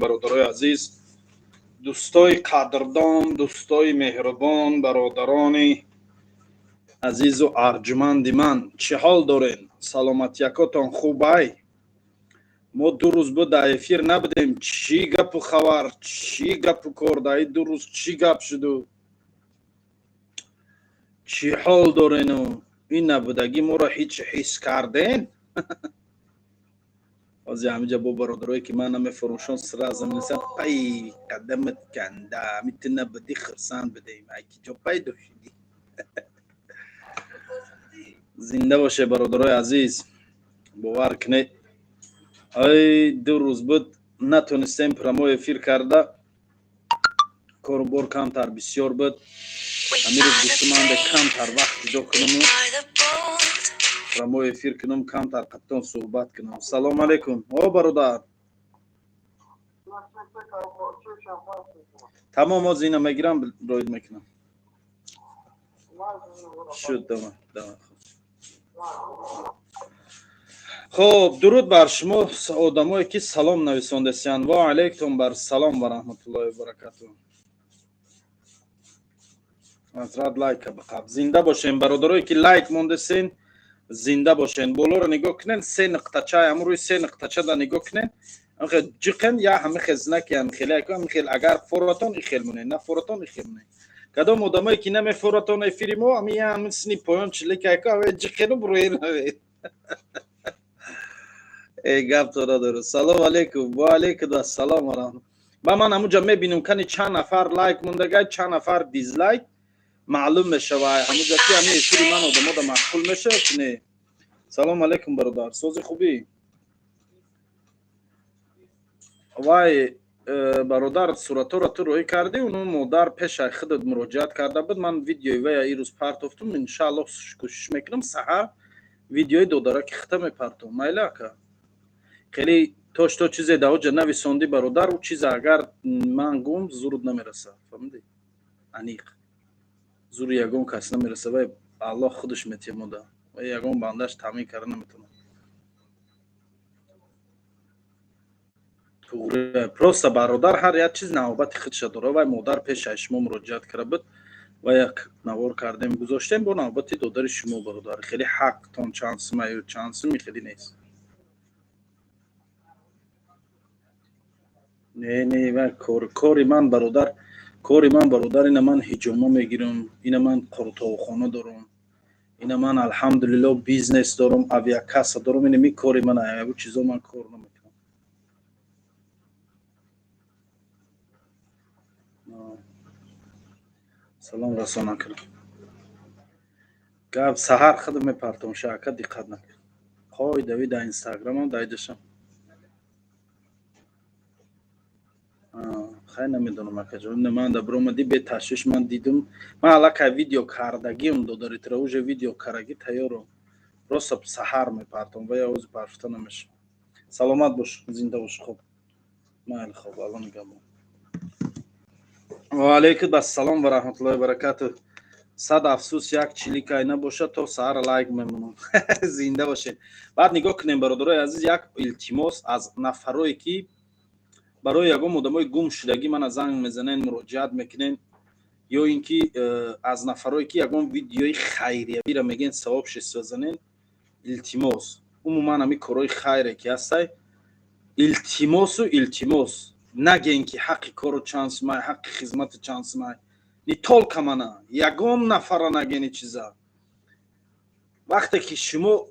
Бародарои азиз, дӯстои қадрдон, дӯстои меҳрубон, бародарони азизу арҷуманди ман, чӣ ҳол дорен? Саломатиякотон хубай? Мо 2 рӯз буд дар эфир набудем. Чӣ гапу хабар, чӣ гапу кор? Дар ин 2 рӯз чӣ гап шуду, чӣ ҳол дорену? Ин набудагӣ моро ҳеҷ ҳис карден? Ҳозир ҳамиҷа бо бародарое, ки ман намефурӯшон, сразу менависам: «Пай қадамат канда, ами ту набудӣ, хурсанд будем, ай ки ҷо пайдо шудӣ?» Зинда боше, бародарои азиз. Бовар кунед, ай 2 рӯз буд натонистем прямой эфир карда, корубор камтар бисёр буд. Ҳамин рӯз гуфтум, анде камтар вақт ҷудо кунуму прямой эфир кунум, камтар қаттон суҳбат кунам. Салому алайкум, о бародар. Тамом, ҳозир ина мегирам, роид мекунам. Шуд, давай, давай. Хоб, дуруд бар шумо, одамое, ки салом нависондасиянд. Ва алайкум бар салом ва раҳматуллоҳи ва баракатуҳ. Ҳазрат, лайка биқаб. Зинда бошен, бародарое, ки лайк мондасен, зинда бошен. Болоро нигоҳ кунен, се нуқтача, ҳамун рӯи се нуқтачада нигоҳ кунен, ҳамихел ҷиқен, я ҳамихел знаки ҳамихел яко ҳамихел. Агар форатон, ихел монен, на форатон, ихел монен. Кадом одамое, ки намефоратон эфири мо, ами я ҳамин сини поён чилика яко, ава ҷиқену бурои равед. Э, гап то надору. Салом алейкум, ва алейкум ассалом ва раҳмат. Ба ман ҳамунҷа мебинам, кани чанд нафар лайк мондагай, чанд нафар дизлайк, маълум мешава ҳамунҷа, ки ҳамин эфири ман одамода маъқул мешавад ки не. Салом алейкум, бародар, сози, хубӣ? Вай, бародар, суратҳоро ту роҳӣ кардӣ? Уну модар пешай худат муроҷиат карда буд. Ман видеои вая ирӯз партофтум. Иншааллоҳ, кӯшиш мекунам, саҳар видеои додараки хита мепартом. Майла, ака? Хеле то чизе даоҷа нависондӣ, бародар, ӯ чиза агар ман гум, зуруд намераса, фаҳмидӣ? Аниқ зури ягон кас намераса. Вай Аллоҳ худаш метемода, вай ягон бандаш таъмин карда наметавонад. Туғри, просто, бародар, ҳар як чиз навбати худша дора. Вай модар пешай шумо муроҷиат карда буд ва як навор кардем, гузоштем. Бо навбати додари шумо, бародар, хеле ҳақтон чанд сумаю чанд суми хеле нест. Не, не, вай кори ман, бародар, кори ман, бародар, ина ман ҳиҷома мегирам, ина ман қурутовхона дорам, ина ман, алҳамдулилло, бизнес дорам, авиакасса дорам. Ина ми кори ман, ягон чизо ман кор намекунам. Салом расона кунам. Гап саҳар худ мепартом, шака, диққат накун. Қоидави дар инстаграмам дайдашам. Хай, намедонам, акаҷон, ман да биромадӣ беташвиш. Ман дидум, ман аллакай видео кардагиам, додаритра, уже видео карагӣ тайёрам, просто саҳар мепартом ва я ози парфта намешавам. Саломат бош, зинда бош. Хоб, майли, хоб, Алло нигаҳбон. Ва алайкум ассалом ва раҳматуллоҳи ва баракатуҳ. Сад афсӯс, як чиликай набошад, то саҳар лайк мемонам. Зинда бошед. Баъд нигоҳ кунем, бародарои азиз, як илтимос аз нафарое, ки барои ягон одамои гум шудагӣ мана занг мезанен, муроҷиат мекунен, ё ин ки аз нафарое, ки ягон видеои хайриявиро мегӯен, савоб шисозанен. Илтимос, умуман ҳамин корҳои хайре, ки ҳастай, илтимосу илтимос, нагӯен, ки ҳаққи кору чанд сумай, ҳаққи хизмату чанд сумай. Не только мана, ягон нафара нагӯен чиза. Вақте ки шумо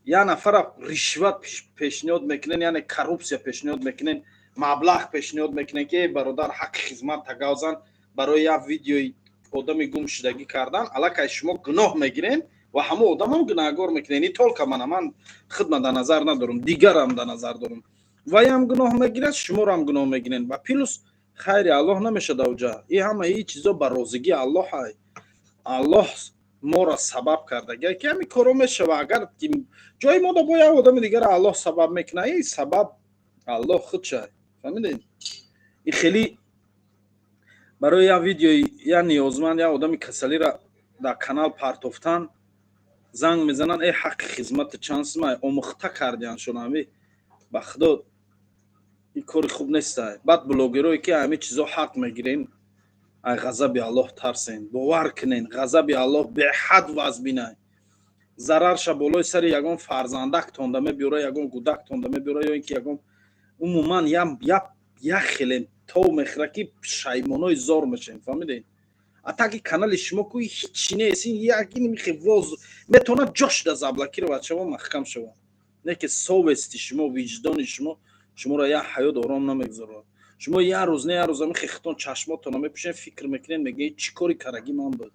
як нафара ришват пешниҳод мекунен, яъне коррупсия пешниҳод мекунен, маблағ пешниҳод мекунен, ки бародар, ҳаққи хизмат тагавзан барои як видеои одами гумшудагӣ кардан, аллакай шумо гуноҳ мегирен ва ҳамон одамам гунаҳгор мекунен. Не только мана, ман хидма дар назар надорам, дигарам дар назар дорам. Ваям гуноҳ мегирад, шуморам гуноҳ мегирен ва плюс хайри Аллоҳ намешад авҷа. И ҳама и чизо ба розигии Аллоҳ ай. Аллоҳ моро сабаб кардага, ки ҳамин коро мешава. Агар ҷои мо да бо як одами дигара Аллоҳ сабаб мекунад, и сабаб Аллоҳ худша, фаҳмидед? И хеле барои як видеои як ниёзманд, як одами касалиро дар канал партофтан, занг мезананд: «Э, ҳаққи хизмати чанд сумай?» Омӯхта кардиан шуно. Ами ба худо. Ин кори хуб нест. Баъд блогерое ки ҳамин чизо ҳақ мегирен, ай ғазаби Аллоҳ тарсен, бовар кунен, ғазаби Аллоҳ беҳад вазбинай. Зарарша болои сари ягон фарзандак тонда мебиёра, ягон гудак тонда мебиёра, ё ин ки ягон умуман як хеле тов мехӯра, ки шаймонои зор мешавем, фаҳмидед? А таки канали шумо ку ҳичи нест, ин як ин михе воз метавонад ҷош да заблокировать шава, маҳкам шава. Не ки совести шумо, виҷдони шумо шуморо як ҳаёт ором намегузорад. Шумо як рӯз не як рӯз ҳамин хехтон чашмотонро мепӯшед, фикр мекунед, мегӯед чӣ кори карагӣ ман буд.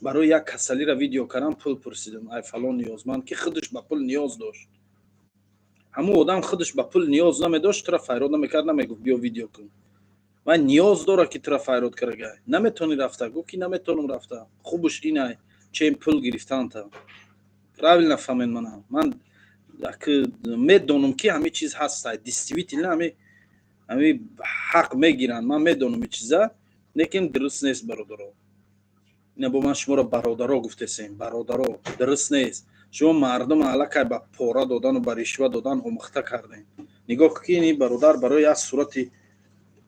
Барои як касалиро видео кардам, пул пурсидам, ай фалон ниёзманд, ки худаш ба пул ниёз дошт. Ҳамун одам худаш ба пул ниёз намедошт, тура файрод намекард, намегуфт биё видео кун. Вай ниёз дорад, ки тура файрод карагай. Наметавонӣ рафта, гуфт ки наметавонам рафта. Хубаш инай, чем пул гирифтанта. Правильно фаҳмед мана. Ман медонам, ки ҳамин чиз ҳастай. Действительно ҳами ҳақ мегиранд. Ман медонам ин чиза, лекин дуруст нест, бародаро. Ина бо ман шуморо бародаро гуфтесем, бародаро, дуруст нест. Шумо мардум аллакай ба пора додану ба ришва додан омӯхта кардем. Нигоҳ ки ин бародар барои як сурати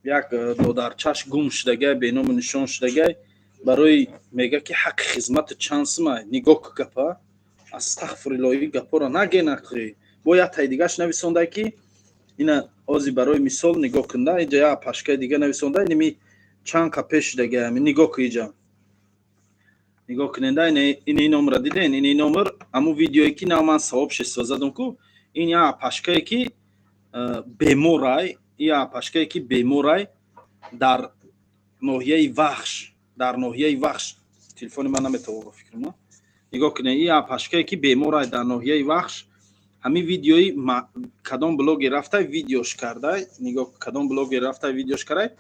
як додарчаш гум шудагай, беному нишон шудагай, барои мега ки ҳаққи хизмати чанд сумай. Нигоҳ ку гапа, астағфируллоҳ, гапоро наген ақи. Бо як тай дигаш нависондай, ки ина ози барои мисол нигоҳ кунда, инҷа як пашкаи дига нависонда, иними чанд қа пеш шудагай, ами нигоҳ ку, иҷа нигоҳ куненда, ин номерро диден, ин номер ҳамун видеое ки нав ман сообщество задам ку, ин як пашкае ки беморай, як пашкае ки беморай дар ноҳияи Вахш, дар ноҳияи Вахш. Телефони ман наметавонам фикрам. Нигоҳ кунед, ин як пашкае ки беморай дар ноҳияи Вахш. Ҳамин видеои кадом блогер рафтай видеош кардай, нигоҳ, кадом блогер рафтай видеош кардай,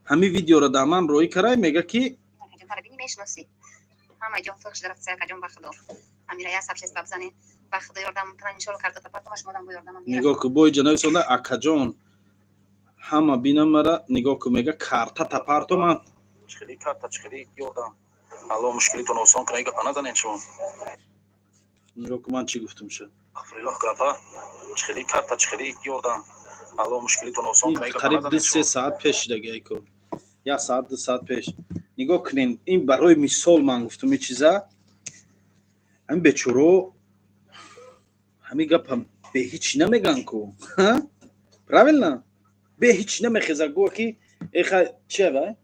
ҳамин видеоро дар ман роӣ карай, мега ки ҳама ҷон фахш дарафт, акаҷон, ба худо амира я сообщество бизанед, ба худо ёрдам кунан, иншоалло карда тапартама шумо бо ёрдам. Нигоҳ ку, бо иҷа нависонда, акаҷон, ҳама бинам мара, нигоҳ ку, мега карта тапарто ман чихели карта, чихели ёрдам, Аллоҳ мушкилитон осон кунад, гапа назанед шумо. Нигоҳ ку, ман чӣ гуфтам ша? Астағфируллоҳ, гапа чихели карта, чихели ёрдам, Аллоҳ мушкилитон осон кунад, гапа қариб назанед 2-3 шумо. Саат пеш шудагай ку, як саат, 2 саат пеш. Нигоҳ кунед, ин барои мисол ман гуфтам ин чиза. Ҳамин бечоро ҳамин гапа бе ҳеч намеган ку, правильно? Бе ҳеч намехеза гӯя ки эха чия вай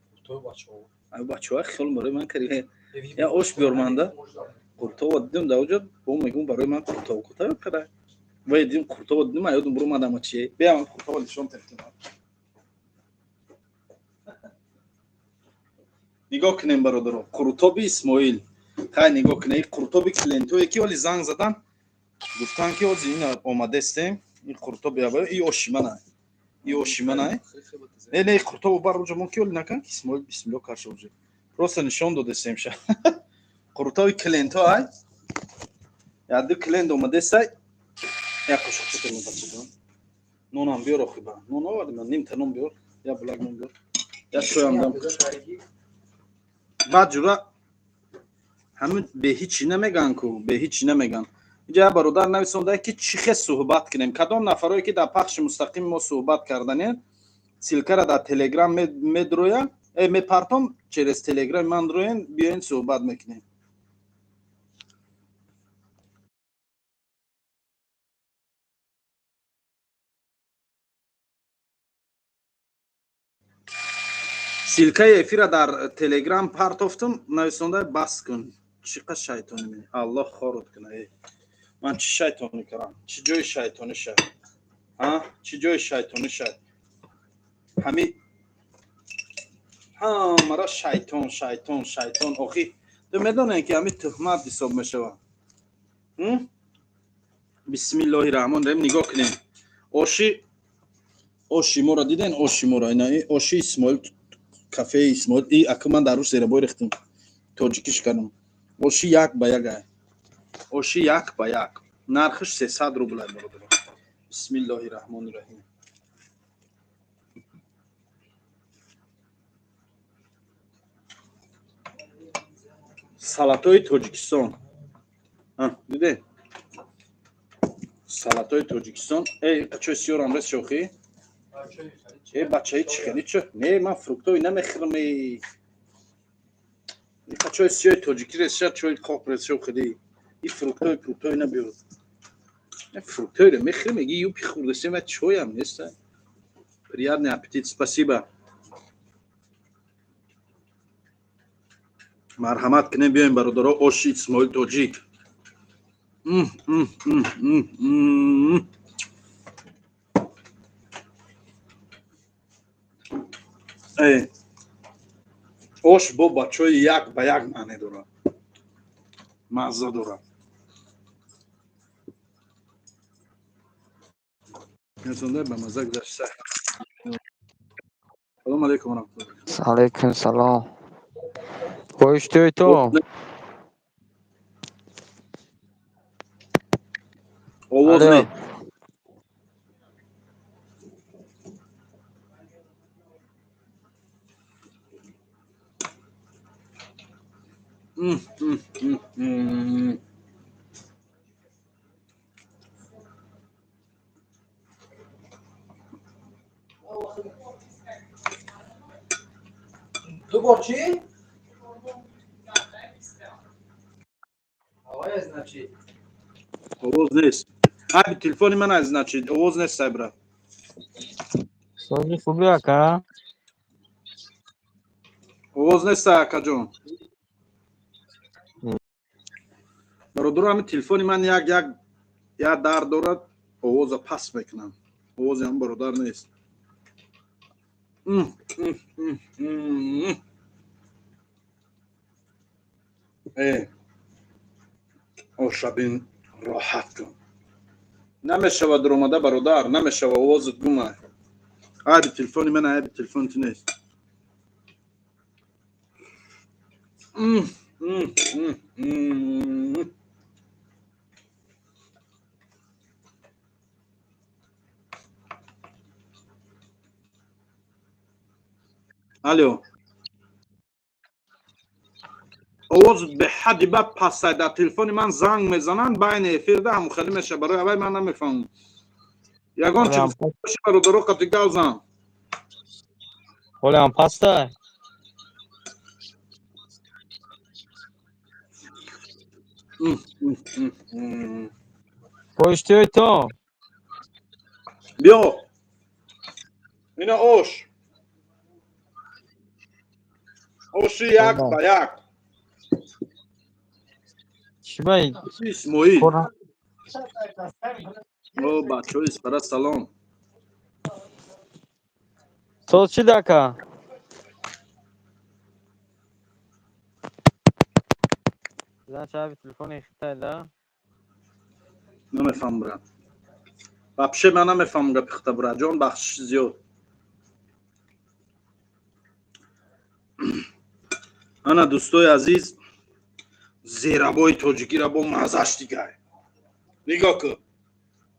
бачаҳо хиёл барои ман кари, я ош биёрманда қуртова дидем дар оҷо, бо мегӯм барои ман қуртова кутава кара вай дидем, қуртова дидем, аёдум буромадама чие, бия ман қуртова нишон тефтем. Нигоҳ кунем, бародаро, қуртоби Исмоил. Хай, нигоҳ кунем, ин қуртоби клиентое ки оли занг задан, гуфтан ки ози ин омадестем, ин қуртоби и оши манай, и оши манай. Не, не, қуртобо бар уҷа мо ки оли накан ки Исмоил бисмилло карша, уҷа просто нишон додестем ша. Қуртоби клиенто ай яду клиент омадестай, як қошуқча кунем, бачаҷон, нонам биёр, охи ба нон овардим, нимта нон биёр, я булак нон биёр, я чоям дам. Баъд ҷура ҳамин бе ҳичи намеган ку, бе ҳичи намеган. Инҷа як бародар нависонда, ки чӣ хел суҳбат кунем. Кадом нафарое ки дар пахши мустақими мо суҳбат карданед, ссылка ра дар Телеграм медроя, мепартом, через Телеграм ман дроен, биёен, суҳбат мекунем. Ссылка и эфира дар Телеграм партофтум. Нависонда, бас кун, чӣ қа шайтонӣ ме, Аллоҳ хорот куна. Ман чӣ шайтонӣ кардам? Чӣ ҷои шайтонӣ шад, а чӣ ҷои шайтонӣ шад? Ҳами ҳамара шайтон, шайтон, шайтон. Охи ту медонед, ки ҳами туҳмат ҳисоб мешавад. Бисмиллоҳи раҳмони раҳим. Нигоҳ кунем, оши моро диден, оши моро, ина оши Исмоил, кафеи Исмоил. И ака ман дар рӯз зерабой рехтам, тоҷикиш кардам. Оши як ба як ай, оши як ба як, нархиш 300 рубл ай, бародаро. Бисмиллоҳи раҳмони раҳим. Салатои Тоҷикистон диде, салатои Тоҷикистон. Эй, чой сиёрам рес, шохӣ. Э, бачаи, чӣ хели чо? Не, ман фруктои намехӯрам. Иқа чои сиёи тоҷикӣ ресша, чои қоқ ресша, хели и фруктои фруктои набиёр. Фруктоиро мехӯрем, меги юпи хӯрдасем, чоям неста. Приятный аппетит, спасибо. Марҳамат кунем, биёем, бародаро, оши Исмоил тоҷик. Э, ош бо бачаҳои як ба як маъне дорад, мазза дорад. Ба мазза гузашта. Салому алейкум ва Алейкум салом. Боиштӯи то? Овоз не. Ду бор чӣ? Значит. Овоз нест. Айби телефони ман аз, значит, овоз нест, сай, брат. Сози хуби, ака? Овоз нест, акаҷон. Бародаро, ҳамин телефони ман як дард дорад, овоза паст мекунам. Овози ҳам бародар нест. Э, ошабин, роҳат кун. Намешава дуромада, бародар, намешава, овозат гума. Айби телефони ман, айби телефони ту нест. Алло, овоз беҳадди бад пастай. Дар телефони ман занг мезананд байни эфирда, ҳамухелӣ меша. Барои аввай ман намефаҳмам. Ягон чи бародаро қати гав зан. Ҳолиам пастай? Боиштиёи то? Биё, ина ош, оши як ба як. Чӣ бай? Исмоил. О, бачаҳои Исфара, салом. Соз чӣ, дака? Значит, аби телефони хитай да? Намефаҳмам, брат. Вообще ман намефаҳмам гапи хита, братҷон, бахшиши зиёд. Ана, дӯстои азиз, зерабои тоҷикиро бо маззаш дигай нигоҳ кун.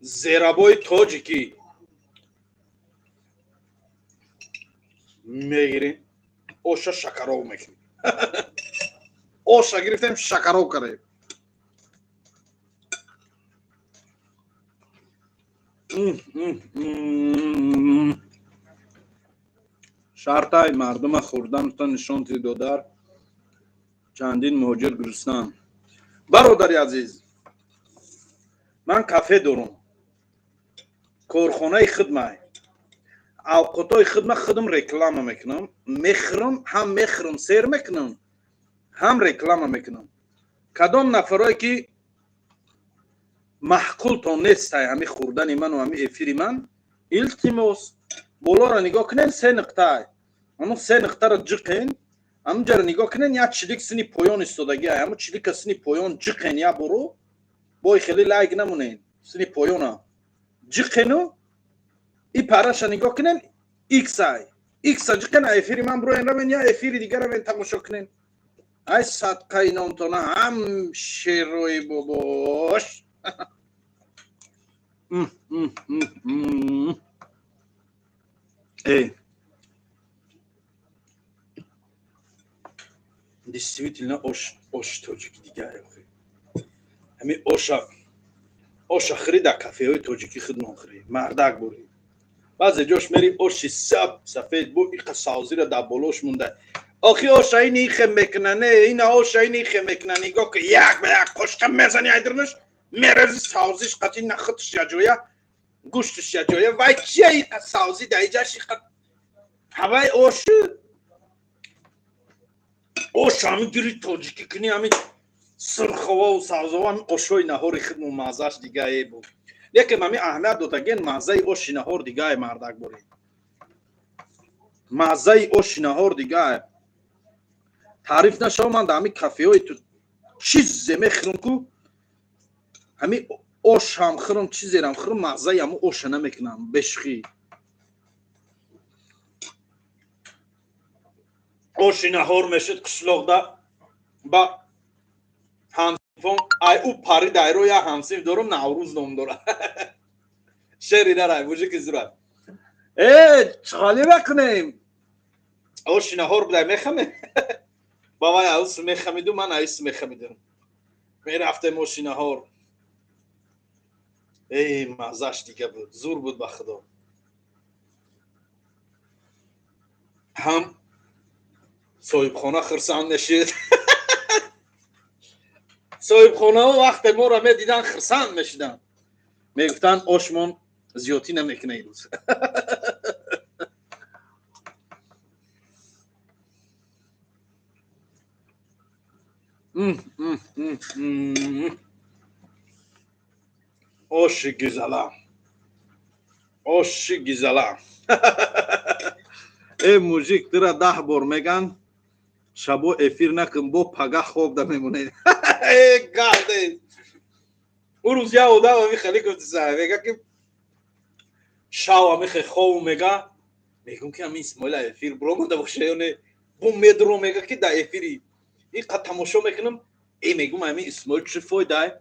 Зерабои тоҷикӣ мегирем, оша шакаров мекунем. Оша гирифтем, шакаров кардем. Шартай мардума хӯрданта нишон ти, додар. Чандин муҳоҷир гурустан. Бародари азиз, ман кафе дорум, корхонаи хидмай, авқотҳои хидма худам реклама мекунам. Мехӯрам, ҳам мехӯрам, сер мекунам, ҳам реклама мекунам. Кадом нафарое ки маъқултон нестай ҳами хӯрдани ману ҳами эфири ман, илтимос, болоро нигоҳ кунен, се нуқтай, ҳамун се нуқтаро ҷиқен. Ҳамунҷаро нигоҳ кунен, як чилик сини поён истодагиай, ҳамун чилика сини поён ҷиқен як боро. Бой хеле лайк намонен, сини поёна ҷиқену и параша нигоҳ кунен, иксай, икса ҷиқен, эфири ман бироен, равен, я эфири дига равен, тамошо кунен. Ай, садқаи номтона, ҳам шерои бобош. Э, действительно, ош, ош тоҷики дигар. Ҳами оша, оша хӯри, дар кафеҳои тоҷикӣ худмон хӯрӣ, мардак бурӣ. Баъзе ҷош мери оши саб сафед бо иқа савзира дар болош монда. Охи оша ин ихе мекунане, ина оша ин ихе мекуна. Нигоҳ ки як ба як қошқа мезани айдирнаш, мерези савзиш қати нахутш яҷоя, гӯштш яҷоя. Вай чия иқа савзи дар иҷаш иқа ҳавай оши ош ҳами гири тоҷикӣ кунӣ, ҳами сирховаву савзова, ҳами ошои наҳори хидму маззаш дигае буд. Лекин ҳами аҳамият додаген маззаи оши наҳор дигае, мардак борӣ. Маззаи оши наҳор дигае. Таъриф нашава, ман дар ҳами кафеҳои ту чизе мехӯрам ку, ҳами ош ҳам хӯрам, чизерам хӯрам, маззаи ҳамун оша намекунам бешухӣ. Оши наҳор мешуд қишлоқда ба ҳамсинфон ай ӯ парид айро як ҳамсинф дорум, Наврӯз ном дорад. Шери нарай мужики зурат. Э, чӣ мекунем? Оши наҳор будай мехамем. Ба вай аус мехамиду, ман аис мехамидам. Мерафтем оши наҳор. Эй, маззаш дига буд, зур буд ба худо. Ҳам соҳибхона хурсанд мешид. Соҳибхонаҳо вақте моро медиданд, хурсанд мешиданд. Мегуфтанд ошмон зиёдтӣ намекуна ирӯз. Оши гизала. Оши гизала. Э мужик, тура 10 бор меган шабо эфир накун, бо пага хоб да мемонед. Э гарде. Ӯ рӯз як одам ами хеле гуфтиса, мега ки шав ами хе хов мега, мегум ки ами Исмоил эфир биромада боша ё не, бо медро мега ки дар эфири иқа тамошо мекунам, э мегум ами Исмоил чӣ фойдай?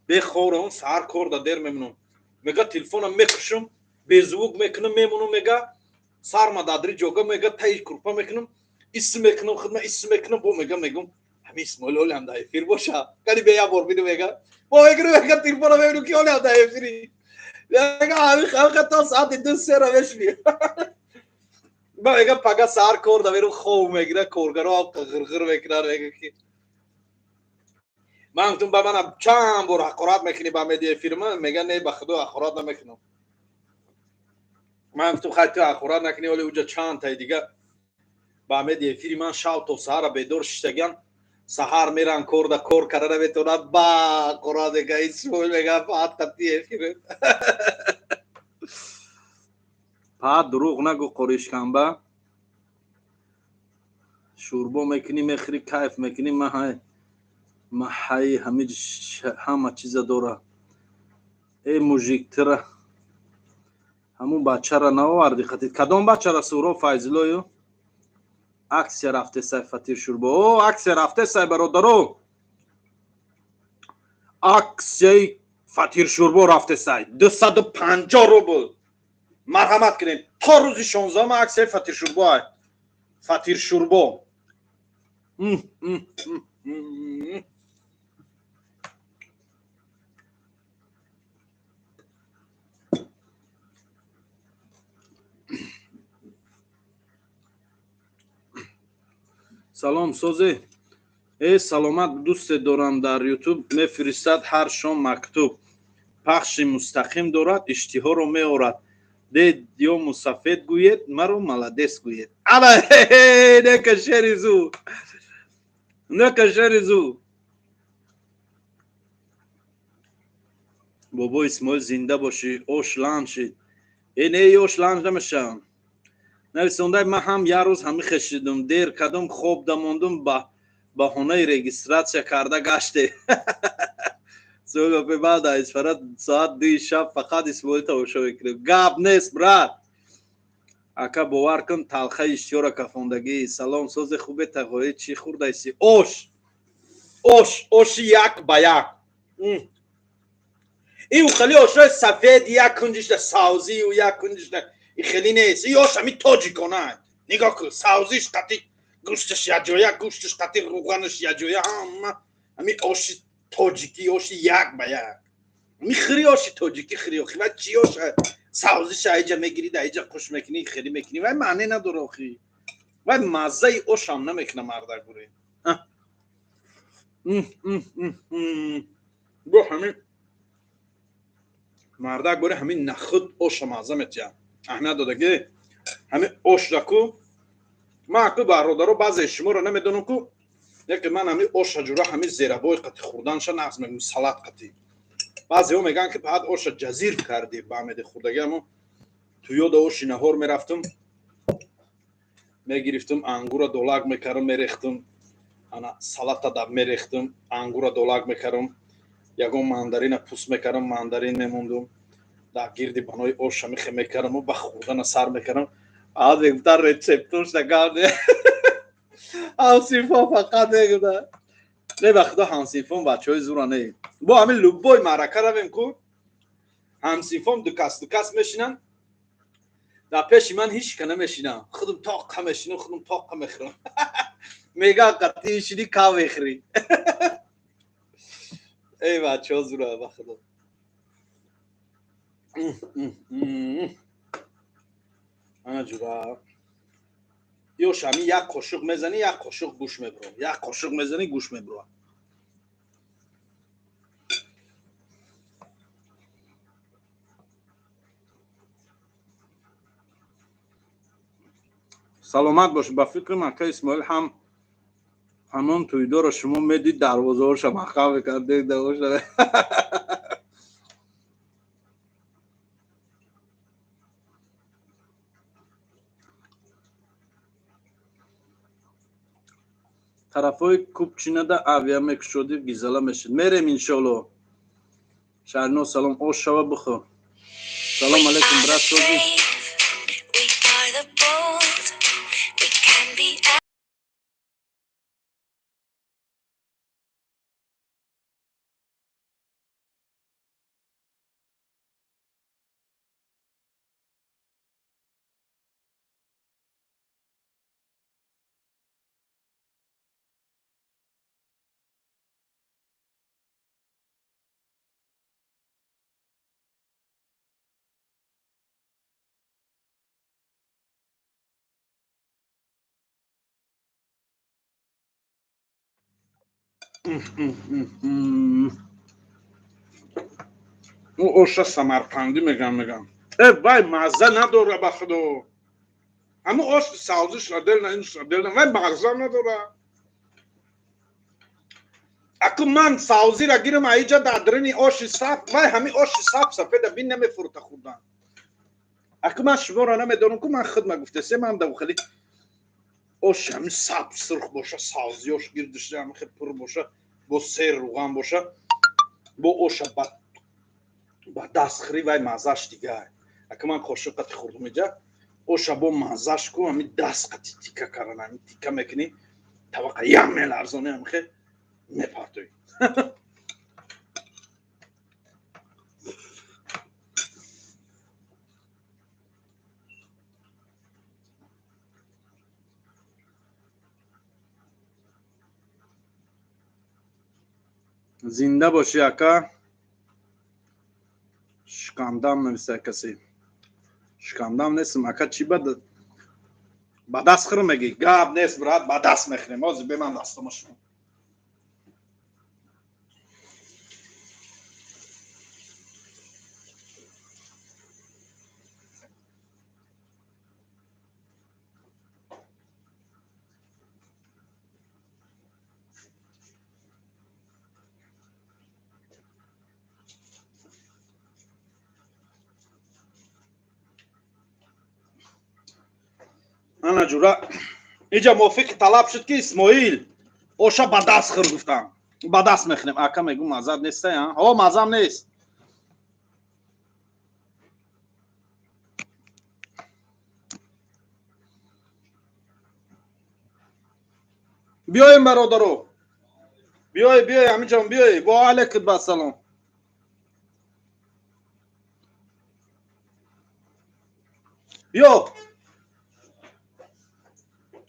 Бехорам саҳар кор да дер мемонам. Мега телефонам мекушам, беззвук мекунам, мемонам, мега сарма дадри ҷога, мега таи курпа мекунам, исм мекунам, хидма исм мекунам, бо мега мегум ҳами Исмоил олиам дар эфир боша. Кани бе як бор бину мега. Бо мегиру мега телефона мебинам ки олиам дар эфири. Мега ҳами ҳами то соати ду сера мешуни. Ба мега пага саҳар кор да мерам, хов мегира, коргаро ғирғир мекунанд, мега ки ман гуфтам ба манам чанд бор ҳақорат мекунӣ ба меди эфир ман, мега не, ба худо ҳақорат намекунам. Ман гуфтам хай ту ҳақорат накунӣ, вале уҷа чанд таи дига ба меди эфири ман шав то саҳара бедор шиштаган, саҳар меран кор да кор карда наметавонад, ба ҳақорат мега Исмоил, мега фаат қати эфир. Паат дурӯғ нагӯ, қоришканба шӯрбо мекунӣ, мехӯрӣ, кайф мекунӣ. Маҳай ҳама чиза дора. Э мужик, тура ҳамун бачара наоварди қатид. Кадом бачара, Суҳроб Файзуллою? Аксия рафтесай фатир шӯрбо. О, аксия рафтесай, бародаро. Аксияи фатир шӯрбо рафтесай. 250 рубл. Марҳамат кунед. То рӯзи 16 аксияи фатир шӯрбо ай. Фатир шӯрбо. Салом созе. Э саломат, дӯсте дорам дар Ютуб, мефиристад ҳар шом мактуб. Пахши мустақим дорад, иштиҳоро меорад. Дед ё мусафед гӯед, маро молодец гӯед. Ана нека шери зу. Нека шери зу. Бобо Исмоил зинда бошӣ, ош ланҷ шид. Э не, ош ланҷ намешавам. Нависондай ман ҳам як рӯз ҳами хешидум, дер кардум, хоб дамондум, ба баҳонаи регистратсия карда гаште. Суҳб баъд Исфара соат 2 шаб фақат Исмоил тамошо мекунем. Гап нест, брат. Ака бовар кун, талхаи иштиёра кафондагӣ. Салом сози хубе, тағоӣ чӣ хӯрдайси? Ош. Ош, оши як ба як. Ин хеле ошои сафед як кунҷишда савзию як кунҷишда и хеле нест. И ош ҳами тоҷикона. Нигоҳ кун, савзиш қати гӯшташ якҷоя, гӯшташ қати рӯғанаш якҷоя, ҳама ҳами оши тоҷикӣ, оши як ба як. Ҳами хири оши тоҷикӣ хири охи ва чӣ ош Савзиша айҷа мегирӣ, да айҷа қуш мекунӣ, хелӣ мекунӣ, вай маъне надора охи. Вай маззаи ошам намекуна мардак буре. Бо ҳамин мардак боре ҳамин нахуд оша мазза метиҳад. Аҳамият додаги ҳамин ошра ку ман аку бародаро баъзе шуморо намедонам ку, яке ман ҳамин оша ҷура ҳамин зерабои қати хӯрданша нағз мегӯм, салат қати. Баъзеҳо мегӯянд ки баъд оша ҷазир кардӣ ба амеди хӯрдаги, аммо туёда оши наҳор мерафтам, мегирифтам, ангура долак мекардам, мерехтам, ана салата да мерехтам, ангура долак мекардам, ягон мандарина пӯст мекардам, мандарин мемондум, дар гирди банои оша мехе мекардаму ба хӯрдана сар мекардам. Баъд мегуфтан рецептурша гап не. Ҳамсинфон фақат мегуфта. Не, ба худо ҳамсинфон бачаҳои зура не. Бо ҳамин любой маърака равем ку, ҳамсинфон дукас дукас мешинанд, дар пеши ман ҳеч ка намешинам, худум тоққа мешинам, худум тоққа мехӯрам. Мегӯям қатъи шини кав мехӯрӣ. Эй бачаҳо зура ба худо. Ана ҷура. Ёш ҳамин як қошуқ мезанӣ, як қошуқ гӯш мебурам, як қошуқ мезанӣ, гӯш мебурам. Саломат бош. Ба фикри ака Исмоил ҳам ҳамон тӯйдоро шумо медид, дарвозаҳоша маҳкам мекард. Тарафҳои Купчинада авиа мекушодӣ, гизала мешид. Мерем иншоалло. Шаҳрно салом, ош шава бихӯр. Салом алейкум, брат созӣ. Ӯ оша самарқандӣ мегам, мегам. Э вай мазза надора ба худо. Ҳамун ош савзиш отдельно, инш отдельно, вай мазза надора. Аку ман савзира гирам аиҷа дар дарини оши саб, вай ҳамин оши саб сафеда бин намефурта хӯрдан. Аку ман шуморо намедонам ку, ман худма гуфтасе, ман давхели ош ҳамин саб сурх боша, савзиёш гирдиш ҳамин хел пур боша, бо сер руған боша, бо оша ба даст хӯрӣ, вай маззаш дигар. Ака ман қошуқ қати хӯрдум иҷа, оша бо маззаш ку ҳамин даст қати тика кардан, ҳамин тика мекунӣ, тавақа ям меларзонӣ, ҳамин хел мепартоӣ. Зинда бошӣ ака. Шикамдам нависа касе. Шикамдам нестам ака, чӣ ба даст хӯрм мегӣ? Гап нест брат, ба даст мехӯрем. Ҳозир беман дастома шумо. Ана ҷура, иҷа мувофиқи талаб шуд ки Исмоил оша ба даст хӯр гуфтам. Ба даст мехӯрем. Ака мегӯ маззат неста, ҳо маззам нест. Биёем бародаро. Биёй, биёй ҳамиҷон, биёй. Ва алайкум ассалом. Биё.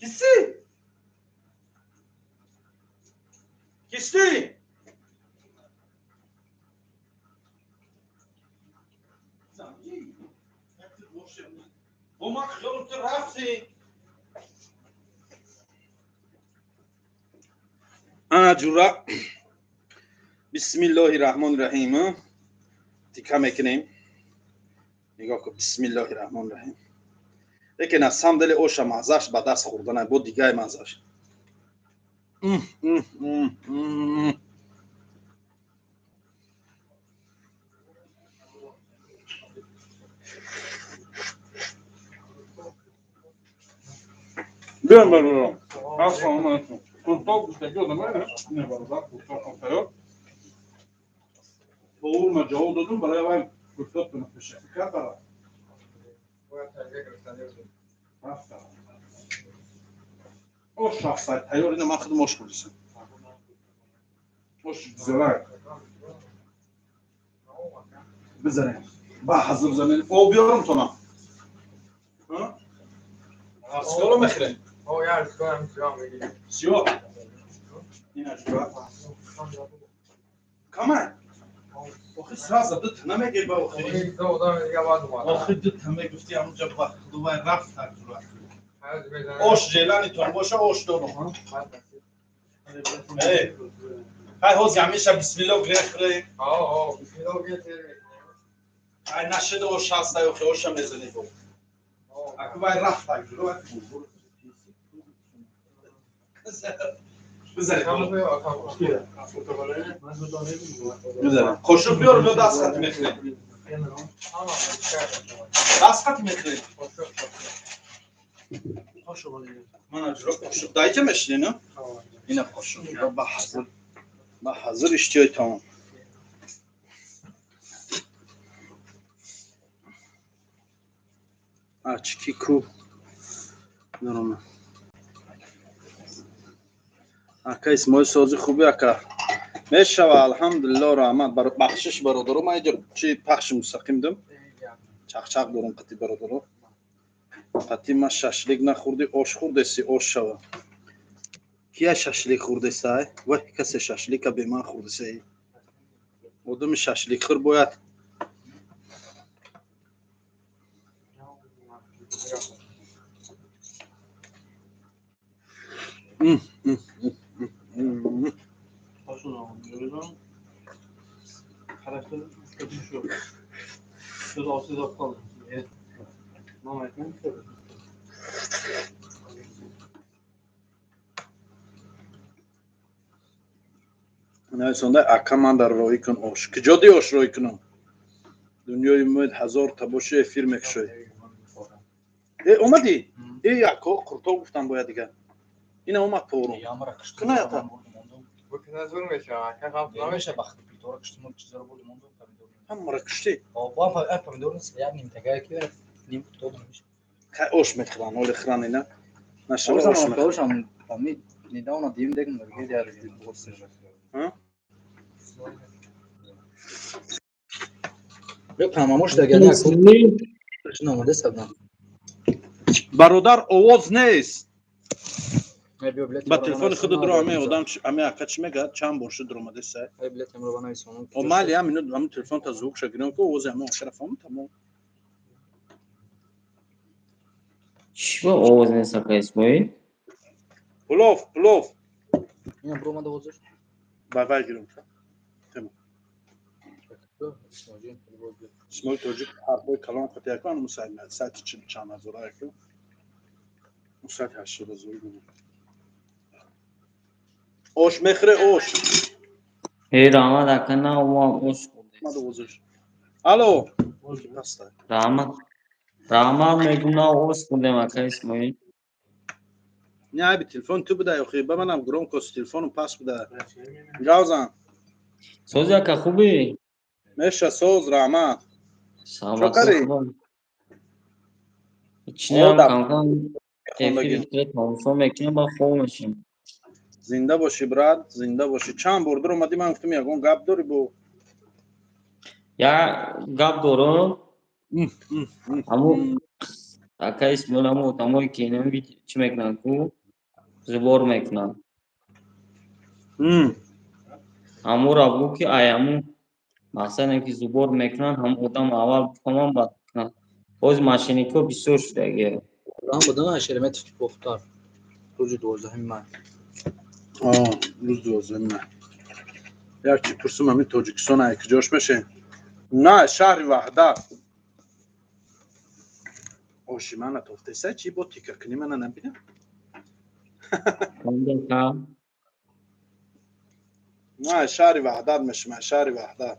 Киси? Кисти? Ёфтӣ? Ана ҷура, бисмиллоҳи раҳмони раҳим, тика мекунем. Нигоҳ кун, бисмиллоҳи раҳмони раҳим. Лекин аз самом деле оша маззаш ба даст хӯрдана бо дигай маззаш. Биём, бародарон, ассалому алайкум. Куртоб гуфтаги одамай не, бародар, куртоб тайёр. Повур ма ҷавоб додум, барои вай куртоб пешакӣ кард, бара рафта. Ош рафта, тайёр. Ина ман худам ош хӯрдисам. Ош зелак бизанем, ба ҳазр бизанем. Об биёрам тона? Скоро мехӯрем. Сиёҳ ина ҷура камай. Охи, сразу дута намегир ба охири. Охи, дута мегуфти, ҳамунҷа ба худовай рафта ҷура. Ош желанитон боша, ош дорум. Ҳай, ҳози ҳамеша бисмилло гирехӯре. Ай, нашида, ош ҳаста, охи, оша мезанӣ бо. Аку вай рафта ҷура. Бизанед. Қошуқ биёр ё даст хати мехӯрем? Даст хати мехӯрем. Мана ҷура, қошуқ даиҷа мешинӣ, на? Ина қошуқ ба ҳазр. Ба ҳазр иштиёи тамом. Ачки ку дарома. Ака Исмоил, сози хуби, ака? Мешава, алҳамдулилло, раҳмат. Бахшиш, бародаро, ман иҷо чи пахши мустақим дум, чақчақ дорум қати бародаро. Қати ма шашлик нахӯрди, ош хӯрдеси, ош шава. Кия шашлик хӯрдесай? Вай, касе шашлика беман хӯрдесай. Одами шашликхӯр бояд М, м, м, м, м. Характер şu. Söz olsa da kaldı. Mama etmem. Нависонда, ака, ман дар роҳӣ кун ош. Куҷо ди ош роҳӣ кунам? Дунёи умед ҳазорта боши, эфир мекушоӣ. Э, омадӣ? Э, яко қуртоб гуфтам, бояд дигар. Ина омад пору. Кунаята. Намеша бахти питора киштимон чизаро бурдим мондум помидор. Ҳамаро киштӣ? Ба помидор нест, як ним тагая ки ним тоб намеша. Кай ош мехӯран, оли хӯран ина. Нашава ош мехӯран. Ошам ами недавно дим дегм дигар яр. Ҳа? Бе памамош дагани аку намода сабна. Бародар, овоз нест. Ба телефони худ дуро аме одам аме ака чӣ мегӯяд? Чанд бор шуд дуромадесай? О, майли, як минут, ҳамин телефонта звукша гирем ку, овози ҳамин охира фаҳм, тамом. Чӣ ба овоз нест, ака Исмоил? Пулов, пулов. Ина буромада ҳозир. Ба вай гирем. Исмоил Тоҷик ҳарфҳои калон қати яку ан сайти чил чанд ҳазора яку. Сайти 80 ҳазор. Ош мехӯре, ош? Э, раҳмат, ака, на, мо ош хӯрдем. Омада овозаш. Алло. Паста. Раҳмат, раҳмат мегум, на, ош хӯрдем, ака Исмоил. Не, айби телефон ту буда, охи, ба манам громкость телефоном паст буда. Гавзан. Сози, ака, хубӣ? Меша, соз, раҳмат. Саломатӣ. Чо карӣ? Хубам. Ҳечинам. О, Камкам хондагӣ. эфири тамошо мекунем, ба хоб мешем. Зинда бошӣ, брат, зинда бошӣ. Чанд бор дуромадӣ, ман гуфтам, ягон гап дорӣ бо? Як гап дорам. Ҳамун ака Исмоил, ҳамун одамое ки инами чӣ мекунанд ку, сбор мекунанд. Ҳамура бугӯ, ки ай ҳамун мақсаде ки сбор мекунанд, ҳамун одам аввал бифаҳманд, баъд кунанд. Боз мошенникҳо бисёр шудагия. 14 будана Шереметьев Бохтар. Рӯзи 12 май. Рӯз 12 май. Як чи пурсум, ҳамин Тоҷикистон ай куҷош мешем? На, шаҳри Ваҳдат. Оши мана тофтеса чи бо тика кунӣ, мана набинам. Ка? На, шаҳри Ваҳдат мешем, шаҳри Ваҳдат.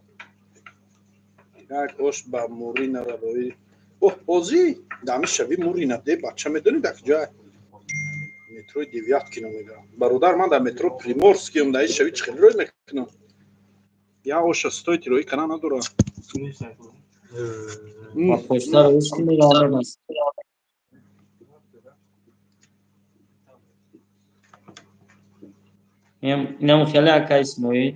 Як ош ба Мурина роӣ. Оҳ, озӣ дами шави Мурина де, бача, медонӣ дар куҷоа? Метрои Девяткино мегӯям. Бародар, ман дар метро Приморскием, дар ин шави чӣ хеле рӯй мекунам? Я оша стоит роӣ кана надора. Ба почта роиш ки меравам. Инам хеле, ака Исмоил.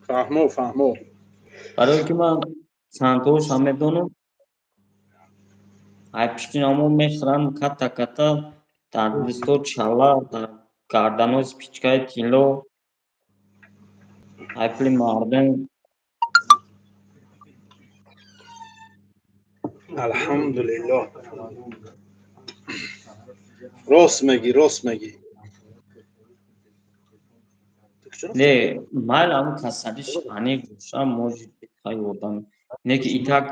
Фаҳмо, фаҳмо. Барое ки ман чандтоашам медонам, ай пишти намо мехӯранд ката ката, дар дисто чала, дар гардано спичкаи тилло, ай пули мардум. Алҳамдулиллоҳ, рост мегӣ, рост мегӣ. Не, майли, ҳамн касалиш аниқ боша, может хай ёрдам не ки итак.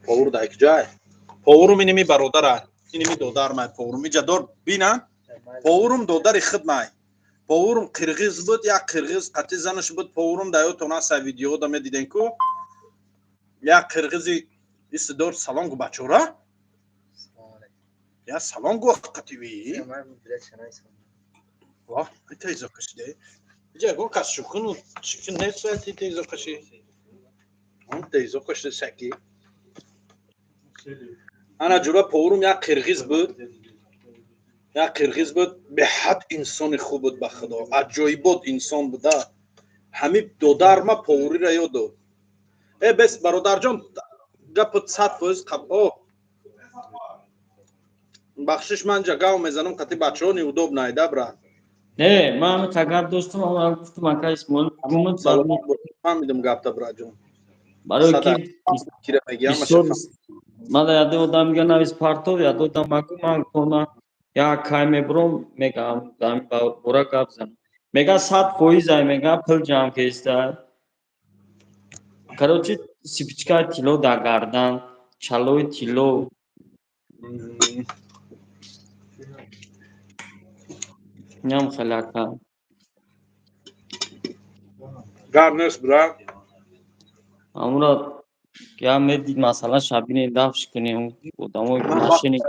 Повур дар куҷай? Повурум иними бародара, иними додар май. Повурум иҷа дор, бина, повурум додари худ май. Повурум қирғиз буд, як қирғиз қати занаш буд. Повурум дар ёдтон ҳаст, видеода медидем ку, як қирғизи истидор. Салом гу, бачора, я салом гу қативи. Ва тезо кашиде иҷа, ягон кас шухину шухин нест, тезо каши, тезо кашиде саки. Ана ҷура, повурум як қирғиз буд, як қирғиз буд, беҳад инсони хуб буд, ба худо, аҷоибот инсон буда. Ҳами додарма повуриро ёд дод. Э, бес, бародарҷон, гапу 100%. О, бахшиш, ман ҷа гав мезанам қати бачаҳо, неудобно айда, брат. Не, ман ҳами гап доштам, гуфтам, ака Исмоил. Фаҳмидам гапта, братҷон. Барое ки ман яде одам мега, навис партов, яде одам магу, ман кона як кай мебуром, мегам бора гап занам, мега 100% ай, мега пул ҷамъ кеста. Короче, сипичкаи тилло дар гардан, чалои тилло. Инам хеле, ака. Гап нест, брат. Амура я медид, масалан, шабине дафш кунем одамои машини.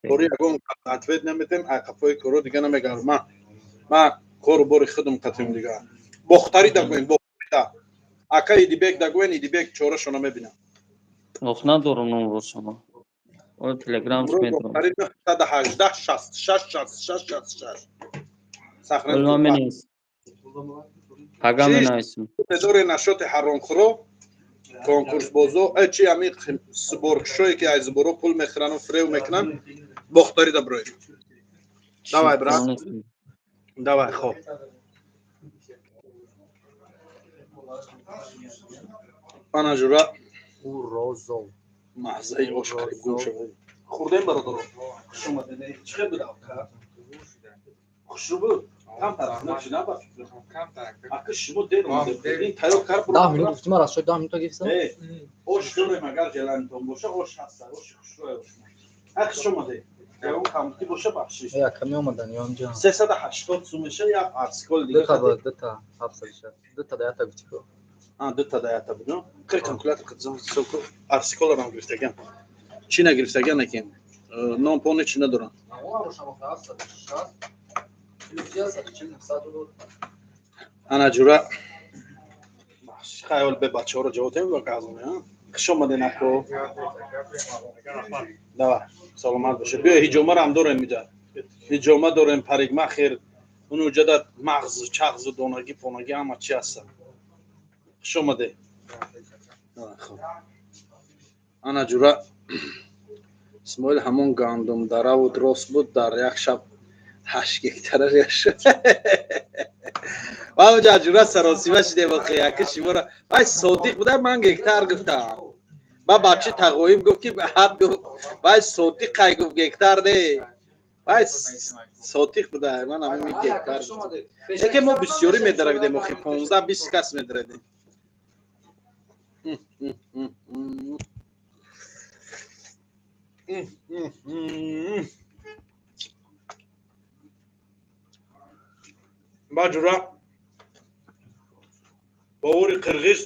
Кори ягон ответ наметем, ай қафои коро дига намегарм. Ман кору бори худам қатим дига. Бохтари дагӯем, бохтарида ака Идибек дагӯен, Идибек чорашона мебинам. Ох, надорам номрошама, о телеграм медорам. Бохтари 918 66 66 66. Сахна. Пага менависем. Медоре нашоти ҳаромхӯро, конкурсбозо, э чи, ами сборкшое ки аз сборо пул мехӯрану фирев мекунанд, бохтари да броед. Давай, брат, давай, хоб. Ана жура. Урозов. Маззаи ош қариб гум шуд. Хурдем, бародаро, хуш омадед. Чӣ хел буд авка? Хушрӯ буд, камтар аҳмад шуда ба фикр. Ака, шумо дер омадед, тайёр кард. 10 минут гуфтим, раз шуд 10 минута гирифтам. Ош дорем, агар желанитон боша, ош ҳаста, оши хушрӯя ош. Ак, хуш омадед. Ягон камбудӣ боша, бахшиш. Я ками омадан ёнҷа. 380 сум меша, як арсикол дига. Дута, дута 760, дута да ята гуфти ку. Дута да ята буд. Кир, калькулятор қидзам, арсиколарам гирифтаган. Чӣ нагирифтаган акин? Нон пони чӣ надорам. Ана ҷура, хаёл бе бачаҳоро ҷавоб тем, газоне. Хуш омаден, ако. Давай, саломат бошед. Биё, ҳиҷомарам дорем иҷа. Ҳиҷома дорем, парикмахер, унуҷада мағз, чағзу, донагӣ, понагӣ, ҳама чи ҳаста. Хуш омадед. Ана ҷура, Исмоил, ҳамон гандумдараву рост буд, дар як шаб 8 гектара решд. Ва ҷура саросима шиде воқеа, ки шуморо вай содиқ буда, ман гектар гуфтам. Ба бачи тағоим гуфт ки ҳад гуфт вай сотиқай гуфт гектар не. Вай сотиқ буда, ман ҳамин гектар. Яке мо бисёрӣ медаравидем, охи 15-20 кас медаравидем. Ба ҷура бовури қирғиз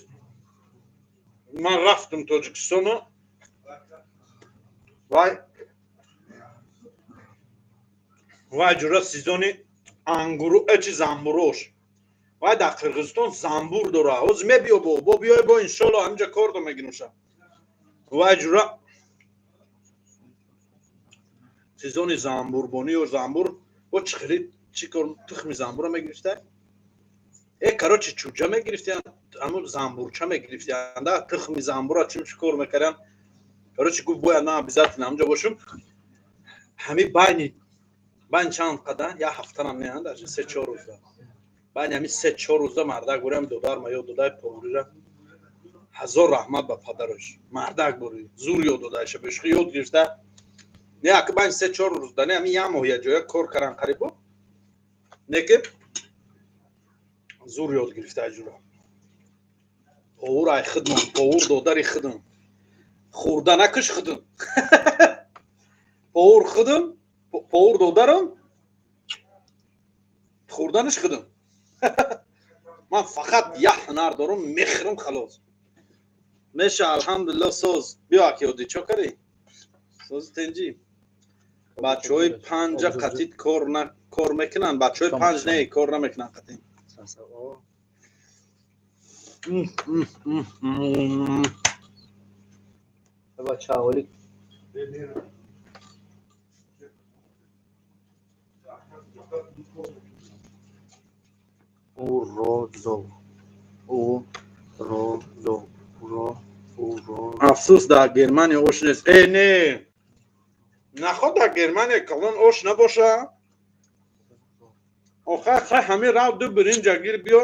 ман рафтам Тоҷикистону вай вай ҷура сезони ангуру эчи замбурош вай дар Қирғизистон замбур дора. Ҳозир мебиё бо биёй бо иншолло ҳаминҷа кор до мегирумша. Вай ҷура сезони замбурбонӣ ё замбур бо чӣ хеле чӣ кор тухми замбура мегирифта? Короче чӯҷа мегирифтиян, ҳамун замбурча мегирифтиян, да тухми замбура чим чӣ кор мекардян. Короче гуфт бояд ман обязательно ҳамҷо бошум. Ҳами байни байн чанд қадар як ҳафтарам не, даже 3-4 рӯза. Байни ҳами 3-4 рӯза мардак бурям додарма ёд додай поварира. Ҳазор раҳмат ба падараш. Мардак бури зур ёд додайша бешхи ёд гирифта. Не аки байни 3-4 рӯза не ҳами як моҳ як ҷоя кор кардан қариб бо. Не ки зур ёд гирифта аҷура. Повур ай хидмам, повур додари хидм. Хӯрда накуш хидм. Повур хидм, повур додарам, хӯрданаш хидм. Ман фақат як ҳунар дорам, мехӯрам халос. Меша алҳамдулилло соз. Биё аки оддӣ чо кардӣ? Сози тенҷӣ. Бачаҳои панҷа қатид кор на кор мекунанд, бачаҳои панҷ не кор намекунанд қатид. Бача оли Урозов. Урозов. Уро. Уро. Афсӯс дар Германия ош нест. Э не. Наход дар Германия калон ош набоша. Охай хай ҳамин рав ду биринҷа гир биё.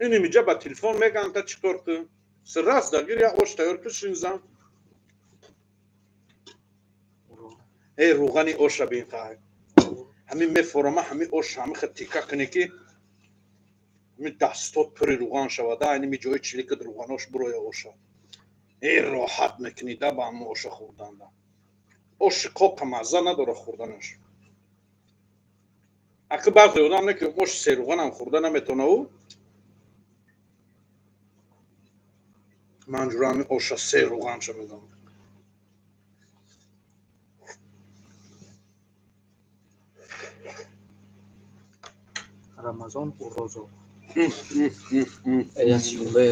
Ин имиҷа ба телефон мегӯям та чӣ кор кун. Сирас да гир як ош тайёр кун шинзам. Э рӯғани оша бин хай. Ҳамин мефорама ҳамин ош ҳамин хел тика кунӣ ки ҳамин дастот пури рӯған шавад. Айни ми ҷои чиликат рӯғанош буроя оша. Э роҳат мекунӣ да ба ҳамон оша хӯрданда. Оши қоқа мазза надора хӯрданаш. Аки баъзе одам не ки ош серӯғанам хӯрда наметавона ӯ. Ман ҷура ҳамин оша серӯғанша мезанам. Рамазон Урозов. Як шӯълаи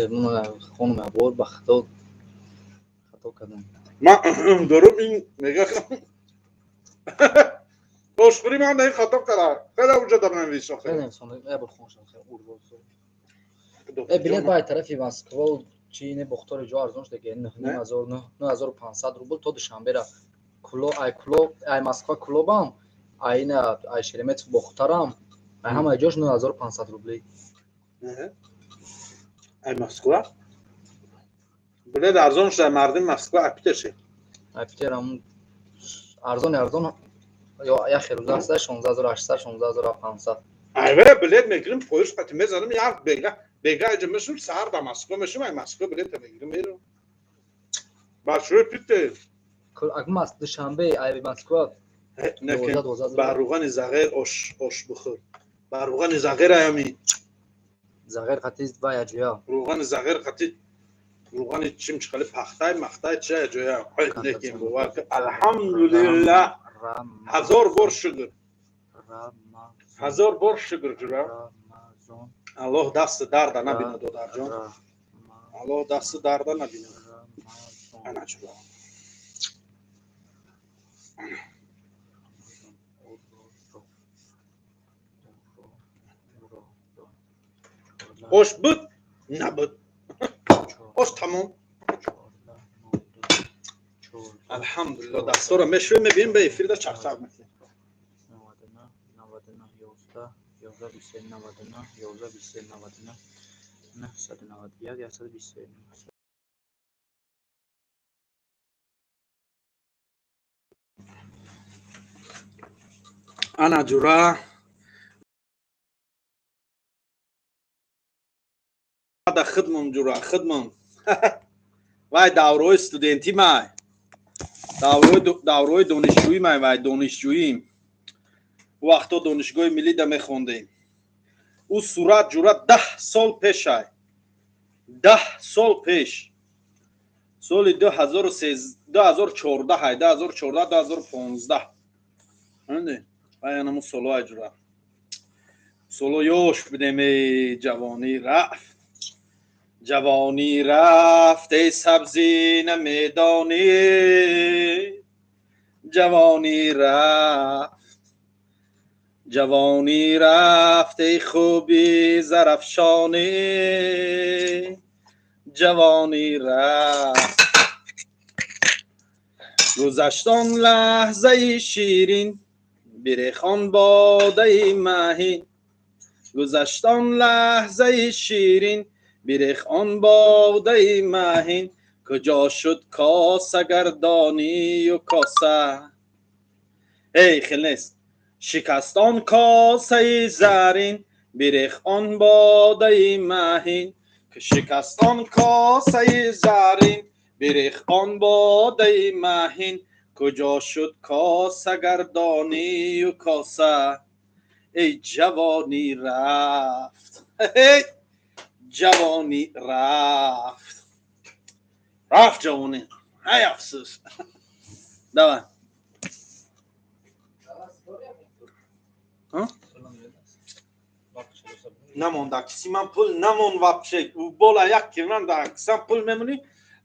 хонум абор ба хато хато кардам. Ман дорум ин мега ошхӯрӣ ман ин хато кардам. Хеле уҷа дар навис охир. Хеле инсон як бор хоншам хеле Урозов. Э билет ба тарафи Москва чи не Бохтори ҷо арзон шуда ки 9500 рубл то Душанбера. Куло ай Куло ай Москва Кулобам, ай ина ай Шереметьево Бохтарам, ай ҳамаи ҷош 9500 рубли. Ай Москва? Билет арзон шуда мардими Москва ай Питер ши. Ай Питер ҳам арзони арзон ё як хел рӯза аст 16800 16500. Ай ве билет мегирим поезд қати мезанам як бега бега аҷа мешум саҳар дар Москва мешум ай Москва билета мегирим мерам. Бачаҳои Питер. Акмас Душанбе ай Москва ба рӯғани зағир ош ош бихӯр. Ба рӯғани зағир аями. Зағир қати ва яҷоя. Рӯғани зағир қати рӯғани чим чиқали пахтай махтай чи яҷоя. Лекин бовар кун алҳамдулиллаҳ ҳазор бор шукр. Ҳазор бор шукр ҷура. Аллоҳ дасти дарда набинад додарҷон. Аллоҳ дасти дарда набинад. Ана ҷура. Ош буд набуд. Ош тамом. Алҳамдулиллоҳ дастора мешӯем мебинем ба эфирда чақчақ мекунем. 99 99 11 11 23 99 11 23 99 991 123. Ана ҷура, да хидмам, ҷура, хидмам. Вай давраҳои студентӣ май, давраҳои донишҷӯӣ май, вай донишҷӯим. Ӯ вақто донишгоҳи миллӣ да мехондем. Ӯ сурат, ҷура, 10 сол пешай, 10 сол пеш, соли 2014, 2014, 2015. Вай анаму солоай, ҷура, соло ёш будем. Эй, ҷавонӣ рафт, ҷавонӣ рафт, эй сабзӣ намедонӣ, ҷавонӣ рафт, ҷавонӣ рафт, эй хуби Зарафшонӣ, ҷавонӣ рафт. Гузашт он лаҳзаи ширин, бирех он бодаи маҳин. Гузашт он лаҳзаи ширин, бирех он бодаи маҳин. Куҷо шуд косагардонию коса? Эй, хел нест. Шикаст он косаи зарин, бирех он бодаи маҳин. Шикаст он косаи зарин, бирех он бодаи маҳин. Куҷо шуд косагардонию коса? Эй, ҷавонӣ рафт, эй, ҷавонӣ рафт, рафт ҷавонӣ, ай афсӯс. Давай. А? Намон дар киси ман пул намон вообще. Бола як ки ман дар кисам пул мемонӣ,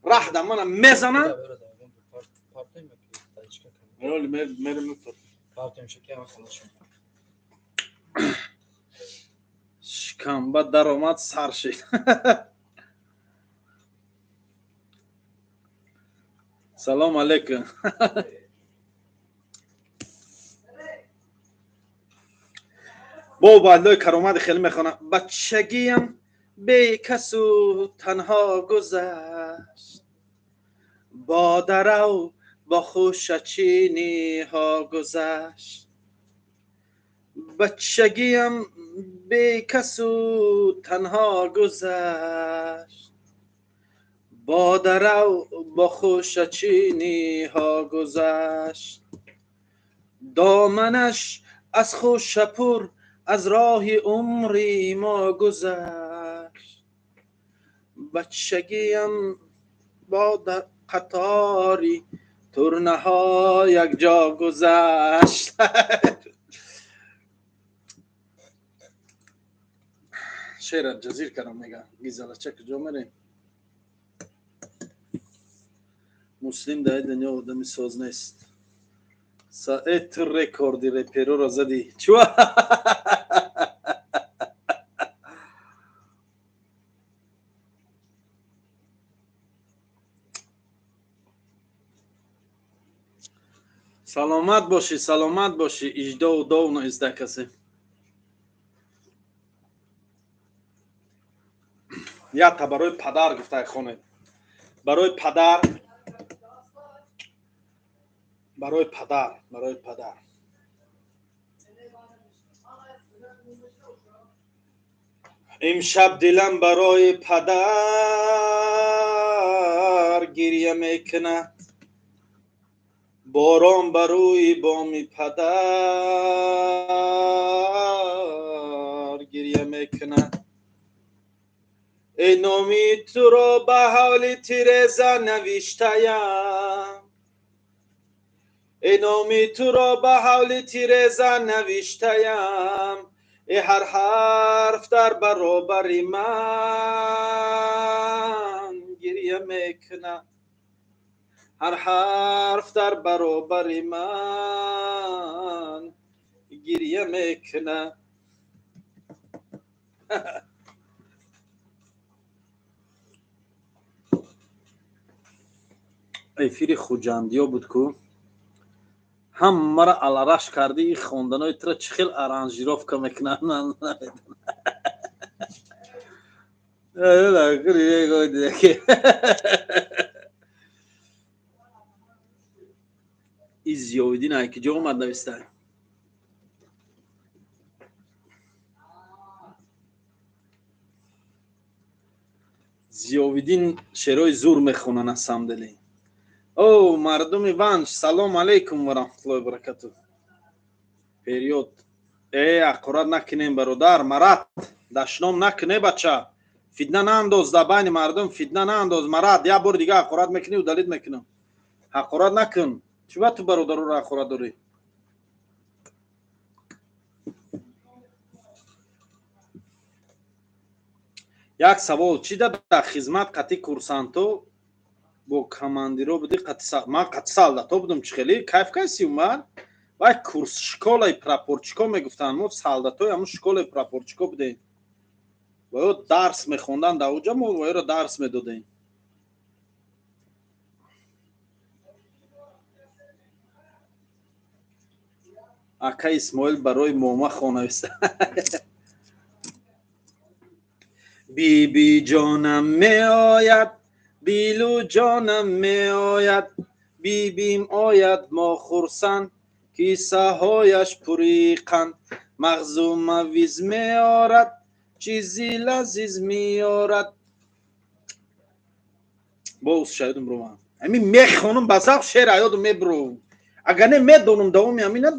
раҳ да мана мезанам. Партем. Мерем. Партем, шакем халос. Шикамба даромад, сар шид. Салом алейкум. Бо Убайдуллои Каромади хеле мехонам. Бачагиям бекасу танҳо гузашт, бо дарав, бо хушачиниҳо гузашт. Бачагиям бекасу танҳо гузашт, бо дарав, бо хушачиниҳо гузашт. Доманаш аз хуша пур аз роҳи умри мо гузашт. Бачагиям бо қатори турнаҳо якҷо гузашт. Шеъра ҷазир кардам, мега гизалача, куҷо мерем? Муслим дар дунё одами соз нест. Э, ту рекорди репероро задӣ чуа. Саломат бошӣ, саломат бошӣ. Иҷдову довно изда касе. Якта барои падар гуфтай хонед. Барои падар, барои падар, барои падар. Имшаб дилам барои падар гиря мекунад, борон ба рӯи боми падар гиря мекунад. Эй, номи туро ба ҳавли тиреза навиштаям, эй, номи туро ба ҳавли тиреза навиштаям. Э, ҳар ҳарф дар баробари ман гиря мекунад, ҳар ҳарф дар баробари ман гиря мекунад. Эфири Хуҷандиё буд ку, ҳамаро алараш кардӣ. Хонданои туро чӣ хел аранжировка мекунанд, ман намедонам. И Зиёвиддин ай ки ҷо омад нависта. Зиёвиддин шерои зур мехонад на самом деле. О, мардуми Ванж, салом алейкум ва раҳматуллоҳи баракату. Период. Э, ҳақорат накунем, бародар, Марат, дашном накуне, бача. Фитна наандоз дар байни мардум, фитна наандоз, Марат, як бори дига ҳақорат мекунӣ, удалить мекунам. Ҳақорат накун. Чӣ ба ту бародароро ҳақорат дорӣ? Як савол: чӣ дар хизмат қатъи курсантҳо бо командиро будӣ? Ман қатъи солдатҳо будам. Чӣ хеле кайф кайси, Умар? Вай курс школаи прапорщико мегуфтанд, мо солдатҳои ҳамун школаи прапорщико будем. Ва ё дарс мехондан дар оҷа, мо ваёро дарс медодем. Ака Исмоил барои мома хонависта. Биби ҷонам меояд, дилу ҷонам меояд, бибим ояд, мо хурсанд, кисаҳояш пури қанд, мағзу мавиз меорад, чизи лазиз меорад. Боз шаёдум бро, ҳамин мехонам ба завқ, шеър аёдум мебро. Агар не медонам давоми ҳамина,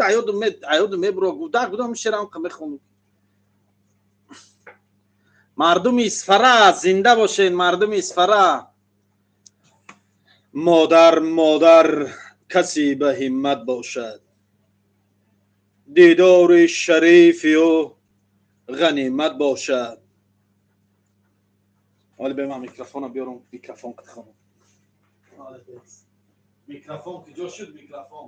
аёдум мебро. Гуда гудам шеърам мехонам. Мардуми Исфара, зинда бошед, мардуми Исфара. Модар, модар, касе ба ҳиммат бошад, дидори шарифи ӯ ғанимат бошад. Ҳоли бе ман микрофона биёрам, микрофон хонам. Микрофон куҷо шуд, микрофон?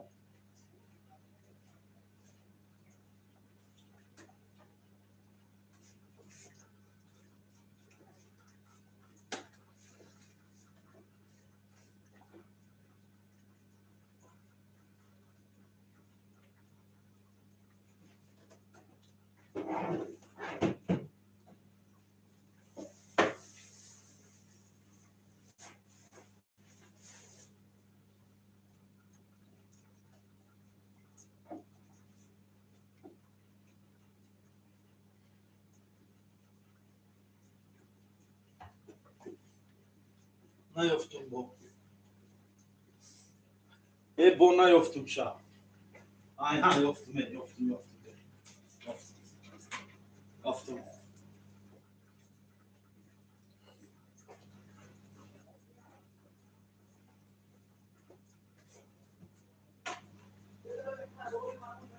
Наёфтум бо. Э, бо наёфтум ша. Ай, ҳа, ёфтум, ёфтум, ёфтум. Ёфтум.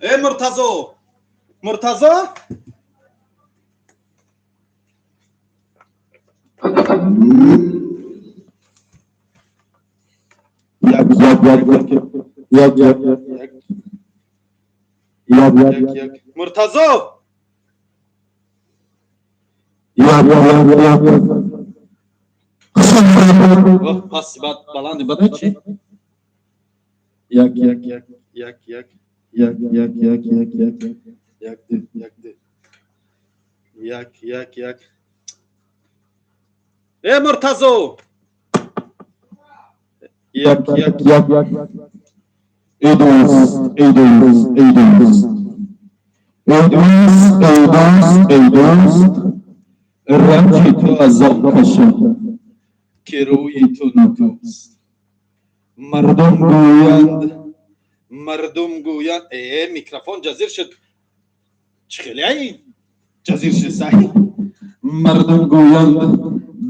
Э, Муртазо! Муртазо? Як, як, як, як, як, як, як, як. Муртазо! Як, як, як, як. Пас бад баланди бад чӣ? Як, як, як, як, як, як, як, як, як, як, як, як, як, як, як. Э, Муртазо! Як, як, як, як. Эй дӯст, эй дӯст, эй дӯст. Эй дӯст, эй дӯст, эй дӯст. Ранҷи ту азоб кашад, ки рӯи ту накӯст. Мардум гӯянд, мардум гӯянд. Э, микрофон ҷазир шуд. Чӣ хеле ай? Ҷазир шуд сай. Мардум гӯянд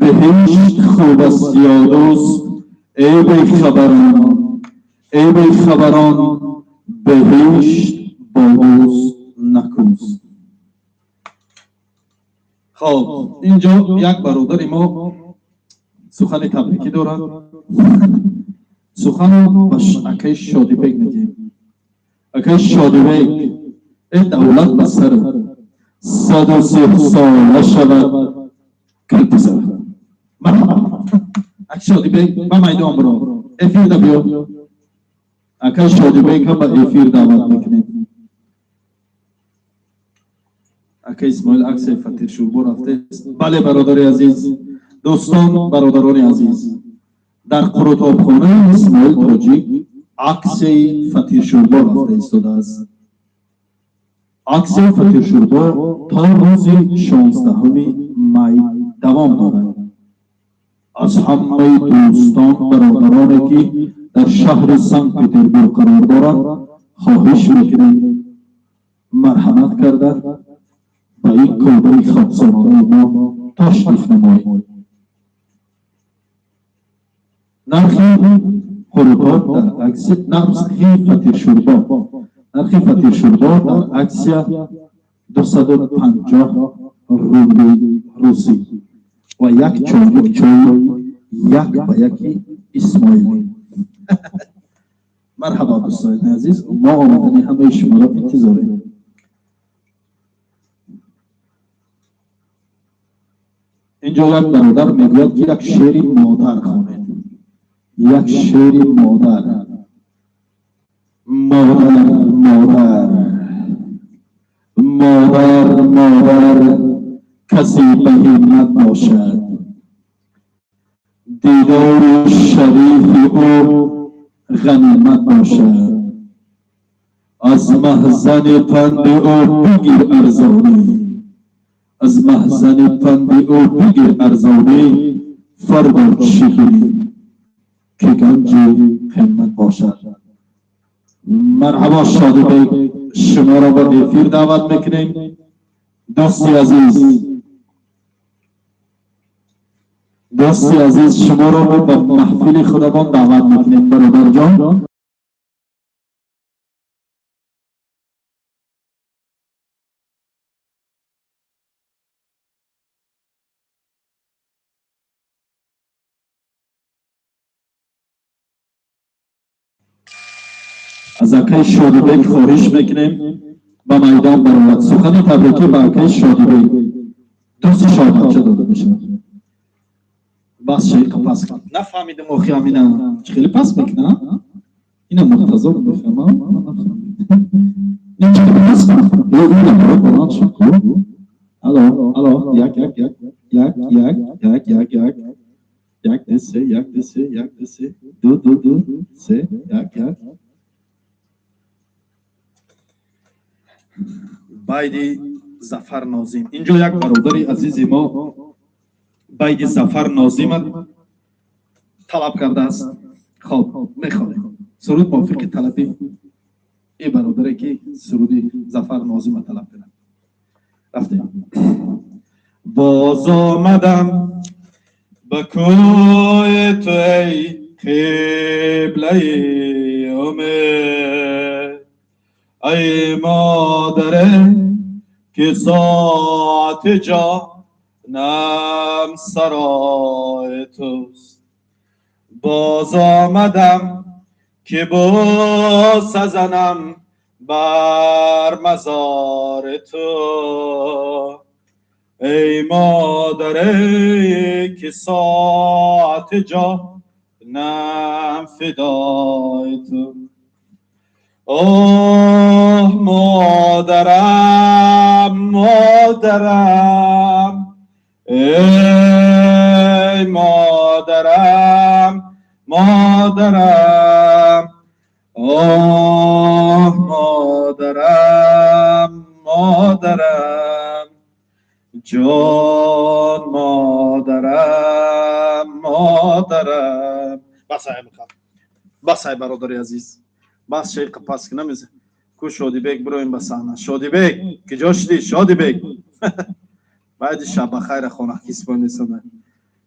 биҳишт хуб аст ё дӯст, эй бехабарон, эй бехабарон, биҳишт бо дӯст накӯст. Хоб, инҷо як бародари мо сухани табрикӣ дорад. Суханро ба акаи Шодибек медиҳем. Акаи Шодибек, эй давлат ба сарат, 103 сола шавад, калпи сарат. Марҳабат. Акаи Шодибек, ба майдон биро. Эфирда биё. Акаи Шодибекро ба эфир даъват мекунем. Акаи Исмоил аксияи фатиршӯрбо рафтааст. Бале, бародари азиз, дӯстон, бародарони азиз, дар қурутобхонаи Исмоил Тоҷик аксияи фатиршӯрбо рафта истодааст. Аксияи фатиршӯрбо то рӯзи 16 май давом дорад. Аз ҳамаи дӯстон, бародароне ки дар шаҳри Санкт-Петербург қарор доранд, хоҳиш мекунем, марҳамат карда ба ин кӯлбаи хоксоронаи мо ташриф намоед. Нархи қурбон дар аксия, нархи фатиршӯрбо, нархи фатиршӯрбо дар аксия 250 рубли русӣ ва як чойник чой як ба яки Исмоилӣ. Марҳабо, дӯстони азиз, мо омадани ҳамаи шуморо интизорем. Инҷо як бародар мегӯяд, ки як шеъри модар хонед, як шеъри модар. Модар, модар, модар, модар, касе ба ҳиммат бошад, дидори шарифи ӯ ғанимат бошад. Аз маҳзани панди ӯ бигир арзонӣ, аз маҳзани панди ӯ бигир арзонӣ, фардо чӣ кунӣ ки ганҷи қимат бошад. Марҳабо, Шодибек, шуморо ба эфир даъват мекунем. Дӯсти азиз, дӯсти азиз, шуморо мо ба маҳфили худамон даъват мекунем, бародарҷон. Аз акаи Шодибек хоҳиш мекунем, ба майдон барояд. Сухани табрикӣ ба акаи Шодибек, дӯсти шоҳбача, дода мешавад. Бас шайқа пас кард, нафаҳмидам охи, амина чӣ хеле пас мекуна? Ина Муртазо мефаҳмам, пас. Баланд шуд. Алло, алло, як, як, як, як, як, як, як, як, як, ду, се, як, ду, се, як, ду, се, ду, ду, ду, се, як, як. Байди Зафар Нозим. Инҷо як бародари азизи мо байди Зафар Нозима талаб кардааст. Хоб, мехонем суруд мувофиқи талаби ин бародаре ки суруди Зафар Нозима талаб кард. Рафтем. Боз омадам ба кӯи ту, эй қиблаи умед, эй модаре ки соати ҷонам сарои туст. Боз омадам ки бӯса занам бар мазори ту, эй модаре ки соати ҷонам фидои ту. Оҳ, модарам, модарам, эй модарам, модарам, оҳ, модарам, модарам, ҷон модарам, модарам. Бас, ай бас, ай бародари азиз, бас, шайқа пас ки намеза ку. Шодибек, бироем ба саҳна. Шодибек, киҷо шудӣ, Шодибек? Баъди шаббахайра хона кисбонесона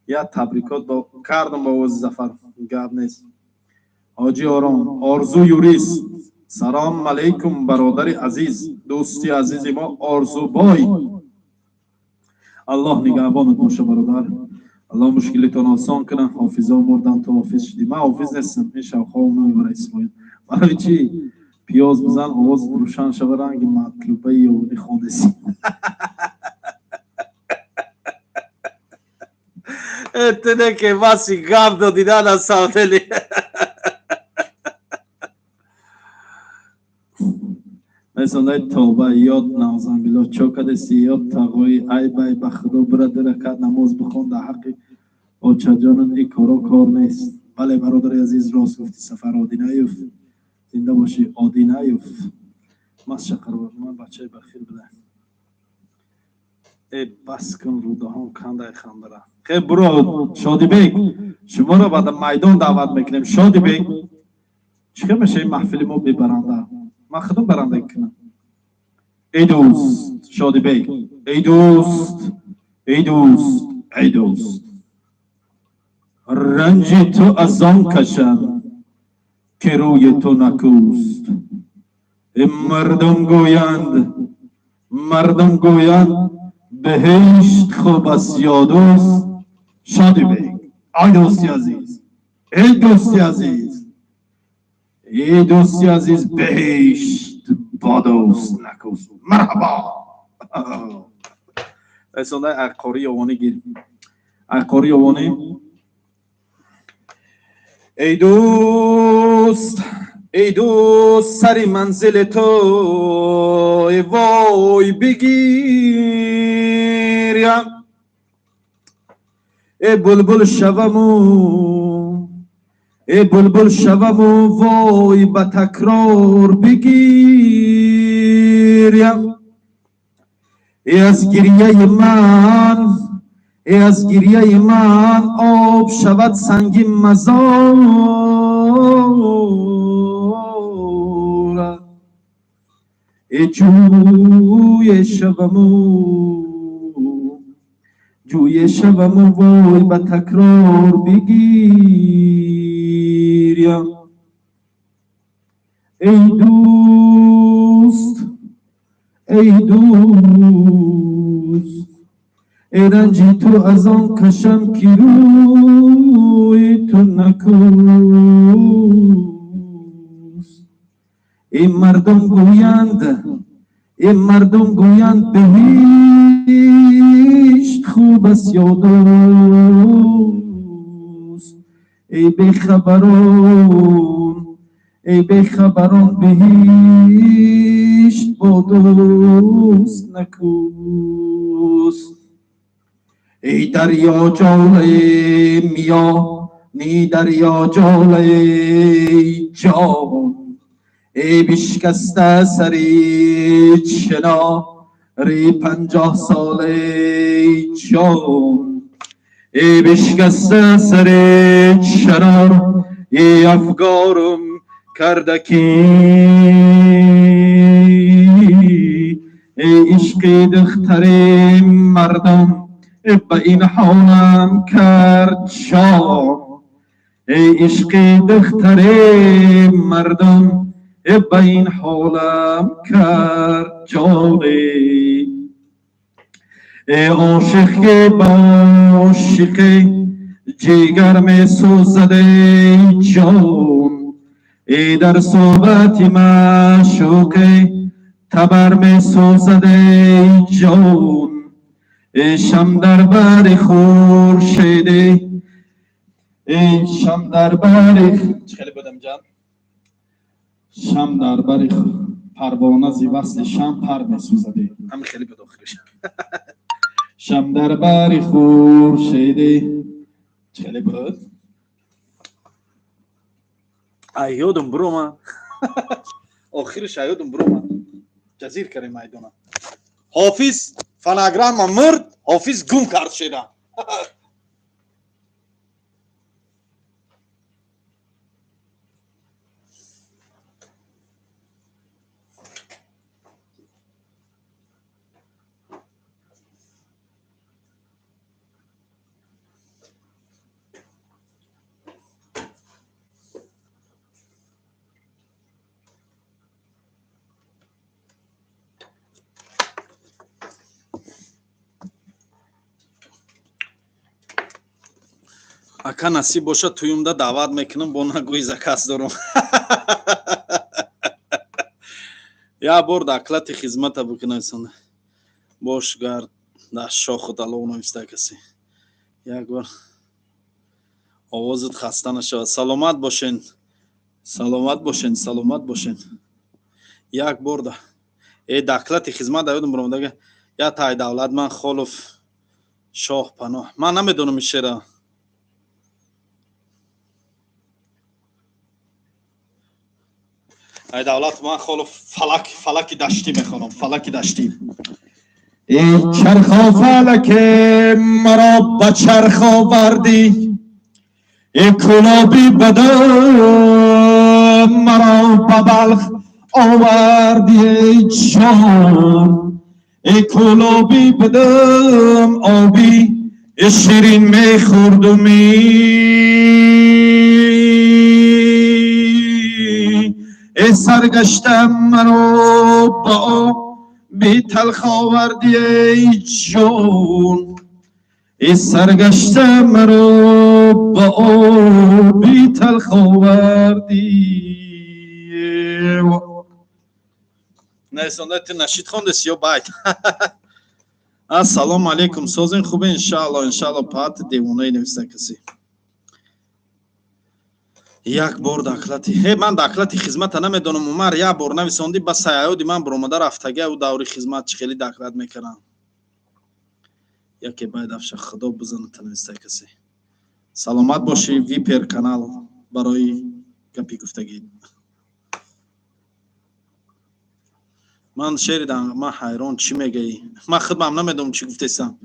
я табрикот кардам ба овози Зафар, гап нест. Ҳоҷи Ором, Орзу юрист, салом алейкум, бародари азиз, дӯсти азизи мо Орзубой, Аллоҳ нигаҳбонат боша, бародар, Аллоҳ мушкилитон осон кунад. Ҳофизо мурдан, ту ҳофиз шудӣ. Ман ҳофиз нестам, ин шавқҳоам намебара. Исмоил, барои чӣ пиёз бизан, овоз рӯшан шава, ранги матлубаи ёвни хонеси. Тине ки васи гап додида на самом деле. Месондай тоба ёд навзамбило чо кадеси ёд тағои ай бай ба худо бира, ду ракат намоз бихон, дар ҳаққи очаҷонат и коро кор нест. Бале, бародари азиз, рост гуфти. Сафар Одинаев, зинда бошӣ, Одинаев. Масшақар, ман бачаи бахир буда. Э, бас кун, рӯдаҳом кандай хандара. Хе, буро, Шодибек, шуморо ба майдон даъват мекунем. Шодибек, чӣ хел меша ин маҳфили мо бебаранда? Ман худам барандагӣ кунам. Эй дӯст, Шодибек, эй дӯст, эй дӯст, эй дӯст, ранҷи ту аз он кашам, ки рӯи ту накӯст. Мардум гӯянд, мардум гӯянд, беҳишт хуб аст ё дӯст. Шодибек, ай дӯсти азиз, эй дӯсти азиз, эй дӯсти азиз, беҳишт бо дӯст накӯст. Марҳабо. Расонда аққори ёвонӣ гир, аққори ёвонӣ. Эй дӯст, эй дӯст, сари манзили ту вой бигирям. Э булбул шаваму, э булбул шаваму, вой ба такрор бигирям. Э аз гирьяи ман, э аз гирьяи ман об шавад санги мазора. Э ҷӯе шаваму, ҷӯе шаваму, вой ба такрор бигирям. Эй дӯст, эй дӯст, эй ранҷи ту аз он кашам, ки рӯи ту накӯст. Эй мардум гӯянд, эй мардум гӯянд, беҳишт хуб аст ё дӯст. Эй бехабарон, эй бехабарон, беҳишт бо дӯст накӯст. Эй дарё ҷолаи миёни дарё ҷолаи ҷон, эй бишкаста сари чинори 50 солаи ҷон, эй бишкаста сари чинор, эй афгорум карда ки. Эй ишқи духтари мардум ба ин ҳолам кард ҷон, эй ишқи духтари мардум ба ин ҳолам кард ҷоне. Эй ошиқ ки ба ошиқе ҷигар месӯзад, эй ҷон, эй дар суҳбати маъшуқе табар месӯзад, эй ҷон. Эй шам дар бари хуршеде, эй шам дар бари чӣ хеле будам ҷан, шам дар бари парвона зи васли шам пар месӯзаде. Ҳами хеле буд охириш. Шам дар бари хуршеде, чӣ хеле буд, ай ёдум бирома, охириш ай ёдум бирома. Ҷазир кардем майдона. Ҳофиз фонограмма мурд, Ҳофиз гум кард шеда. Ака, насиб бошад, туюмда даъват мекунам, бо нагӯи заказ дорум. Як бор доклад и хизмата бикунайсон. Бош гард дар шоху далов нависта касе. Як бор овозат хаста нашавад. Саломат бошен, саломат бошен, саломат бошен. Як бор да э доклад и хизмат да ёдам баромадага. Я тай давлат ман Холов Шоҳ Паноҳ. Ман намедонам ин шера. Ай давлат ман Холов, фалак, фалаки даштӣ мехонам, фалаки даштӣ. Эй чархо фалак маро ба чарх овардӣ, эй кулоби бадам маро ба Балх овардӣ, эй ҷон. Эй кулоби бадам оби ширин мехӯрдумӣ, эй саргаштам маро ба оби талх овардӣ, эй ҷон. Эй саргаштам маро ба оби талх овардӣ. Нависонда ту нашид хондеси ё байт? Ассалому алайкум, созин, хубе? Иншаалло, иншаалло. Пат девонаи нависта касе. Як бор доклади ҳе, ман доклади хизмата намедонам. Умар, як бор нависондӣ, ба саёди ман баромада рафтага. Ӯ даври хизмат чӣ хеле доклад мекардам. Яке байд афша худо бизаната, нависта касе. Саломат бошӣ, Випер канал, барои гапи гуфтагӣ. Ман шери ман ҳайрон, чӣ мегӯӣ? Ман худмам намедонам чӣ гуфтесам.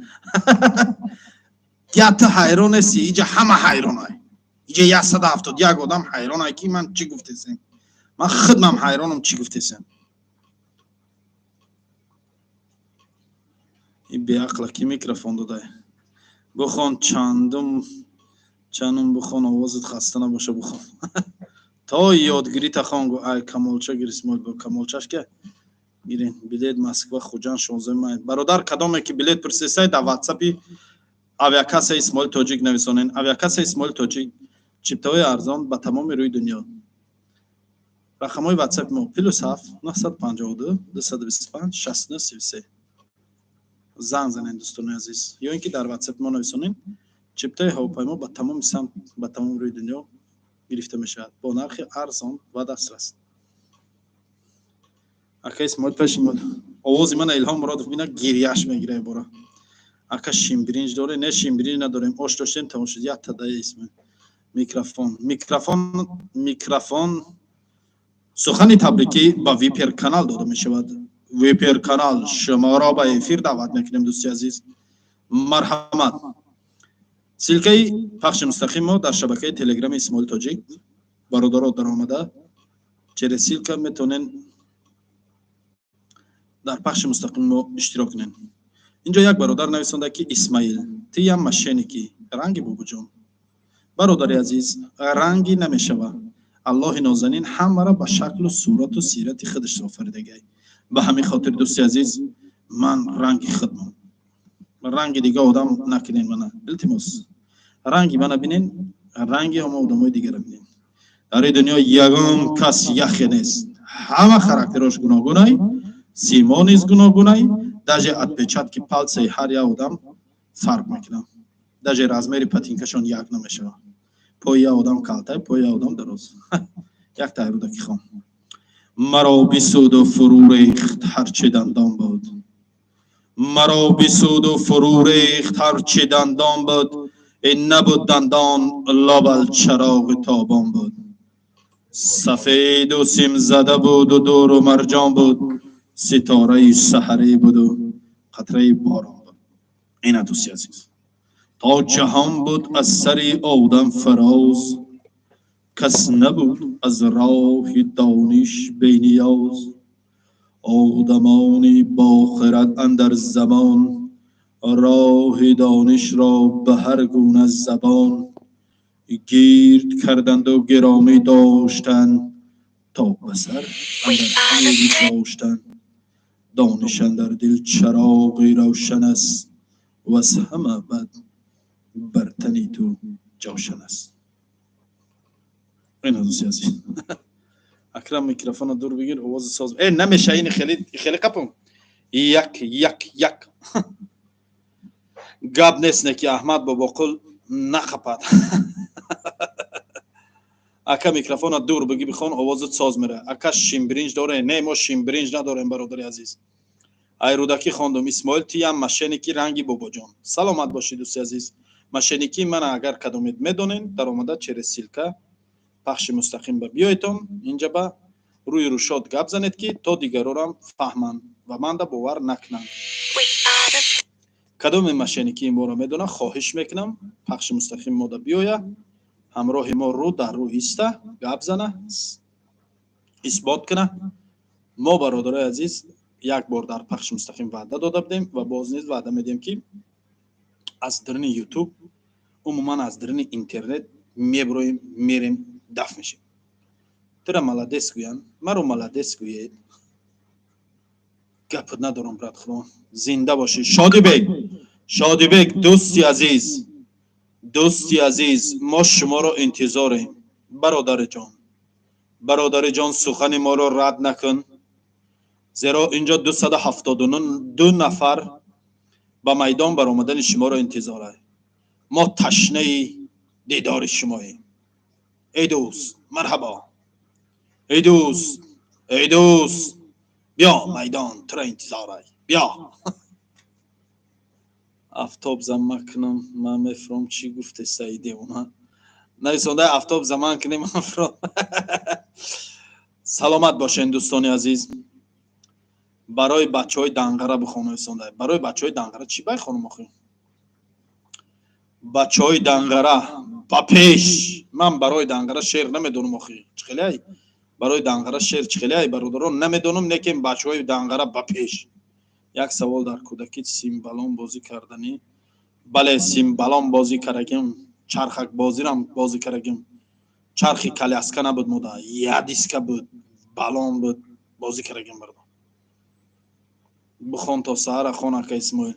Я ту ҳайрон нести, иҷа ҳама ҳайронай. Иҷа 171 одам ҳайронай, ки ман чӣ гуфтесем. Ман худмам ҳайронам, чӣ гуфтесем. И беақла ки микрофон додай. Бухон чандум чандум, бухон, овозат хаста набоша, бухон. То ёдгирита хон, гу ай Камолча гир, Исмоил, бо Камолчаш ка гирин. Билет Москва Хуҷанд 16 май. Бародар, кадоме ки билет пурсесай, дар ватсапи авиакасса Исмоил Тоҷик нависонен. Авиакасса Исмоил Тоҷик, чиптаҳои арзон ба тамоми рӯи дунё. Рақамҳои ватсапи мо +7 952 225 69 33. Занг занен, дӯстони азиз, ё ин ки дар ватсапи мо нависонен. Чиптаи ҳавопаймо ба тамоми самт, ба тамоми рӯи дунё гирифта мешавад бо нархи арзон ва дастрас. Ака Исмоил, пеши овози мана Илҳом Муродов бина, гирьяш мегира бора. Ака, шимбиринҷ доре? Не, шимбиринҷ надорем, ош доштем, тамом шуд. Як тадая Исмоил. Микрофон, микрофон, микрофон. Сухани табрикӣ ба Випер канал дода мешавад. Випер канал, шуморо ба эфир даъват мекунем, дӯсти азиз, марҳамат. Ссылкаи пахши мустақим мо дар шабакаи телеграми Исмоили Тоҷик. Бародаро, даромада через ссылка метавонен дар пахши мустақими мо иштирок кунед. Инҷо як бародар нависонда, ки Исмаил, ты ям мошенники, ранги бобуҷон. Бародари азиз, ранги намешава. Аллоҳи нозанин ҳамаро ба шаклу сурату сирати худаш офаридагай. Ба ҳамин хотир, дӯсти азиз, ман ранги худмам, ранги дига одам накунен мана, илтимос. Ранги мана бинен, ранги ҳама одамои дигара бинен. Дар ин дунё ягон кас яхе нест, ҳама характерош гуногунай, симо низ гуногунай. Даже отпечатки пальцаи ҳар як одам фарқ мекунад, даже размери патинкашон як намешавад. Пои як одам калтай, пои як одам дароз. Як тайрудаки хон. Маро бисуду фурӯ рехт ҳарчи дандон буд, маро бисуду фурӯ рехт ҳарчи дандон буд, ин набуд дандон, лобал чароғи тобон буд. Сафеду симзада буду дуру марҷон буд, ситораи саҳарӣ буду қатраи борон буд. Ина, дӯсти азиз, то ҷаҳон буд аз сари одам фароз, кас набуд аз роҳи дониш бениёз. Одамони бохират андар замон роҳи донишро ба ҳар гуна забон гирд карданду гиромӣ доштанд, то ба сар андар ҳаме доштанд. Дониш андар дил чароғи равшан аст, ваз ҳама бад бар тани ту ҷавшан аст. Ина, дӯсти азиз. Акрам, микрофона дур бигир, овози соз. Э, намеша, ини хеле хеле қапум. Як, як, як гап нест, не ки Аҳмад Бобоқул нақапад. Ака, микрофона дур бигӣ, бихон, овозат соз мера. Ака, шимбиринҷ доре? Не, мо шимбиринҷ надорем, бародари азиз. Ай рӯдакӣ хондум. Исмоил, тиям мошенники, ранги бобоҷон. Саломат бошӣ, дӯсти азиз. Мошенникӣ мана агар кадомед медонен, даромада через ссылка пахши мустақим ба биёедтон инҷа ба. Рӯи рӯшод гап занед, ки то дигарорам фаҳманд ва манда бовар накунанд. Кадоме мошенникӣ ин бора медонад, хоҳиш мекунам, пахши мустақим мода биёя, ҳамроҳи мо рӯ дар рӯ иста гап зана, исбот куна. Мо, бародарои азиз, як бор дар пахши мустақим ваъда дода будем ва боз низ ваъда медиҳем, ки аз даруни ютуб, умуман аз даруни интернет меброем, мерем, даф мешем. Тура молодец гӯянд, маро молодец гӯед. Гапат надорам, брат. Худо, зинда бошӣ. Шодибек, Шодибек, дӯсти азиз, дӯсти азиз, мо шуморо интизорем, бародари ҷон. Бародари ҷон, сухани моро рад накун, зеро инҷо 272 нафар ба майдон баромадани шуморо интизорад. Мо ташнаи дидори шумоем. Эй дӯст, марҳабо! Эй дӯст, эй дӯст, биё, майдон туро интизорай, биё. Афтоб зама кунам, ман мефуром. Чӣ гуфте, саи девона нависонда? Афтоб заман кунем, ман фуром. Саломат бошен, дӯстони азиз. Барои бачаҳои Данғара бихон, нависонда. Барои бачаҳои Данғара чӣ бай хонум охи? Бачаҳои Данғара, ба пеш! Ман барои Данғара шеър намедонам охи. Чӣ хелеай барои Данғара шеър, чӣ хелеай, бародарон, намедонам. Лекин бачаҳои Данғара, ба пеш! Як савол: дар кӯдакӣ симбалон бозӣ карданӣ? Бале, симбалон бозӣ кардагим, чархак бозирам бозӣ кардагим. Чархи коляска набуд мода, ядиска буд, балон буд, бозӣ кардагим. Бардон, бихон то саҳара, хон, ака Исмоил.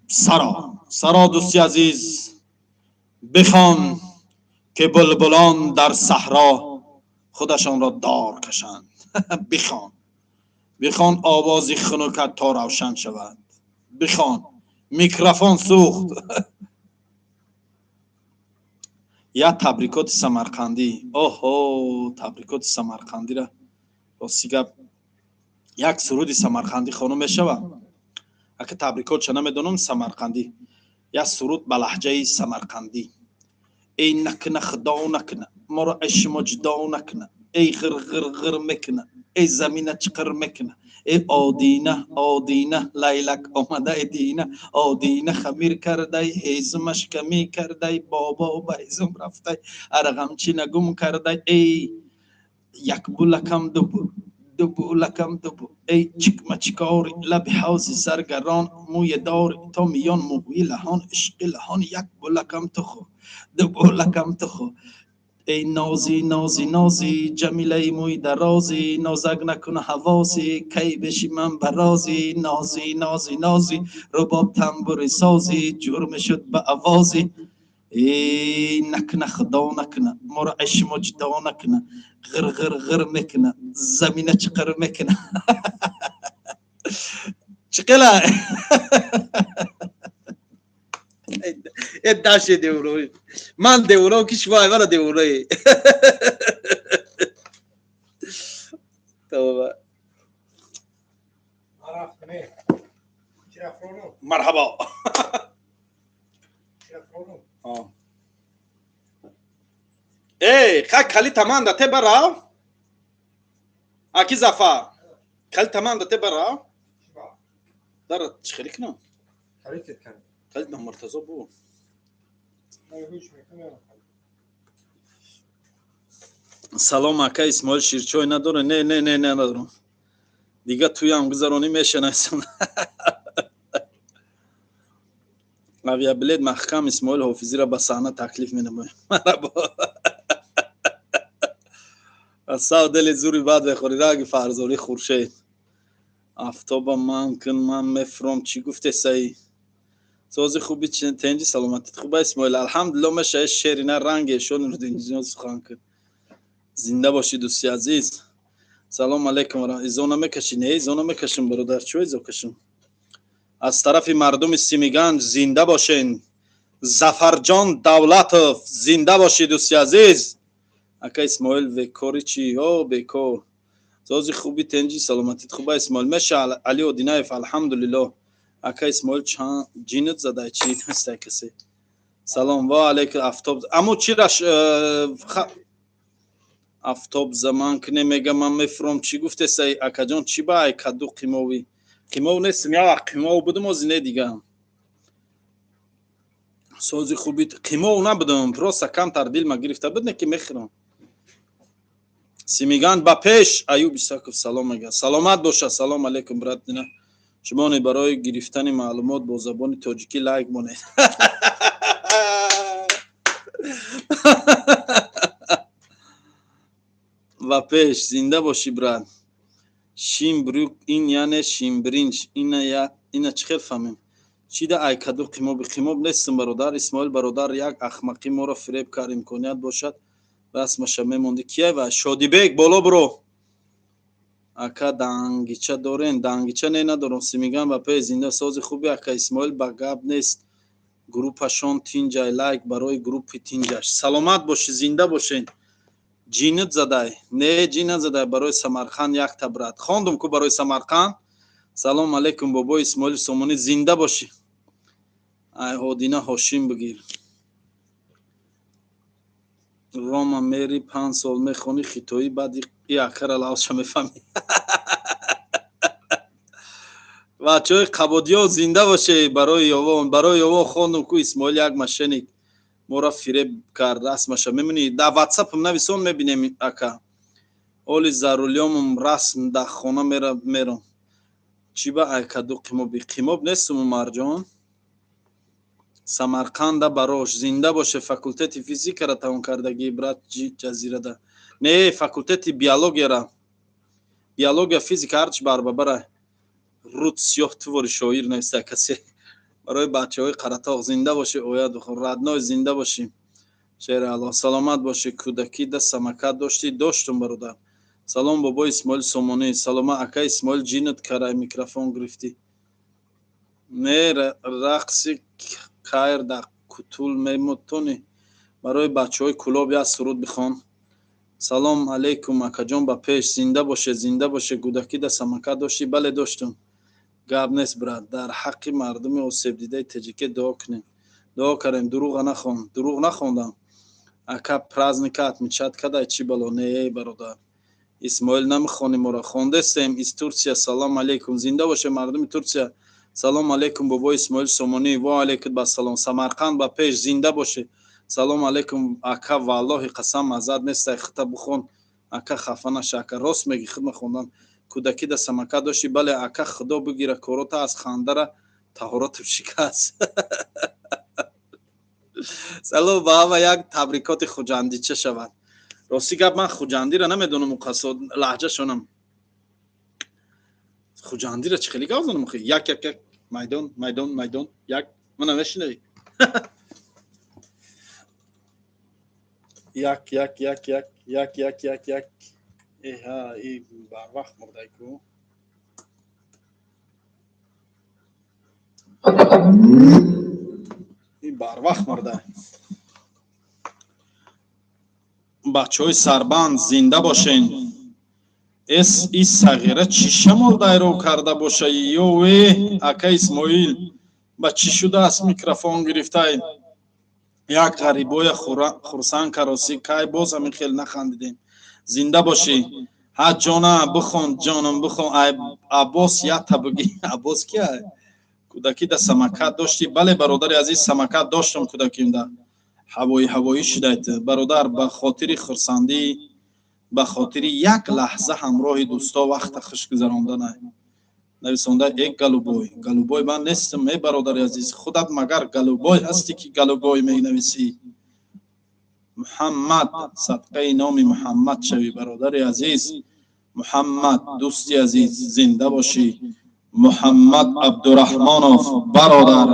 Саро, саро, дӯсти азиз, бихон, ки булбулон дар саҳро худашонро дор кашанд. Бихон, бихон, овози хунукат то равшан шавад. Бихон, микрофон сӯхт. Як табрикоти самарқандӣ. Оҳо, табрикоти самарқандира, рости гап, як суруди самарқандӣ хонум мешавад? Ака, табрикотша намедонам, самарқандӣ як суруд ба лаҳҷаи самарқандӣ. Эй, накуна, худо накуна, моро аз шумо ҷудо накуна. Эй, ғир ғир ғир мекуна, эй, замина чиқир мекуна. Эй, одина, одина, лайлак омадай дина, одина хамир кардай, ҳезумаш камӣ кардай, бобо ба ҳезум рафтай, арғамчина гум кардай. Эй, як булакам дубу, ду булакам дубу. Эй, чикма чикори, лаби ҳавзи заргарон, мӯе дори то миён, мӯи лаҳон, ишқи лаҳон. Як булакам туху, ду булакам туху. Эй, нози, нози, нози, ҷамилаи мӯи дарози, нозак накуна ҳавоси, кай беши ман барози. Нози, нози, нози, рубоб тамбури сози, ҷурме шуд ба авози. Эй, накуна, худо накуна, моро аз шумо ҷудо накуна. Ғир ғир ғир мекуна, замина чиқир мекуна. Чиқила э даше деврои ман, девро ки шумо айвара деврои. Тавба, марҳабо. Эй, ха, кали таманда те барав, аки Зафар, кали таманда те барав. Дара чӣ хеле кунам? Калит на Муртазо бу. Салом, ака Исмоил, ширчой надоре? Не, не, не, не, надорам. Дига туям гузаронӣ мешанасам. Авиабилет маҳкам. Исмоил Ҳофизиро ба саҳна таклиф менамоем. Сав дили зури бад мехӯри, раги фарзорӣ. Хуршед, афтоба ман кун, ман мефуром. Чӣ гуфте, саи? Сози хуби, тенҷи, саломатит хуба, Исмоил? Алҳамдулилло. Меша шерина ранге эшон рудинҷиён сухан кун. Зинда бошӣ, дӯсти азиз. Салом алейкум. Изо намекашӣ? Не, изо намекашем, бародар, чӯ изо кашем? Аз тарафи мардуми Симиганҷ зинда бошен. Зафарҷон Давлатов, зинда бошӣ, дӯсти азиз. Ака Исмоил, бекори чӣ? О, бекор. Сози хуби, тенҷи, саломатит хуба, Исмоил? Меша Али Одинаев, алҳамдулилло. Ака Исмоил, чанд ҷинат задай, чӣ нестай касе? Салом ва алейкум. Афтоб, амо чираш? Афтоб заман кне мега, ман мефуром. Чӣ гуфтесай, акаҷон? Чӣ ба ай каду қимовӣ? Қимов нестам, як вақт қимов будам, ози не дига. Сози хуби, қимов набудам, просто камтар дилма гирифта буд, не ки мехӯрам. Симиган ба пеш. Аюб Исаков салом мега, саломат боша. Салом алейкум, брат. Дина шумоне барои гирифтани маълумот бо забони тоҷикӣ лайк монед. Ва пеш, зинда бошӣ, брат. Шимбрюк ин яъне шимбиринҷ, ина чӣ хел фаҳмем? Чида айкаду қимоби? Қимоб нестам, бародар. Исмоил бародар, як ахмақӣ моро фиреб кард, имконият бошад, расмаша мемонди. Кияй ва Шодибек, боло буро. Ака, дангича дорен? Дангича не, надорам. Симиган ба пеш, зинда, сози хуби, ака Исмоил, ба гап нест, группашон тинҷай. Лайк барои группи тинҷаш. Саломат бошӣ, зинда бошед. Ҷинит задай? Не, ҷин назадай. Барои Самарқанд якта, брат, хондум ку барои Самарқанд. Салом алейкум, бобои Исмоили Сомонӣ, зинда бошӣ. Ай Ҳодина Ҳошим бигир. Рома мери, 5 сол мехонӣ хитоӣ, баъд и акара лавша мефаҳмӣ. Бачаҳои Қабодиён, зинда боше. Барои Ёвон, барои Ёвон хондум ку. Исмоил, як мошенник моро фиреб кард, расмаша мемонӣ дар ватсапам, нависон, мебинем, ака. Оли за рулёмум, расм дар хона мером. Чӣ ба айкаду қимоби? Қимоб нестум, Умарҷон. Самарқанда барош, зинда боше. Факултети физикара тамом кардагӣ, брат? Ҷазирада не, факултети биологияра. Биология, физика ҳарч барбабара. Руд сиёҳ тувори шоир нависта касе. Барои бачаҳои Қаратоғ, зинда бошӣ. Ояд родной, зинда бошӣ, шери Аллоҳ, саломат бошӣ. Кӯдакида самокат доштӣ? Доштум, бародар. Салом, бобои Исмоил Сомонӣ. Салома, ака Исмоил. Ҷинат карай, микрофон гирифтӣ? Не, рақси кайр дар кутул мемотонӣ. Барои бачаҳои Кулоб як суруд бихон. Салом алейкум, акаҷон, ба пеш, зинда боше, зинда боше. Кӯдакида самокат доштӣ? Бале, доштум. Гап нест, брат. Дар ҳаққи мардуми осебдидаи тоҷике дуо кунем. Дуо кардем, дурӯға нахон. Дурӯғ нахондам, ака. Праздника отмечать кадай? Чӣ бало? Не, бародар Исмоил, намехонӣ моро, хондестем. Из Турция салом алейкум, зинда боше мардуми Турсия. Салом алейкум, бобои Исмоил Сомонӣ. Во алейкум басалом. Самарқанд ба пеш, зинда боше. Салом алейкум, ака. Валлоҳи қасам, маззат нестай, хита бухон. Ака, хафа наша, ака, рост меги, хидма хондан. Кӯдакида самокат доштӣ? Бале, ака. Худо бигира корота, аз хандара таҳорату шикаст. Салом ба ҳама, як табрикоти хуҷандича шавад. Рости гап, ман хуҷандира намедонам, уқасо лаҳҷашонам. Хуҷандира чӣ хеле гап занам? Як, як, як, майдон, майдон, майдон, як. Мана мешунавӣ? Як, як, як, як, як, як, як, як. Эҳа, и барвақт мурдай ку. И барвақт мурдай. Бачаҳои сарбанд, зинда бошен. Эс и сағира чӣ шамол дайров карда боша? Ёве, ака Исмоил, ба чӣ шудааст, микрофон гирифтай? Як ғарибоя хурсанд каросӣ. Кай боз ҳамин хел нахандидем. Зинда бошӣ. Ҳа, ҷона, бихон, ҷонам, бихон. Аббос, якта бигӣ. Аббос кия? Кӯдакида самокат доштӣ? Бале, бародари азиз, самокат доштам кӯдакимда. Ҳавои ҳавоӣ шудайт, бародар. Ба хотири хурсандӣ, ба хотири як лаҳза ҳамроҳи дӯсто вақта хуш гузаронданай. Нависонда э голубой. Голубой ман нестам, э бародари азиз. Худат магар голубой ҳастӣ, ки голубой менависӣ? Муҳаммад, садқаи номи Муҳаммад шавӣ, бародари азиз. Муҳаммад, дӯсти азиз, зинда бошӣ. Муҳаммад Абдураҳмонов, бародар,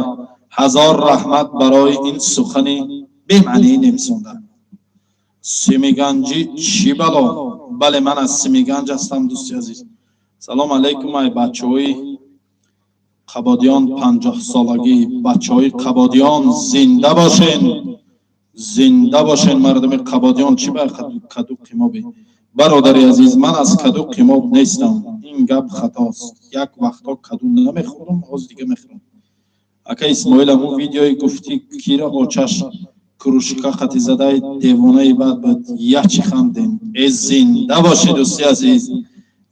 ҳазор раҳмат барои ин сухани бемаънии нависонда. Симиганҷӣ чӣ бало? Бале, ман аз Симиганҷ ҳастам, дӯсти азиз. Салом алейкум, ай бачаҳои Қабодиён, 50-солагӣ. Бачаҳои Қабодиён, зинда бошен, зинда бошен, мардуми Қабодиён. Чӣ ба каду қимобе? Бародари азиз, ман аз каду қимоб нестам, ин гап хатост. Як вақтҳо каду намехӯрам, ҳоз дига мехӯрам. Ака Исмоил, аму видеои гуфтӣ, кира очаш Кружка қати задаи девонаи бад буд, ячи хандем. Э, зинда бошӣ, дӯсти азиз.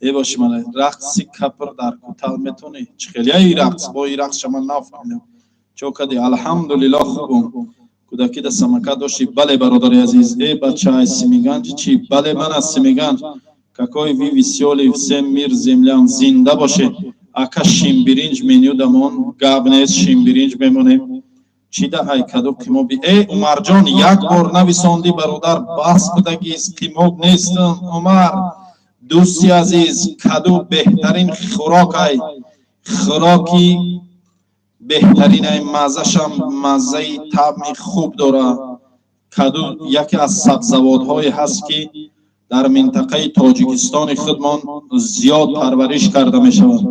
Э, боши мана рақси капр дар кутал метонӣ? Чӣ хелияи рақс? Бо и рақсша ман нафаҳмидам. Чо кади? Алҳамдулилло, хубум. Кӯдакида самокат дошти? Бале, бародари азиз. Э, бача, ай Симиганҷ чӣ? Бале, ман аз Симиганҷ. Какой вы весёлый, всем мир землям. Зинда бошед. Ака, шимбиринҷ меню дамон гап нест, шимбиринҷ мемонем. Чӣ да ай каду қимоби? Э, Умарҷон, як бор нависондӣ, бародар, бас будагист. Қимоб нестам, Умар дӯсти азиз. Каду беҳтарин хӯрок ай, хӯроки беҳтаринай, маззашам маззаи таъми хуб дорад. Каду яке аз сабзавотҳое ҳаст, ки дар минтақаи Тоҷикистони худмон зиёд парвариш карда мешавад.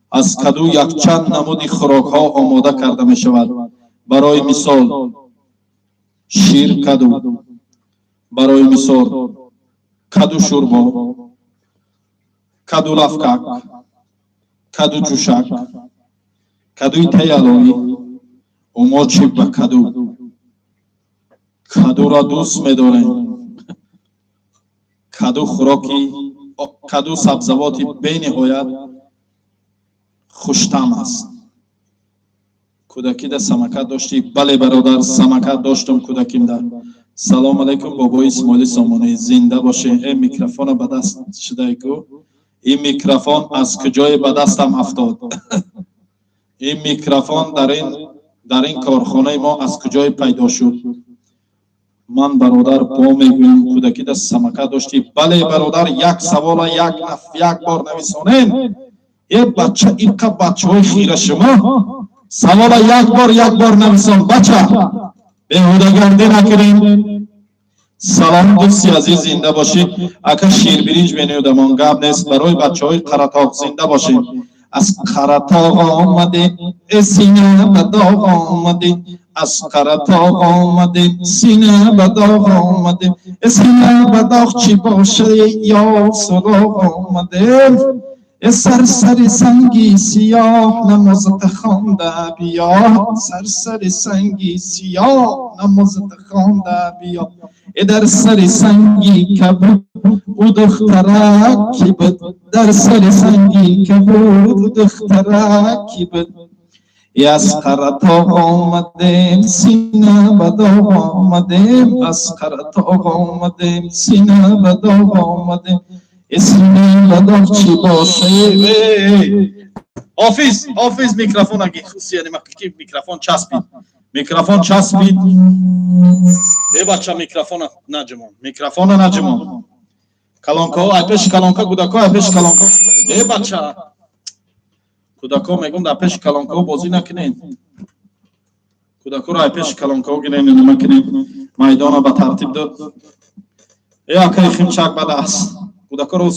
Аз каду якчанд намуди хӯрокҳо омода карда мешавад, барои мисол, ширкаду, барои мисол, каду шӯрбо, каду лафкак, каду ҷӯшак, кадуи таялоӣ. Мо чӣ ба каду, кадуро дӯст медорем. Каду хӯроки, каду сабзавоти бениҳоят хуштаъм аст. Кӯдакида самокат доштӣ? Бале, бародар, самокат доштум кӯдакимда. Салом алайкум, бобои Исмоили Сомонӣ, зинда боше. Э, микрофона ба даст шудай ку. Ин микрофон аз куҷое ба дастам афтод? Ин микрофон дар ин корхонаи мо аз куҷое пайдо шуд? Ман, бародар, бо мегӯям, кӯдакида самокат доштӣ? Бале, бародар. Як савола як бор нависонем. Е, бача, инқа бачаҳои хира, шумо савола як бор, як бор нависон, бача, беҳудагардӣ накунем. Салом, дӯсти азиз, зинда бошӣ. Ака, ширбиринҷ менӯдамон гап нест, барои бачаҳои Қаратоғ. Зинда бошед. Аз Қаратоғ омадем, э, сина ба доғ омадем. Аз Қаратоғ омадем, сина ба доғ омадем. Э, сина ба доғ чӣ боша, ё суроғ омадем. Э, сарсари санги сиёҳ намозата хонда биё, сарсари санги сиёҳ намозата хонда биё. Э, дар сари санги кабуд ӯ духтараки буд, дар сари санги кабуд ӯ духтараки буд. Аз Қаратоғ омадем, сина ба доғ омадем. Аз Қаратоғ омадем, сина ба доғ омадем. Сина ба доғ чӣ боша? Офис, офис, микрофон аги ки микрофон часпид, микрофон часпид. Э, бача, микрофона наҷумон, микрофона наҷумон. Калонкаҳо ай пеши калонка, кӯдакҳо ай пеши калонка. Э, бача, кӯдакҳо, мегӯм, дар пеши калонкаҳо бозӣ накунед. Кӯдакҳоро ай пеши калонкаҳо гирен, нима кунед, майдона ба тартиб дод. Э, акаи химчак ба даст кӯдакҳоро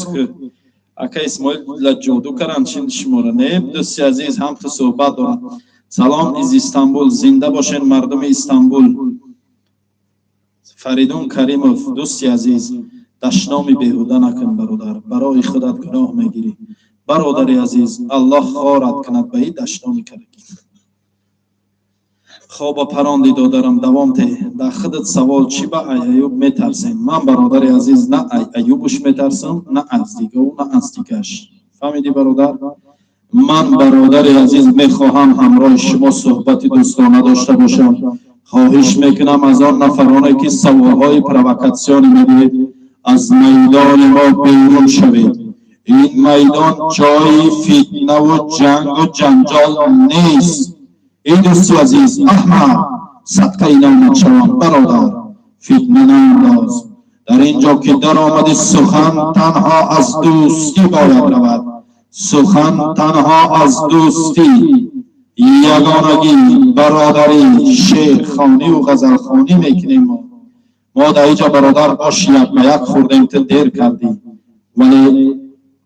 ака Исмоил ла ҷоду каранд чин шуморо. Не, дӯсти азиз, ҳам ту суҳбат дорам. Салом из Истанбул. Зинда бошен, мардуми Истанбул. Фаридун Каримов, дӯсти азиз, дашноми беҳуда накун, бародар, барои худат гуноҳ мегирӣ. Бародари азиз, Аллоҳ хорат кунад ба ин дашноми карагӣ. Хоба паронди, додарам, давом те. Дар худат савол: чӣ ба ай Аюб метарсем? Ман, бародари азиз, на ай Аюбуш метарсам, на аз дигаву на аз дигаш. Фаҳмидӣ, бародар? Ман, бародари азиз, мехоҳам ҳамроҳи шумо суҳбати дӯстона дошта бошам. Хоҳиш мекунам аз он нафароне, ки саволҳои провокатсионӣ медиҳед, аз майдони мо берун шавед. Ин майдон ҷои фитнаву ҷангу ҷанҷол нест. Эй дӯсти азиз Аҳмад, садқаи номат шавам, бародар, фитна наандоз. Дар ин ҷо ки даромади, сухан танҳо аз дӯстӣ бояд равад, сухан танҳо аз дӯстӣ, ягонагӣ, бародарӣ. Шеърхониву ғазалхонӣ мекунем мо. Мо дар инҷа, бародар, ош як ба як хӯрдем. Ту дер кардӣ, вале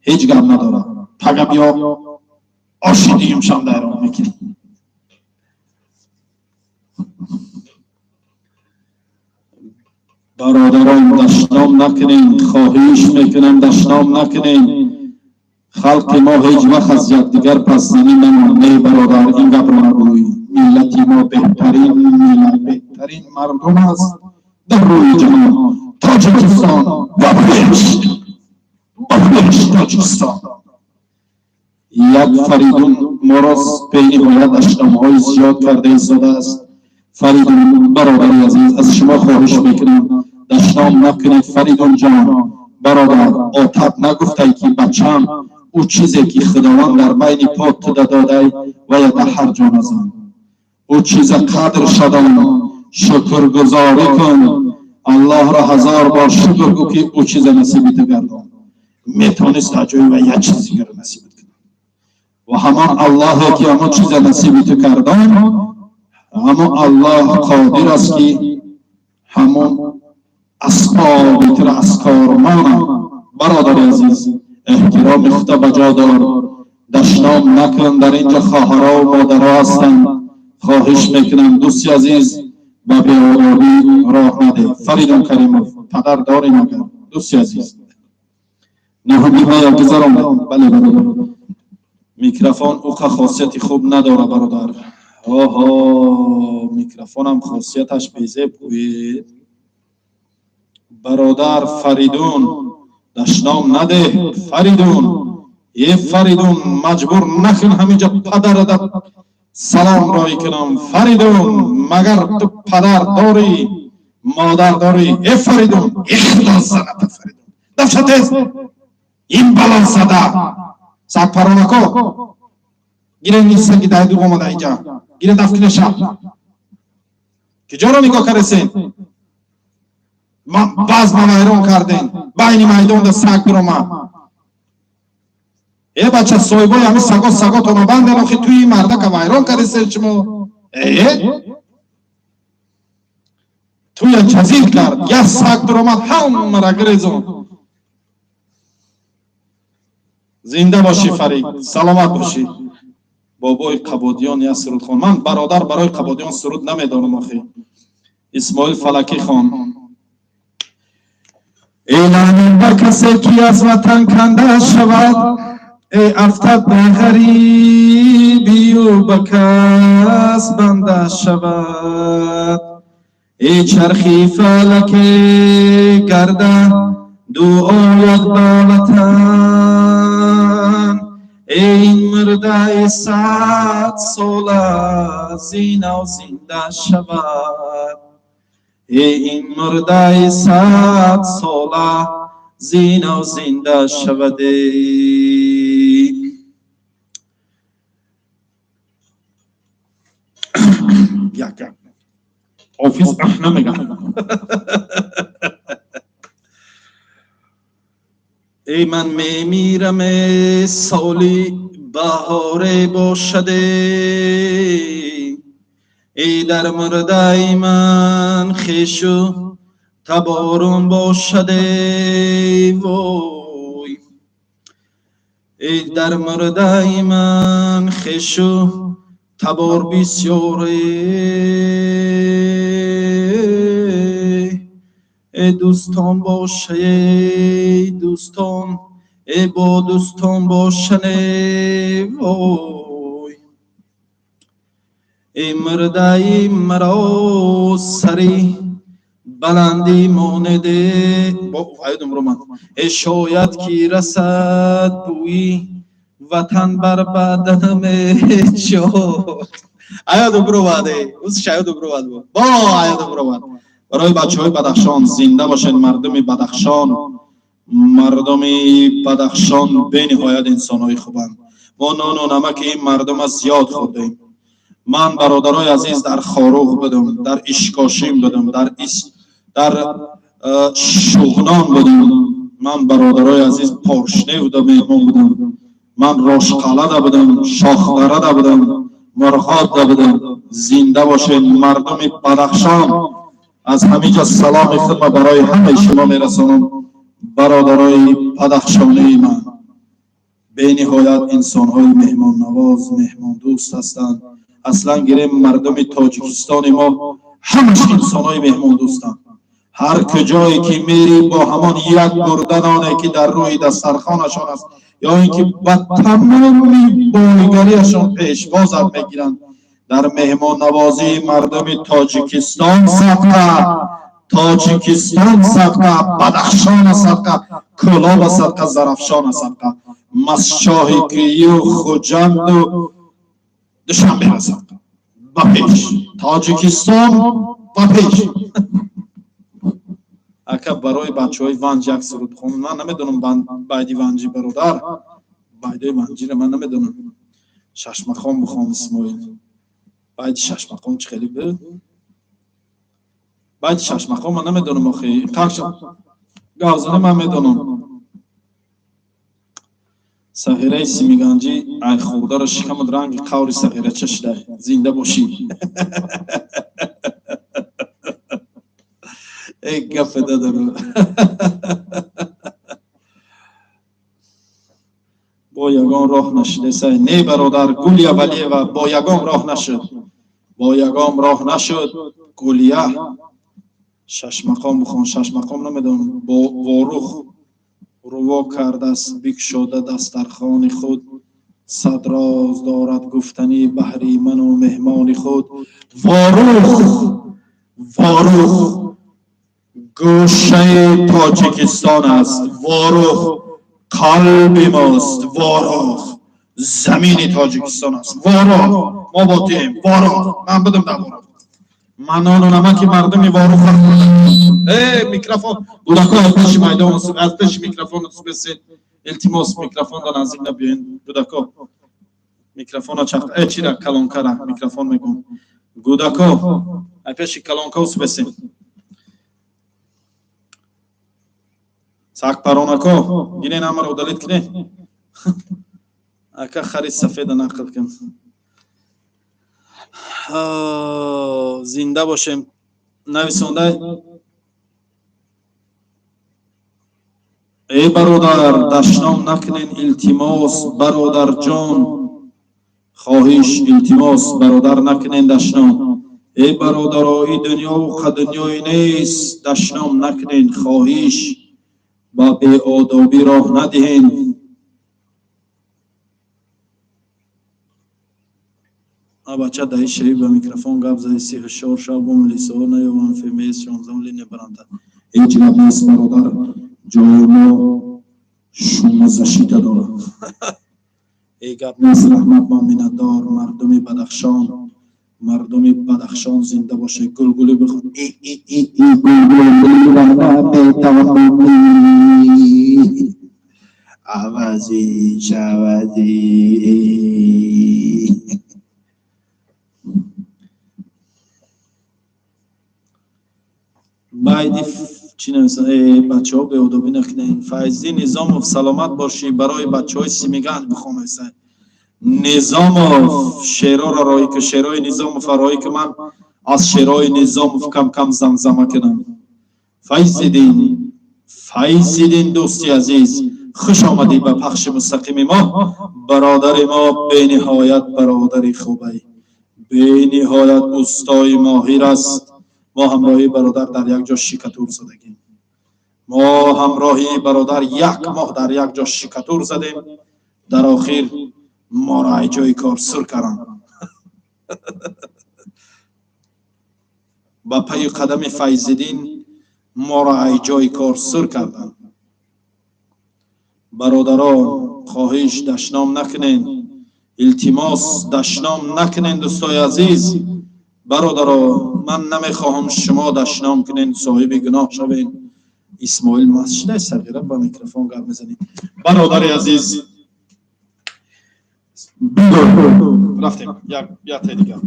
ҳеҷ гап надорад. Пага биё, оши дуюмшам дайрон мекунем. Бародарон, дашном накунем, хоҳиш мекунам, дашном накунем. Халқи мо ҳеҷ вақт аз якдигар пасзанӣ намонд. Не, бародар, ин гапро нагӯй. Миллати мо беҳтарин миллат, беҳтарин мардум аст дар рӯи ҷаҳон. Тоҷикистон ба пеш, ба пеш, Тоҷикистон. Як Фаридун моро бениҳоят дашномҳои зиёд карда истодааст. Фаридун, бародари азиз, аз шумо хоҳиш мекунам, дашном накунед. Фаридун ҷон, бародар, отат нагуфтай, ки бачам, ӯ чизе ки Худованд дар байни по туда додай, вая дар ҳар ҷо назан. Ӯ чиза қадр шадон, шукргузорӣ кун, Аллоҳро ҳазор бор шукр гӯ, ки ӯ чиза насиби ту гардон. Метавонист дар ҷои ва як чиз дигарро насибат кунад. Ва ҳамон Аллоҳе ки ҳамон чиза насиби ту кардон, ҳамон Аллоҳ қодир аст, ки ҳамон асбоби туро аз кор монад. Бародари азиз, эҳтироми худо ба ҷо дор, дашном накун. Дар инҷо хоҳаро модаро ҳастанд. Хоҳиш мекунам, дӯсти азиз, ба беодобӣ роҳ надеҳ. Фаридун Каримов, падар дорӣ магар, дӯсти азиз? Наҳубимая гузаронед. Бале, бародар, микрофон уқа хосияти хуб надора, бародар. Оҳо, микрофонам хосияташ безеб гӯед. Бародар Фаридун, дашном надеҳ. Фаридун, е Фаридун, маҷбур накун ҳаминҷа падарада салом роҳӣ кунам. Фаридун, магар ту падар дорӣ, модар дорӣ? Э Фаридун, э Худо заната! Фаридун, дафша тез, ин бало зада сагпаронако гире нисаги дайду омада инҷа гире дафкинаша. Киҷоро нигоҳ каресен? Баз ма вайрон карден. Байни майдонда саг биромад. Э бача, соҳибои ҳамин саго, саготона банден. Охи туи мардака вайрон кардесен шумо. Э туя ҷазир кард, як саг биромад, ҳамара гирезон. Зинда бошӣ, Фарид, саломат бошӣ. Бобои Қабодиён як суруд хон. Ман, бародар, барои Қабодиён суруд намедонам охи. Исмоил Фалакӣ хон. Эълоним ба касе ки аз ватан канда шавад, э афтад ба ғарибию ба кас банда шавад. Э чархи фалаке гарда ду ояд ба ватан, э ин мурдаи 100 сола зинав зинда шавад. Э ин мурдаи 100 сола зинав зинда шаваде. Як як офис намегам. Эй ман мемирам, соли баҳоре бошаде, эй дар мурдаи ман хешу таборум бошаде, вой, эй дар мурдаи ман хешу табор бисёре, э дӯстон боше, дӯстон, э бо дӯстон бошане, вой. Эй мурдаи маро сари баландӣ монеде. Аёдум ромад. Э шояд ки расад бӯи ватан бар баданам ҷод. Аёдум ромад, узш аёдум ромад, бо аёдум ромад. Барои бачаҳои Бадахшон, зинда бошед, мардуми Бадахшон. Мардуми Бадахшон бениҳоят инсонҳои хубанд. Мо нону намаки ин мардума зиёд хӯрдем. Ман, бародарои азиз, дар Хоруғ будам, дар Ишкошим будам, дар Шуғнон будам. Ман, бародарои азиз, Поршневда меҳмон будам, ман Рошқалада будам, Шохдарада будам, Мурғобда будам. Зинда бошед, мардуми Бадахшон. Аз ҳаминҷа саломи худма барои ҳамаи шумо мерасонам. Бародарои бадахшонии ман бениҳоят инсонҳои меҳмоннавоз, меҳмондӯст ҳастанд. Аслан гирем, мардуми Тоҷикистони мо ҳамаш инсонҳои меҳмондӯстанд. Ҳар куҷое ки мерӣ, бо ҳамон як бурда ноне ки дар рӯи дастархонашон аст, ё ин ки ба тамоми бойгариашон пешвозат мегиранд. Дар меҳмоннавозии мардуми Тоҷикистон садқа, Тоҷикистон садқа, Бадахшона садқа, Кӯлоба садқа, Зарафшона садқа, Мастчоҳи Кию, Хуҷанду Душанбера садқа. Ба пеш Тоҷикистон, ба пеш! Ака, барои бачаҳои Ванҷ як суруд хон. Ман намедонам байди Ванҷи, бародар, байдои Ванҷира ман намедонам. Шашмақом бихон, Исмоил. Байди Шашмақом чӣ хеле буд? Байди Шашмақом ман намедонам охи. Гавзана ман медонам. Сағираи симиганҷӣ ай хурдаро шикамад, ранги қаври сағирача шудай. Зинда бошӣ. Эй, гапе додару. Бо ягон роҳ нашидесай? Не, бародар Гулия Валиева, бо ягон роҳ нашуд, бо ягон роҳ нашуд. Гулия, Шашмақом бихон. Шашмақом намедонам. Бо Ворух руво кардааст, бикушода дастархони худ, сад роз дорад гуфтанӣ баҳри ману меҳмони худ. Ворух, Ворух гӯшаи Тоҷикистон аст, Ворух қалби мост, Ворух замини Тоҷикистон аст. Ворух, мо бо туем. Ворух, ман будам дар Ворух, ман нону намаки мардуми Ворух. Э, микрофон, кӯдако, аз пеши майдон, аз пеши микрофон бесед, илтимос. Микрофонро наздик набиёен, кӯдако. Микрофона чақ, э, чира, калонкара микрофон мегӯм. Кӯдако, аз пеши калонка бесед. Сагпаронако, гирен, ҳамаро удалить кунед. Ака, хари сафеда нақл кун. Зинда бошем. Нависондай: эй бародар, дашном накунен, илтимос. Бародарҷон, хоҳиш, илтимос, бародар, накунен дашном. Эй бародаро, и дунё қа дунёе нест. Дашном накунен, хоҳиш, ба беодобӣ роҳ надиҳен. Бача, даи шериф ба микрофон гап зади, ҳушёр шав, бо милисаҳо наёванд. ФМС 16 линия баранда. Ҳеҷ гап нест, бародар, ҷои мо шумозащита дорад. Эй, гап нест, раҳмат, ман миннатдор. Мардуми Бадахшон, мардуми Бадахшон зинда боше. Гулгулӣ бихон. Гулгулӣ наметавонӣ, авазӣ шавадӣ. Байди чӣ нависа? Э, бачаҳо, беодобӣ накунед. Файзи Низомов, саломат бошӣ. Барои бачаҳои Симиганҷ бихон. Низомов, шеъроро роҳӣ ку, шеърои Низомова роҳӣ ку, ман аз шеърои Низомов кам кам замзама кунам. Файзиддин, Файзиддин, дӯсти азиз, хуш омадӣ ба пахши мустақими мо. Бародари мо бениҳоят бародари хубай, бениҳоят устои моҳир аст. Мо ҳамроҳии бародар дар як ҷо шикатур задагем. Мо ҳамроҳии бародар як моҳ дар як ҷо шикатур задем. Дар охир моро ай ҷои кор сур карданд. Ба пайи қадами Файзиддин моро ай ҷои кор сур карданд. Бародарон, хоҳиш, дашном накунен, илтимос, дашном накунен. Дӯстои азиз, бародаро, ман намехоҳам шумо дашном кунен, соҳиби гуноҳ шавен. Исмоил маст шудай, сағира, ба микрофон гап мезанӣ. Бародари азиз, рафтем як дигар.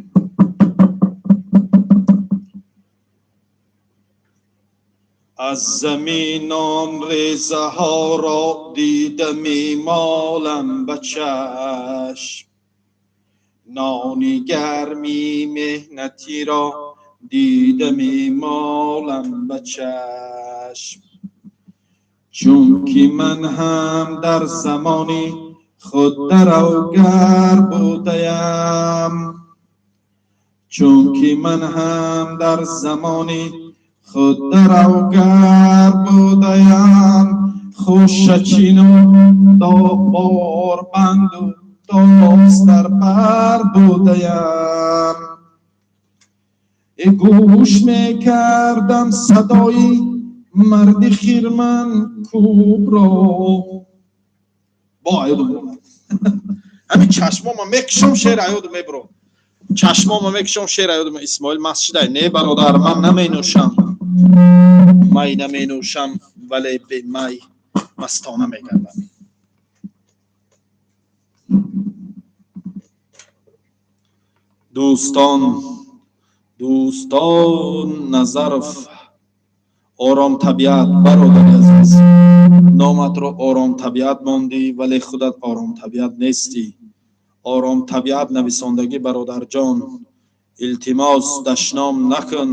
Аз заминон резаҳоро дида мемолам ба чашм, нони гарми меҳнатиро дида мемолам ба чашм. Чунки ман ҳам дар замони худ даравгар будаям, чунки ман ҳам дар замони худ даравгар будаям, хушачину борбанду Дӯст дар бар будаям. Гӯш мекардам садои марди хирман кӯбро. Бо аёдум меомад. Ҳамин чашмома мекушом, шеър аёдум мебро. Чашмома мекушом, шеър аёдум. Исмоил масҷидай. Не, бародар, ман наменӯшам. Май наменӯшам, вале бе май мастона мегардам. Дӯстон, дӯстон, Назаров Оромтабиат, бародари азиз, номатро Оромтабиат мондӣ, вале худат оромтабиат нестӣ. Оромтабиат нависондагӣ, бародарҷон, илтимос, дашном накун.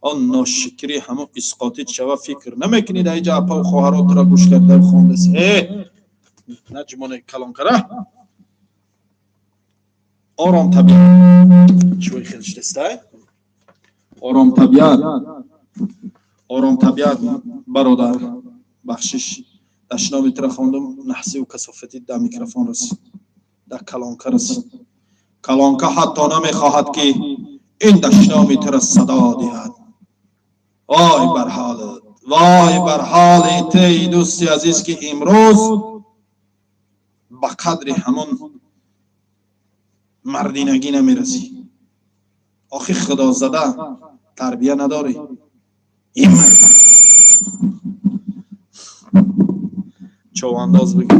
Он ношукрӣ ҳамон исқотӣ шава, фикр намекунӣ дар иҷа апаву хоҳаротро гӯш карда хондаси. Э, наҷмоне калонкара. Оромтабиат чӯи хел шудастай? Оромтабиат, оромтабиат, бародар, бахшиш, дашноми тура хондум, наҳсиву касофатӣ дар микрофон расид, дар калонка расид. Калонка ҳатто намехоҳад, ки ин дашноми тура садо диҳад. Вой бар ҳолат, вой бар ҳоли тей, дӯсти азиз, ки имрӯз ба қадри ҳамон мардинагӣ намерасӣ. Охи худозада тарбия надорӣ. Ин мард човандоз бигӯ.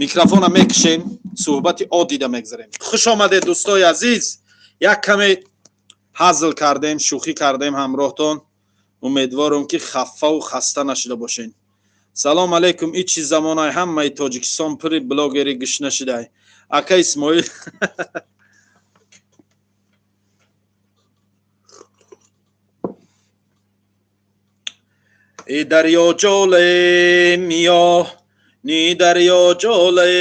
Микрофона мекушем, суҳбати оддида мегзарем. Хуш омадед, дӯстои азиз. Як каме ҳазл кардем, шӯхӣ кардем ҳамроҳтон. Умедворам, ки хаффаву хаста нашуда бошед. Салом алейкум. И чӣ замонай, ҳамаи Тоҷикистон пури блогери гушна шудай. Ака Исмоил, и дарё ҷоле миё ни дарё ҷоле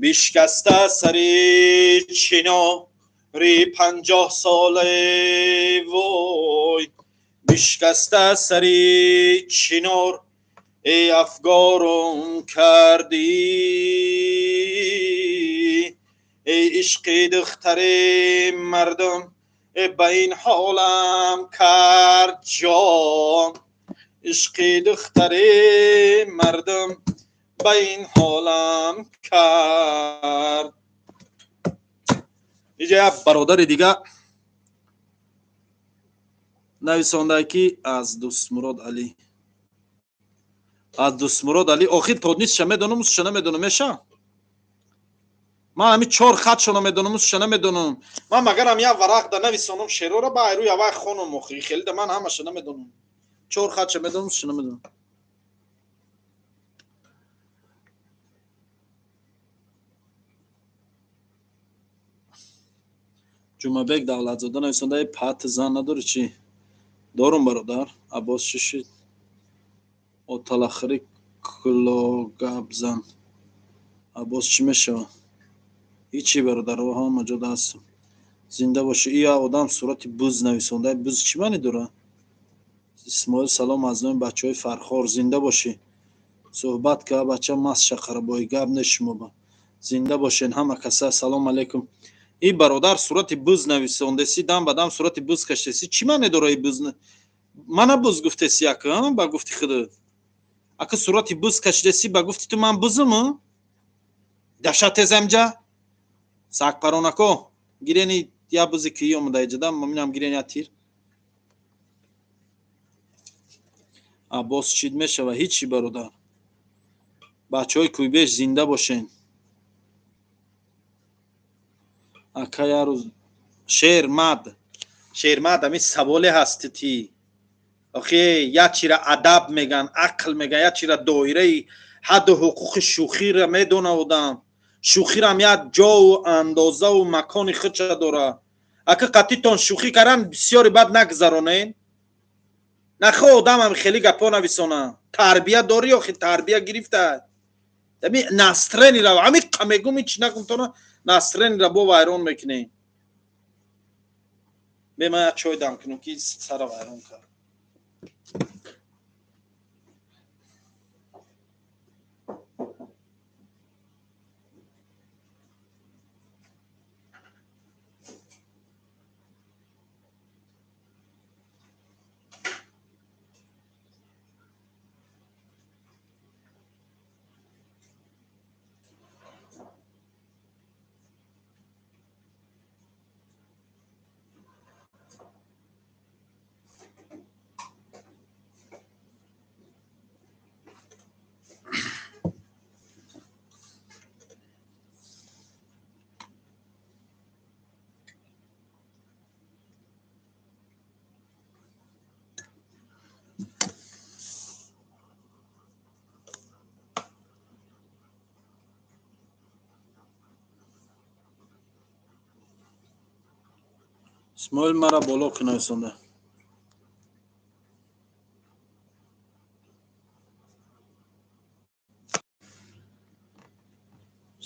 бишкаста сари чинори 50 соле, вой, бишкаста сари чинор, эй афгорум кардӣ, эй ишқи духтари мардум ба ин ҳолам кард ҷон, ишқи духтари мардум ба ин ҳолам кард. Иҷа як бародари дига нависонда, ки аз Дӯстмурод Алӣ, аз Дӯстмурод Алӣ. Охир то нисша медонам, усша намедонам. Меша, ман ҳамин чор хатшо намедонам, усша намедонам. Ман магарам як варақ да нависонам шеърора, ба айрӯи авай хонам. Охи хеле да ман ҳамаша намедонам. Чор хатша медонам, усша намедонам. Ҷумъабек Давлатзода нависонда: пат, зан надорӣ чӣ? Дорум, бародар. Аббос чӣ шид? Оталахири кулогапзан. Аббос чӣ мешавад? Ҳичи, бародаро, ҳама ҷода ҳастам. Зинда бошӣ. Ия одам сурати буз нависонда. Буз чӣ маъне дорад? Исмоил, салом аз номи бачаҳои Фархор. Зинда бошӣ. Суҳбат ка, бача маст шақарабои, гап нест шумоба. Зинда бошен ҳама каса. Салом алейкум. И бародар сурати буз нависондаси, дам ба дам сурати буз каштеси. Чӣ маъне дора и буз? Мана буз гуфтеси, ака, ба гуфти худат. Ака, сурати буз кашидаси, ба гуфти ту ман бузум? Даҳшат тезамҷа сагпаронако гирени, я бузи кӣ омада иҷада, минам гирени, я тир. Аббос чид мешава? Ҳичи, бародар. Бачаҳои Кӯйбеш, зинда бошен. Ака, як рӯз Шермад, Шермад, ами саволе ҳасти ти. Охи як чира адаб меган, ақл меган, як чира доираи ҳадду ҳуқуқи шӯхиро медона одам. Шӯхирам як ҷову андозаву макони худша дора. Ака, қатитон шӯхӣ кардан бисёре бад нагзаронен. Нахо одамам хеле гапҳо нависона. Тарбия дорӣ, охи тарбия гирифта. Ами настроение ра ами мегум, ҳеч нагумтона, настроение ра бо вайрон мекунӣ. Бе, ман як чой дам кунам, ки сара вайрон кард. Исмоил, мара боло кунависонда.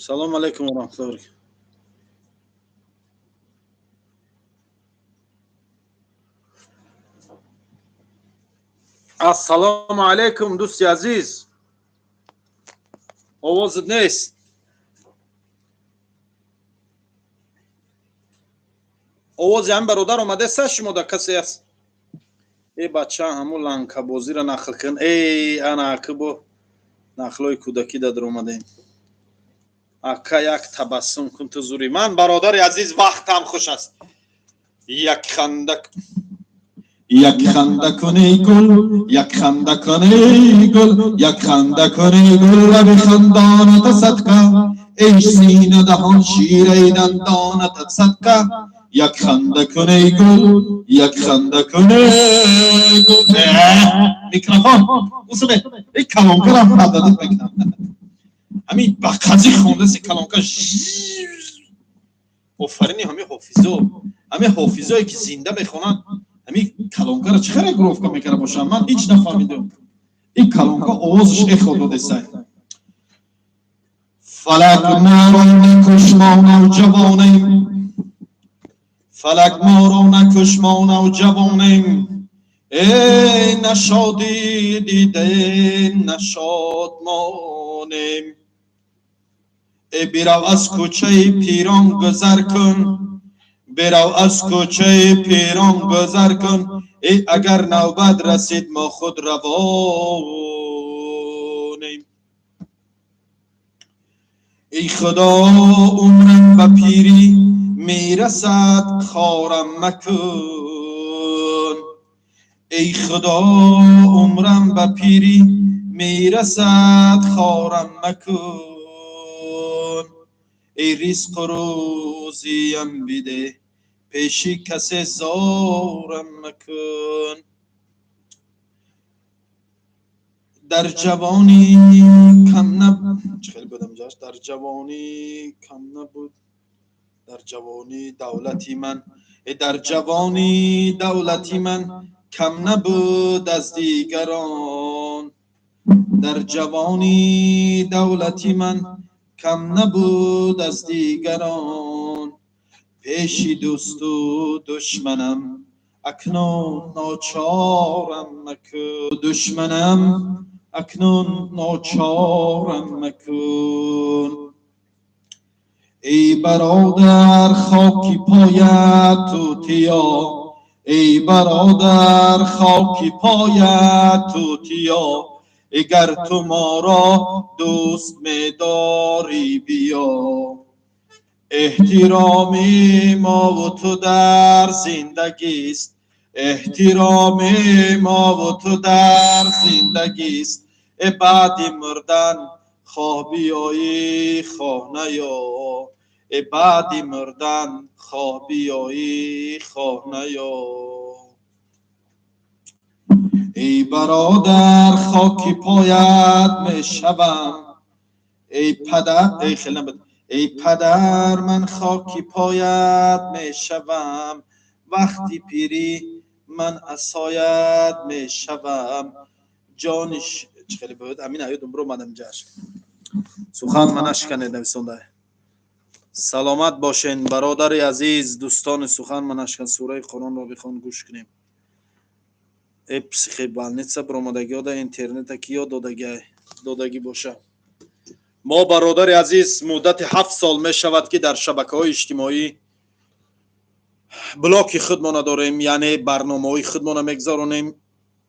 Салому алайкум ва раҳматуллоҳи ва баракатуҳ. Ассалому алайкум, дӯсти азиз. Овозат нест. Овози ҳамин бародар омадеста шумо да касе аст? Э, бача, ҳамун ланкабозиро нақл кун. Эй, ана аки бо нақлҳои кӯдакӣ дар омадем. Ака, як табассум кун ту зури. Ман, бародари азиз, вақтам хуш аст. Як ханда. Як ханда куни, гул, як ханда куни, гул, як ханда куни, гул, лаби хандоната садқа, эй сина даҳон, шираи дандоната садқа. Як ханда куни, гул, як ханда куни, гул. Микрофон усубе, эй, колонкарам пададат мекунам. Ҳамин ба қазӣ хондаси колонка. Офарини ҳамин ҳофизо, ҳамин ҳофизое ки зинда мехонанд. Ҳамин колонкаро чӣ хеле регулировка мекарда бошам, ман ҳеҷ нафаҳмидам. Ин колонка овозаш эхо додесай. Фалак моро накуш, мо навҷавонем. Фалак моро накуш, мо навҷавонем. Эй, нашодӣ дидаем, нашодмонем. Э, бирав, аз кӯчаи Пирон гузар кун, бирав, аз кӯчаи Пирон гузар кун. Э, агар навбат расид, мо худ равонем. Эй худо, умрам ба пирӣ мерасад, хорам макун. Эй худо, умрам ба пирӣ мерасад, хорам макун. Эй, ризқу рӯзиям биде, пеши касе зорам макун. Дар ҷавонӣ кам наб чӣ хеле будам ҷаш, дар ҷавонӣ кам набуд, дар ҷавонӣ давлати ман, э, дар ҷавонӣ давлати ман кам набуд аз дигарон. Дар ҷавонӣ давлати ман кам набуд аз дигарон. Пеши дӯсту душманам акнун ночорам макун. Душманам акнун ночорам макун. Эй бародар, хоки поят тутиё. Эй бародар, хоки поят тутиё. Агар ту моро дӯст медорӣ, биё. Эҳтироми мову ту дар зиндагист. Эҳтироми мову ту дар зиндагист. Э, баъди мурдан хоҳ биёӣ, хоҳ наё. Э, баъди мурдан хоҳ биёӣ, хоҳ наё. Эй бародар, хоки поят мешавам. Эй падар, эй, хеле набуд. Эй падар, ман хоки поят мешавам. Вақти пирӣ ман асоят мешавам. Ҷони чӣ хеле буд, ҳамин аёдум омадам ҷаш. Сухан ма нашканед, нависонда. Саломат бошен, бародари азиз, дӯстони. Сухан ма нашкан, сураи Қуръонро бихон, гӯш кунем. Э, психбольница биромадагиёда интернета ки ёд додагӣ боша. Мо, бародари азиз, муддати 7 сол мешавад, ки дар шабакаҳои иҷтимоӣ блоки худмона дорем, яъне барномаҳои худмона мегузаронем.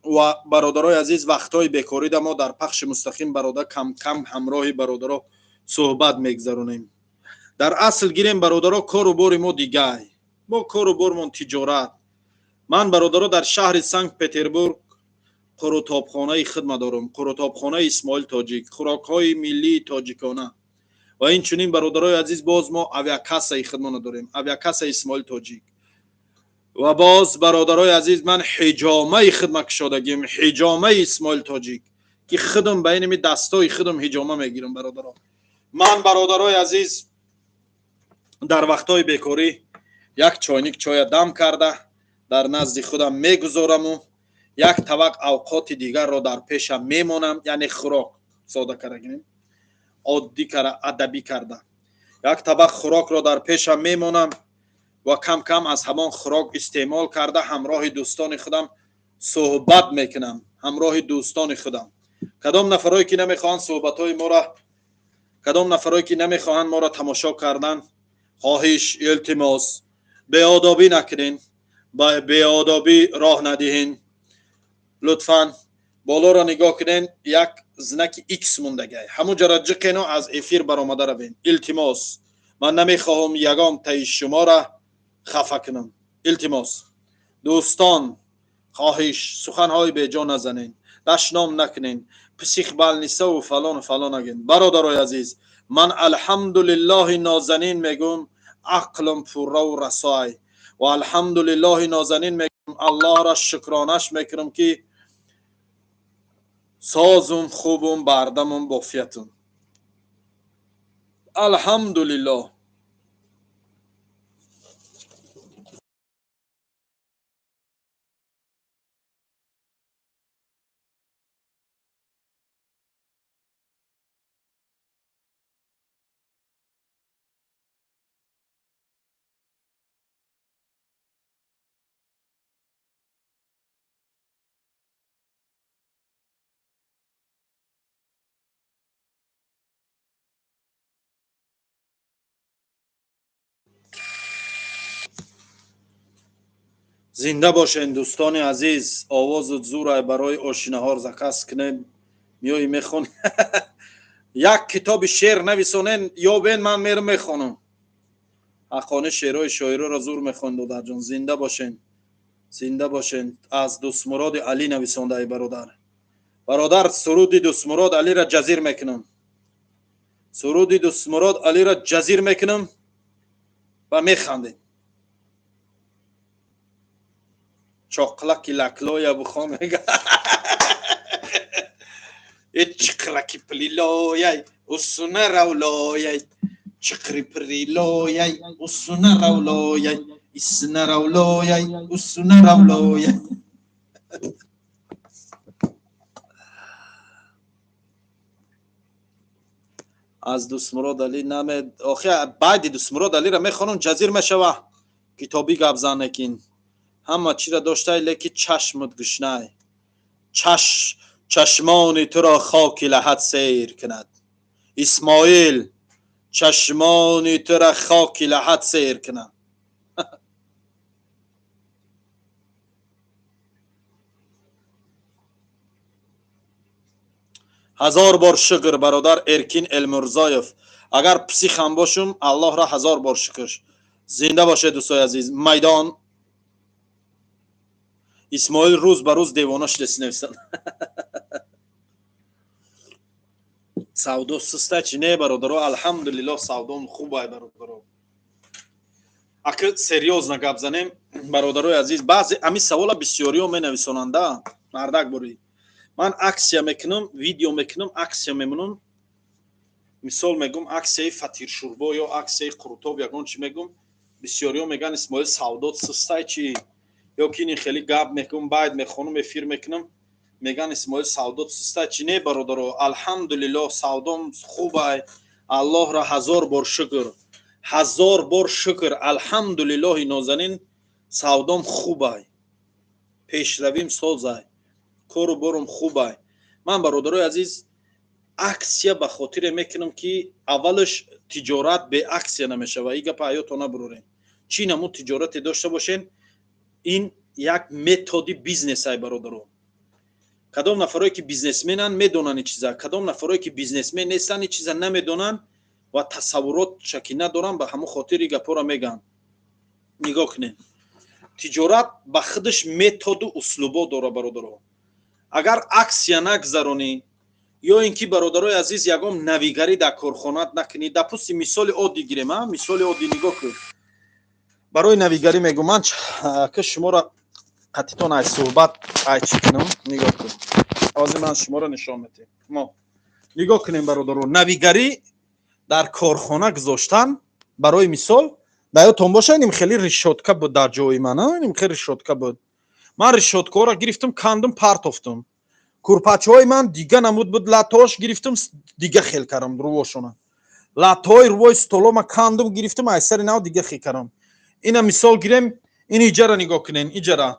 Ва, бародарои азиз, вақтҳои бекорида мо дар пахши мустақим бародар кам-кам ҳамроҳи бародаро суҳбат мегузаронем. Дар асл гирем, бародаро, кору бори мо дигай. Мо кору бормон тиҷорат. Ман, бародаро, дар шаҳри Санкт Петербург қурутобхонаи хидма дорам, қурутобхонаи Исмоил Тоҷик, хӯрокҳои миллии тоҷикона. Ва инчунин, бародарои азиз, боз мо авиакассаи хидмона дорем, авиакассаи Исмоил Тоҷик. Ва боз, бародарои азиз, ман ҳиҷомаи хидма кушодагим, ҳиҷомаи Исмоил Тоҷик, ки худам ба инами дастои худам ҳиҷома мегирам. Бародаро, ман, бародарои азиз, дар вақтҳои бекорӣ Як чойник чоя дам карда дар назди худам мегузораму як табақ авқоти дигарро дар пешам мемонам, яъне хӯрок сода карда гирем, оддӣ кара, адабӣ карда як табақ хӯрокро дар пешам мемонам ва кам кам аз ҳамон хӯрок истеъмол карда ҳамроҳи дӯстони худам суҳбат мекунам. Ҳамроҳи дӯстони худам. Кадом нафарое ки намехоҳанд суҳбатҳои моро, кадом нафарое ки намехоҳанд моро тамошо кардан, хоҳиш, илтимос, беодобӣ накунен, ба беодобӣ роҳ надиҳен. Лутфан болоро нигоҳ кунен, як знаки икс мондагай, ҳамун ҷара ҷиқену аз эфир баромада равен. Илтимос, ман намехоҳам ягон таи шуморо хафа кунам. Илтимос, дӯстон, хоҳиш, суханҳои беҷо назанен, дашном накунен, психбалнисаву фалону фалон нагӯен. Бародарои азиз, ман алҳамдулиллоҳи нозанин мегӯм, ақлм пурраву расоай ва алҳамдулиллоҳи нозанин мегӯм, Аллоҳро шукронаш мекунам, ки созум, хубум, бардамум, бофиятум. Алҳамдулиллоҳ. Зинда бошен, дӯстони азиз. Овозу зурай барои ошинаҳор заказ кунем, миёи мехон. Як китоби шеър нависонен, ёбен, ман мерам мехонам. Ҳаққони шеърҳои шоироро зур мехон, додарҷон. Зинда бошен, зинда бошен. Аз Дӯстмуроди Алӣ нависондаи бародар. Бародар, суруди Дӯстмурод Алиро ҷазир мекунам, суруди Дӯстмурод Алиро ҷазир мекунам ва механдем. Чоқлаки лаклоя бухон мега. Э чиқраки плилояй, усуна равлояй, чиқри прилояй, усуна равлояй, исна равлояй, усуна равлояй. Аз Дӯстмурод Али наме охи баъди Дӯстмурод Алиро мехонам, ҷазир мешава. Китобӣ гап занекин. Ҳама чиро доштай, леки чашмут гушнай. Чаш чашмони туро хоки лаҳат сейр кунад. Исмоил, чашмони туро хоки лаҳат сейр кунад. Ҳазор бор шукр, бародар Эркин Элмурзоев. Агар психам бошум, Аллоҳро ҳазор бор шукр. Зинда бошед, дӯстои азиз. Майдон Исмоил рӯз ба рӯз девона шудест, нависанд. Савдо суста чи не, бародаро? Алҳамдулиллоҳ, савдом хубай, бародаро. Акр серьёзно гап занем, бародарои азиз, баъзе ҳамин савола бисёриҳо менависонанда. Мардак бурӣ. Ман аксия мекунам, видео мекунам, аксия мемонам. Мисол мегум, аксияи фатиршурбо ё аксияи қурутоб, ягон чи мегум. Бисёриҳо мегӯянд, Исмоил, савдот сустай чи? Ё ки ин хеле гап мекунам, байд мехонам, эфир мекунам, мегӯянд, Исмоил, савдот сустай чи? Не, бародаро, алҳамдулиллоҳ, савдом хубай. Аллоҳро ҳазор бор шукр, ҳазор бор шукр. Алҳамдулиллоҳи нозанин, савдом хубай, пешравим созай, кору борум хубай. Ман, бародарои азиз, аксия ба хотире мекунам, ки аввалаш тиҷорат бе аксия намешава. И гапа ҳаёто набурорем. Чӣ намуд тиҷорате дошта бошен, ин як методи бизнесай, бародаро. Кадом нафарое ки бизнесменанд, медонанд ин чиза, кадом нафарое ки бизнесмен нестанд, ин чиза намедонанд ва тасаввурот шаки надоранд, ба ҳамон хотир ин гапҳоро мегӯянд. Нигоҳ кунед, тиҷорат ба худаш методу услубо дора, бародаро. Агар аксия нагзаронӣ ё ин ки, бародарои азиз, ягон навигарӣ дар корхонаат накунӣ, допустим, мисоли оддӣ гирем, а мисоли оддӣ нигоҳ кун. Барои навигарӣ мегӯм, ман ки шуморо қатитон ай суҳбат ай чӣ кунам, нигоҳ кун, ҳозир ман шуморо нишон медиҳем. Мо нигоҳ кунем, бародаро, навигарӣ дар корхона гузоштан, барои мисол. Дар ёдтон боша, иним хеле решётка буд дар ҷои ман, иним хеле решётка буд. Ман решёткаҳоро гирифтам, кандум, партофтум. Курпачаҳои ман дига намуд буд, латош гирифтам, дига хел кардам рувошона. Латҳои рувои столо ма кандум, гирифтам, ай сари нав дига хел кардам. Ина мисол гирем, ин иҷара нигоҳ кунен, иҷара.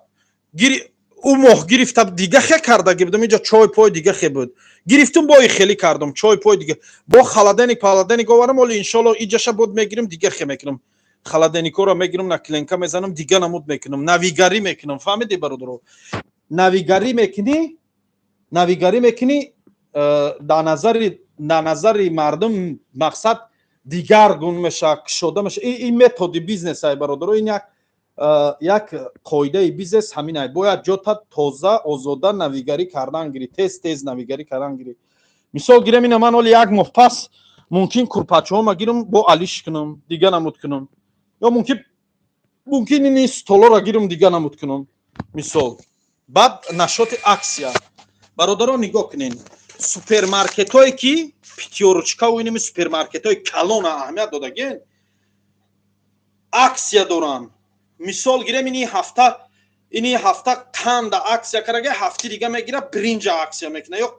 Ӯ моҳ гирифта дига хе кардаги будам, иҷа чой пой дига хе буд. Гирифтум, бои хелӣ кардам, чой пой дига. Бо холодильник, паладеник оварам, оли иншолло иҷаша буд мегирим, дига хе мекунам. Холодильникҳоро мегирам, наклейка мезанам, дига намуд мекунам, навигарӣ мекунам. Фаҳмидӣ, бародаро? Навигарӣ мекунӣ, навигарӣ мекунӣ, дар назари мардум мақсад дигаргун мешавад, кушода мешавад. Ин методи бизнес ай, бародаро, ин як қоидаи бизнес ҳамин ай. Бояд ҷота тоза, озода навигарӣ кардан гирӣ, тез тез навигарӣ кардан гирӣ. Мисол гирем, ина ман оли як моҳ пас мумкин курпачаҳома гирам, бо алиш кунам, дига намуд кунам. Ё мумкин ини столоро гирам, дига намуд кунам. Мисол. Баъд нашоти акция. Бародарон, нигоҳ кунед. Супермаркетҳое ки Пятёрочкаву иними супермаркетҳои калона аҳамият додагин, акция доранд. Мисол гирем, ини ҳафта қанда акция карага, ҳафти дига мегира, бринҷа акция мекуна, ё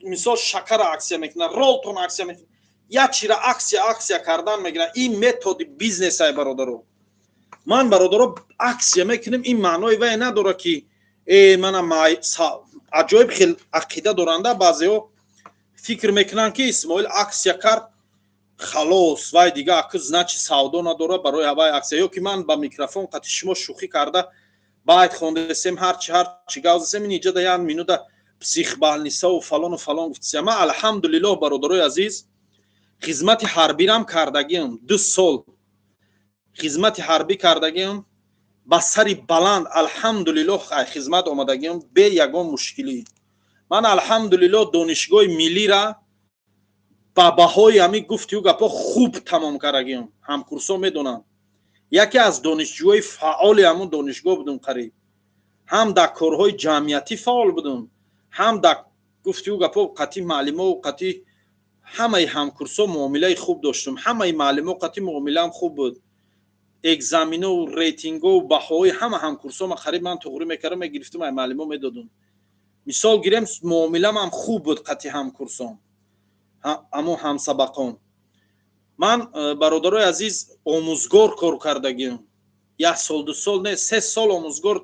мисол шакара акция мекуна, ролтон акция мекуна, як чира акция кардан мегира. Ин методи бизнесай, бародаро. Ман, бародаро, акция мекунем, ин маънои вай надорад ки э мана аҷоиб хел ақида доранда. Баъзеҳо фикр мекунанд, ки Исмоил акция кард, халос, вай дига аку значит савдо надорад, барои ҳавай акция. Ё ки ман ба микрофон қати шумо шӯхӣ карда байт хондасем, ҳарчи гав засем, ин иҷода як минута психбольницаву фалону фалон гуфтисем. Ман, алҳамдулиллоҳ, бародарои азиз, хизмати ҳарбирам кардагиам, 2 сол хизмати ҳарбӣ кардагиам, ба сари баланд, алҳамдулиллоҳ, хизмат омадагиам бе ягон мушкилӣ. Ман, алҳамдулиллоҳ, донишгоҳи миллира ба баҳои ҳамин гуфтию гапҳо хуб тамом кардагиам. Ҳамкурсо медонанд, яке аз донишҷӯҳои фаъоли ҳамун донишгоҳ будум. Қариб ҳам дар корҳои ҷамъиятӣ фаъол будум, ҳам дар гуфтию гапҳо қатъи маълимову қатъи ҳамаи ҳамкурсо муомилаи хуб доштум, ҳамаи маълимо қатъи муомилаам хуб буд. Экзаменову рейтингову баҳоҳои ҳама ҳамкурсома қариб ман туғрӣ мекардам, мегирифтум, ай маълимо медодум. Мисол гирем, муомиламам хуб буд қатъи ҳамкурсом, аммо ҳамсабақон. Ман, бародарои азиз, омӯзгор кор кардагим, як сол, 2 сол не, 3 сол омӯзгор,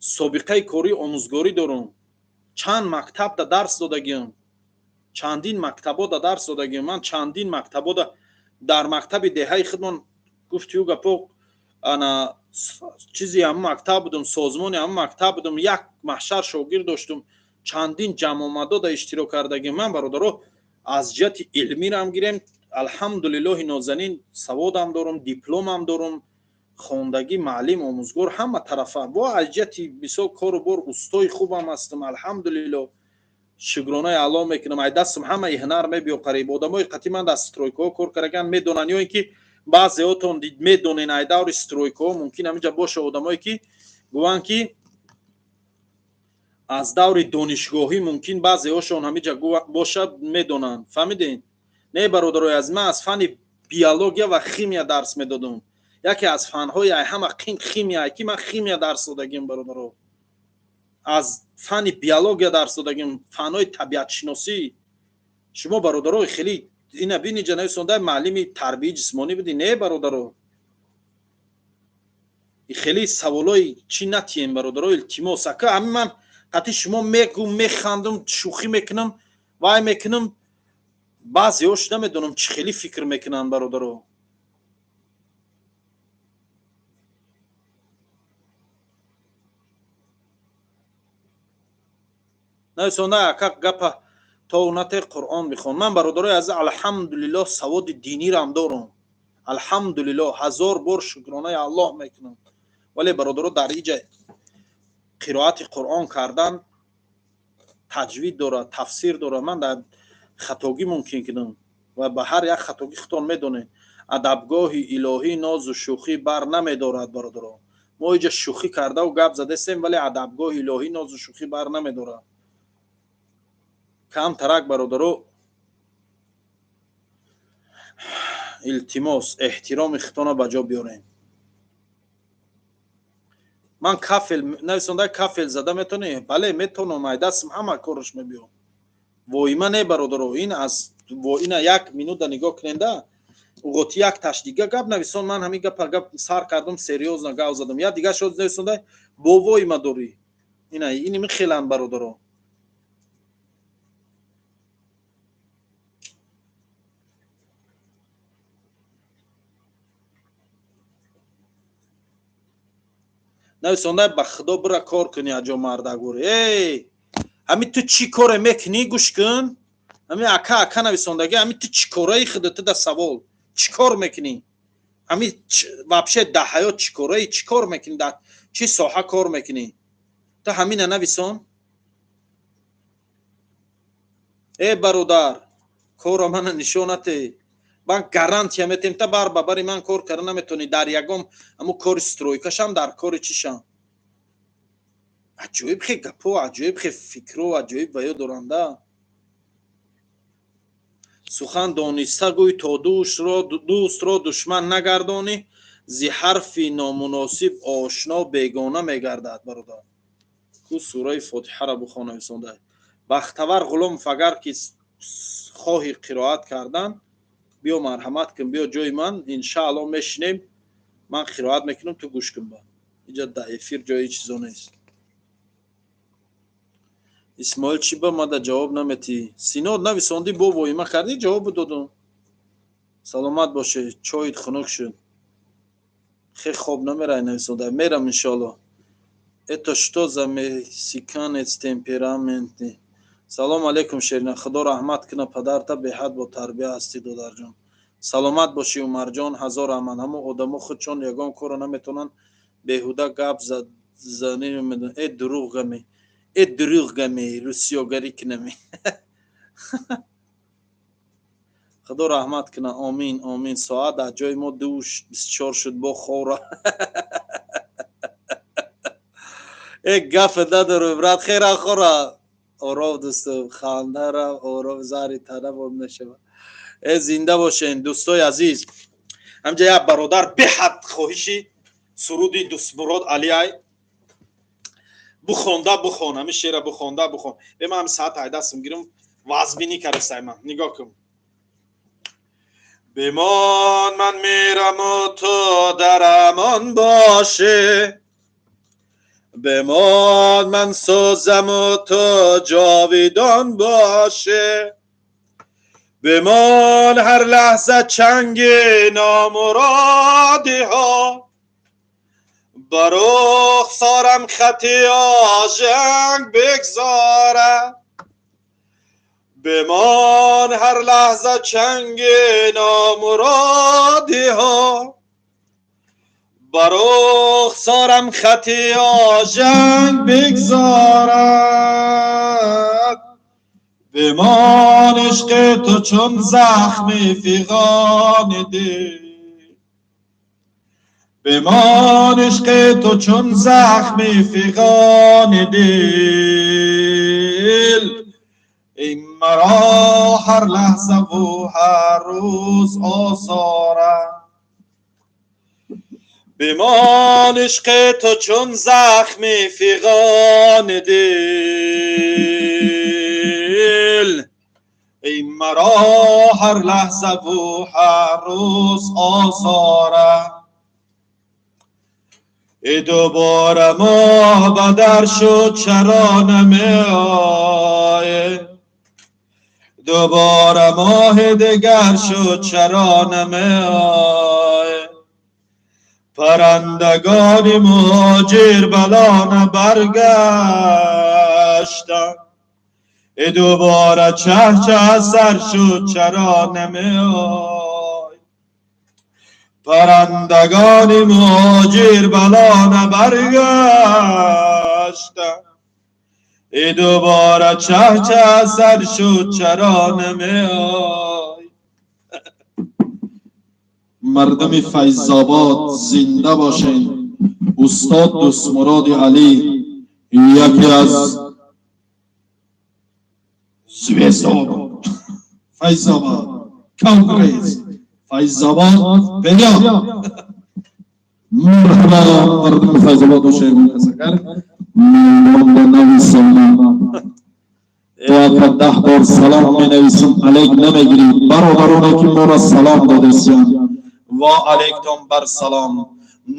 собиқаи кории омӯзгорӣ дорум. Чанд мактабда дарс додагиам, чандин мактабода дарс додагиам. Ман чандин мактабода, дар мактаби деҳаи худмон, гуфтию гапо, ана чизи ҳамн мактаб будум, созмони ҳамн мактаб будум, як маҳшар шогирд доштум, чандин ҷамъомадода иштирок кардагим. Ман, бародаро, аз ҷиҳати илмирам гирем, алҳамдулиллоҳи нозанин, саводам дорум, дипломам дорум, хондагӣ, маълим, омӯзгор, ҳама тарафа. Бо аз ҷиҳати мисол кору бор устои хубам ҳастам, алҳамдулиллоҳ, шукронаи Аллоҳ мекунам. Ай дастам ҳамаи ҳунар мебиё. Қариб одамои қатъи ман дар стройкаҳо кор караган медонанд, ё ин ки баъзеҳотон медонен, ай даври стройкаҳо мумкин ҳаминҷа боша одамое ки гӯянд, ки аз даври донишгоҳӣ, мумкин баъзеҳошон ҳаминҷа бошад, медонанд. Фаҳмидем, не, бародарои азиз? Ман аз фанни биология ва химия дарс медодам. Яке аз фанҳои ай ҳама қин химия, ки ман химия дарс додагим, бародаро, аз фанни биология дарс додагим, фанҳои табиатшиносӣ. Шумо, бародаро, хеле ина бини ҷанаби маълими тарбияи ҷисмонӣ будӣ, не, бародаро? Хеле саволои чӣ натием, бародаро, илтимос. Ака, ҳамин ман қатъи шумо мегум, механдум, шӯхӣ мекунам, вай мекунам, баъзеҳош намедонам чӣ хеле фикр мекунанд, бародаро. Нависонда, ака, гапа то нате Қуръон бихон. Ман, бародарои азиз, алҳамдулиллоҳ, саводи динирам дорам, алҳамдулиллоҳ, ҳазор бор шукронаи Аллоҳ мекунам. Вале, бародаро, дар иҷа қироати Қуръон кардан таҷвид дорад, тафсир дорад. Ман дар хатогӣ мумкин кунам ва ба ҳар як хатогӣ худтон медонед. Адабгоҳи илоҳӣ нозу шӯхӣ бар намедорад. Бародаро, мо иҷа шӯхӣ кардаву гап задастем, вале адабгоҳи илоҳӣ нозу шӯхӣ бар намедорад. Кам тарак, бародаро. Илтимос, эҳтироми хитона ба ҷо биёрем. Ман кафел нависонда, кафел зада метонӣ? Бале, метонам, ай дастам ҳама кораш мебиём. Воима не, бародаро, ин аз ина як минута нигоҳ куненда, уғоти як таш дига гап нависон. Ман ҳамин гапа гап сар кардам, серьёзно гап задам. Я дига шод нависонда, бо воима дорӣ. Ина ини михеланд, бародаро. Нависонда, ба худо, бира кор кунӣ, аҷо мардагур. Эй, ҳами ту чӣ коре мекунӣ? Гӯш кун, ҳами ака, ака нависондаги, ҳами ту чӣ кораи худо? Ту да савол: чӣ кор мекунӣ? Ҳами вообще да ҳаёт чӣ кораи, чӣ кор мекунӣ, дар чӣ соҳа кор мекунӣ? Ту ҳамина нависон. Э, бародар, корро мана нишонате, ман гарантия метем, та бар ба бари ман кор карда наметонӣ дар ягон ҳамун кори стройкашам, дар кори чишам. Аҷоиб хе гапо, аҷоиб хе фикро, аҷоиб ва ё доранда. Сухан дониста гӯй, то дӯстро душман нагардонӣ. Зи ҳарфи номуносиб ошно бегона мегардад. Бародар, ку сураи Фотиҳаро бухон, нависонда. Бахтавар Ғуломов, агар ки хоҳӣ қироат кардан, биё, марҳамат кун, биё ҷои ман, иншаалло мешинем, ман қироат мекунам, ту гӯш кун. Ба иҷа да эфир ҷои чизо нест. Исмоил, чӣ ба мада ҷавоб наметӣ? Синод нависондӣ, бо воима кардӣ, ҷавобу додум. Саломат боше, чоит хунук шуд. Хе, хоб намерай, нависонда. Мерам, иншоалло. Это что за мексиканец темпераментный? Салом алейкум, Шерина, худо раҳмат куна падарта, беҳад бо тарбия ҳастӣ, додарҷон. Саломат бошӣ, Умарҷон, ҳазор раҳмат. Ҳамон одамо худшон ягон корро наметавонанд, беҳуда гап занӣ. Э, дурӯғ гаме, э, дурӯғ гаме, русиёгарӣ кинаме. Худо раҳмат куна, омин, омин. Соат дар ҷои мо 2:24 шуд, бо хора. Э, гафе надорем, брат, хера хора. Оров дӯсту хандара, оров зари тана бор мешава. Э, зинда бошен, дӯстои азиз. Ҳамҷа як бародар беҳад хоҳиши суруди Дӯстмурод Алиай бухонда, бухон, ҳами шера бухонда, бухон. Бе, ман ҳами саат ҳайдастам гирам, вазбинӣ карастай ман. Нигоҳ кун. Бимон, ман мераму ту дар амон бошӣ. Бимон, ман сӯзаму ту ҷовидон бошӣ. Бимон, ҳар лаҳза чанги номуродиҳо бар рухсорам хати ожанг бигзорад. Бимон, ҳар лаҳза чанги номуродиҳо бар рухсорам хати ожанг бигзорад. Бимон, ишқи ту чун захми фиғони дил. Бимон, ишқи ту чун захми фиғони дил. Ин маро ҳар лаҳзаву ҳар рӯз озорад. Бимон, ишқи ту чун захми фиғони дил. Ин маро ҳар лаҳзаву ҳар рӯз озорад. Э, дубора моҳ бадар шуд, чаро намеоӣ? Дубора моҳи дигар шуд, чаро намеоӣ? Паррандагони муҳоҷир ба лона баргаштанд. Э, дубора чаҳчаҳ сар шуд, чаро намеоӣ? Паррандагони муҳоҷир ба лона баргаштанд. Э, дубора чаҳчаҳ сар шуд, чаро намеоӣ? Мардуми Файзобод, зинда бошен. Устод Дӯстмуроди Алӣ яке аз звездо Файзобод, Конгресс. Файзобод вперёд! Марҳабо, мардуми Файзободу шервон касагар меҳмонда нависонам. То ака 10 бор салом менависам, алейк намегирӣ. Бародароне ки моро салом додесиянд, ва алейктон бар салом.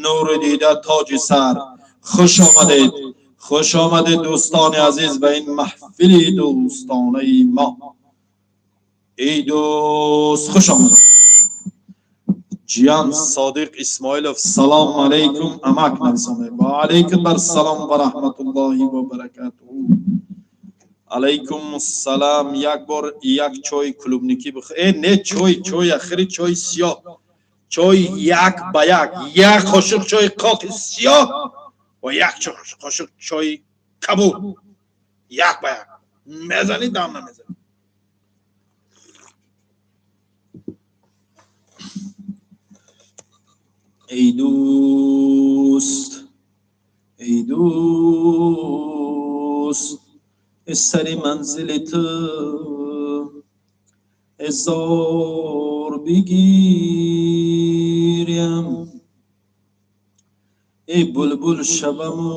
Нури дида, тоҷи сар, хуш омадед, хуш омадед, дӯстони азиз, ба ин маҳфили дӯстонаи мо. Эй дӯст, хуш омадед. Ҷиян Содиқ Исмоилов, салом алейкум, амак нависонед. Ва алейкум бар салом ва раҳматуллоҳи ва баракатуҳу. Алейкум салам. Як бор як чой клубники бих. Э, не, чой, чой, ахири чой сиёҳ, чой як ба як, як қошуқ чои қоқи сиёҳ ва як қошуқ чои кабуд, як ба як мезанӣ, дам намезанӣ. Эй дӯст, эй дӯст, сари манзили ту зор бигирям, эй булбул шаваму,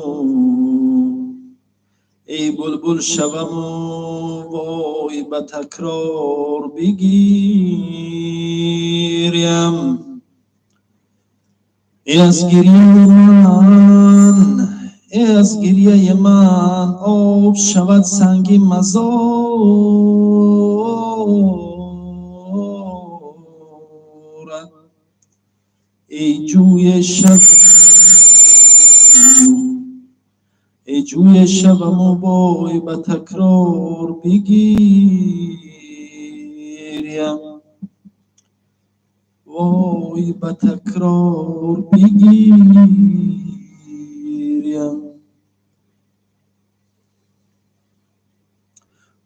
эй булбул шаваму, вой, ба такрор бигирям. Эй, аз гиряи ман, эй, аз гиряи ман об шавад санги мазорат. Эй ҷӯи шаб, эй ҷӯи шаваму, вой, ба такрор бигирям, вой, ба такрор бигирям.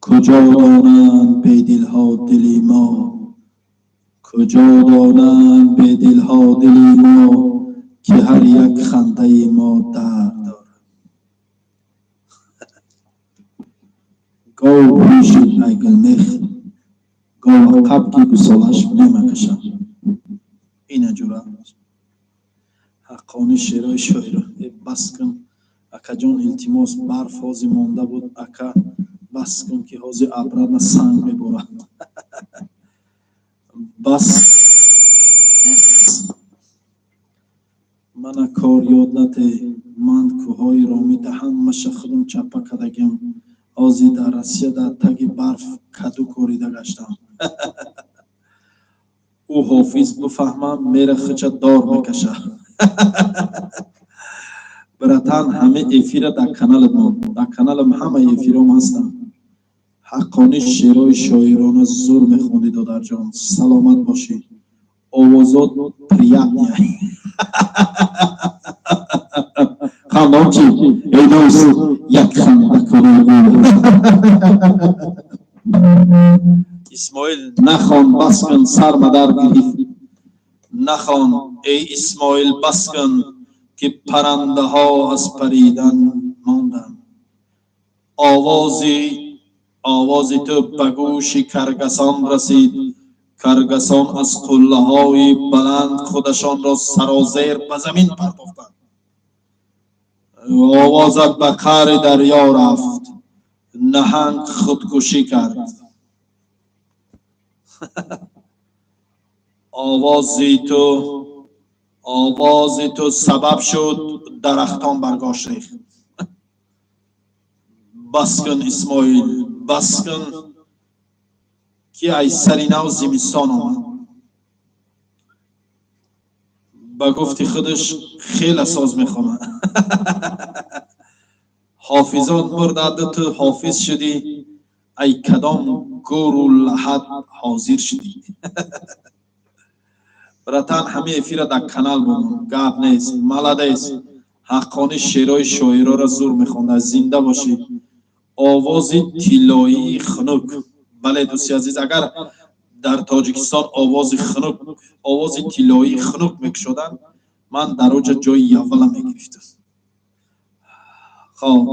Куҷо донанд бедилҳо дили мо, куҷо донанд бедилҳо дили мо, ки ҳар як хандаи мо дард дорад. Гов пӯшид ай гулмех, гов ақаб ки гусолаш мемакашад. Ина ҷура ҳаққони шерои шоиро. Э, бас кун, акаҷон, илтимос, барф ҳози монда буд, ака, бас кун, ки ҳози обратно санг меборад. Бас, бас, мана кор ёд нате. Ман кӯҳҳои Ромита ҳамаша худам чаппа кардагиам. Ҳозир дар Россия дар таги барф каду корида гаштам. Ӯ ҳофиз бифаҳмам, мера хича дор мекаша. Братан, ҳама эфира дар каналат мон, дар каналам ҳама эфиром ҳастанд. Ҳаққонӣ шерои шоирона зур мехондӣ, додарҷон, саломат бошӣ, овозот приятный. Хандон чи, эй дӯст, як ханда кунӣ. Исмоил, нахон, бас кун, сар мадар гирифт. Нахон, эй Исмоил, бас кун, ки паррандаҳо аз паридан монданд. Овози ту ба гӯши каргасон расид. Каргасон аз қуллаҳои баланд худашонро сарозер ба замин партофтанд. Овозат ба қаъри дарё рафт, наҳанг худкушӣ кард. Овози ту сабаб шуд, дарахтон баргошт рехт. Бас кун, Исмоил, бас кун, ки ай сари нав зимистон омад. Ба гуфти худаш хеле соз мехонад. Ҳофизот мурдад, ту ҳофиз шудӣ, ай кадом гӯру лаҳад ҳозир шудӣ? Братан, ҳамаи эфира дар канал бумон, гап нест, молодец. Ҳаққонӣ шерои шоироро зур мехонда, зинда бошӣ. Овози тиллоии хунук. Бале, дӯсти азиз, агар дар Тоҷикистон овози хунук, овози тиллоии хунук мекушоданд, ман дар оҷа ҷои аввала мегирифтам. Хоб,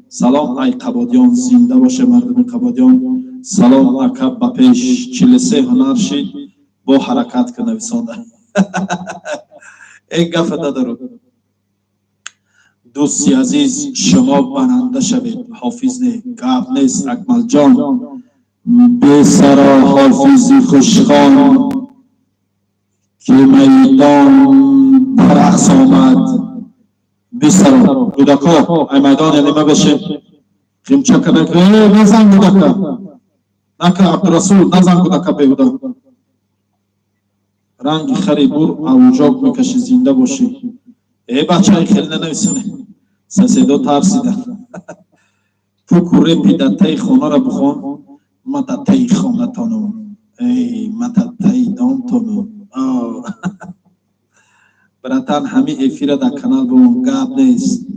салом, ай Қабодиён, зинда боше мардуми Қабодиён. Салом, ака, ба пеш. 43 ҳунар шид. Бо ҳаракат ка нависонда. Э, гафа надору. Дӯсти азиз, шумо баранда шавед. Ҳофиз не, гап нест, Акмалҷон. Бесаро ҳофизи хушхон, ки майдон ба рақс омад. Бисаро. Кӯдако, ай майдон ялима бешем. Қимча када, э, назан кӯдака. Нака, Абдурасул, назан кӯдака беҳуда. Ранги хари бур авҷок мекашӣ, зинда бошӣ. Э, бачаи, хеле нанависоне. Соседо тарсида. Пуку репи дар таи хонаро бихон, ма дар таи хонатонум. Эй, ма дар таи домтонум. Братан, ҳами эфира дар канал бимон, гап нест.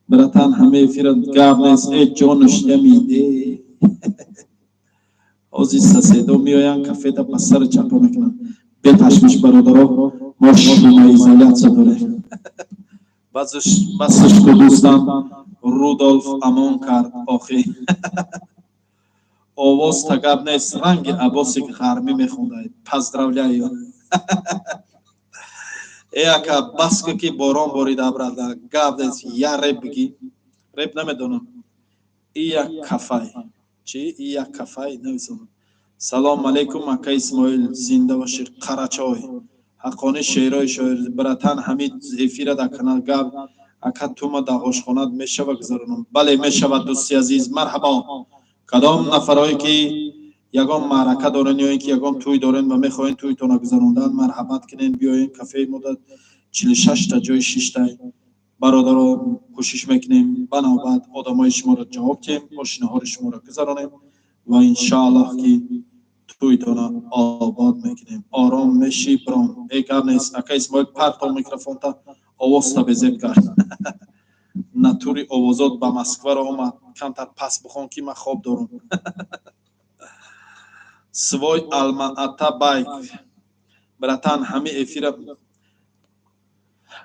Братан, ҳами эфира, гап нест. Э, ҷонуш ямиде. Ҳозир соседо меоянд, кафеда ба сари чапа мекунанд. Беташвиш, бародаро, мо шумоизоляция дорем. Басш ку, дӯстам Рудолф амон кард охи. Овоз тагаб нест, ранги Аббоси ғармӣ мехондаед. Поздравляю. Э, ака, бас ку, ки борон борида, брада. Гап нест, я реп бигӣ. Реп намедонам. И як кафай. Чӣ? И як кафай нависонам. Салом алейкум, ака Исмоил, зинда бошӣ, Қарачой. Ҳаққони шеърои шоир. Братан, ҳамид эфира дар канал, гап. Ака, тума дар ошхонат мешава гузаронам? Бале, мешавад, дӯсти азиз, марҳабо. Кадом нафарое ки ягон маърака дорен ё ин ки ягон тӯй дорен ва мехоҳен тӯйтона гузарондан, марҳамат кунен, биёен кафеи мо, да 46-та ҷои шиштай. Бародаро, кӯшиш мекунем ба навбат одамои шуморо ҷавоб диҳем, ошинаҳори шуморо гузаронем ва иншааллоҳ, ки тӯйтона обод мекунем. Ором меши, бром. Э, гап нест, ака Исмоил, парто микрофонта, овозта безеб кард. Натури овозот ба Москваро омад. Камтар пас бихон, ки ман хоб дорам. Свой Алма-Ата байк. Братан, ҳами эфира.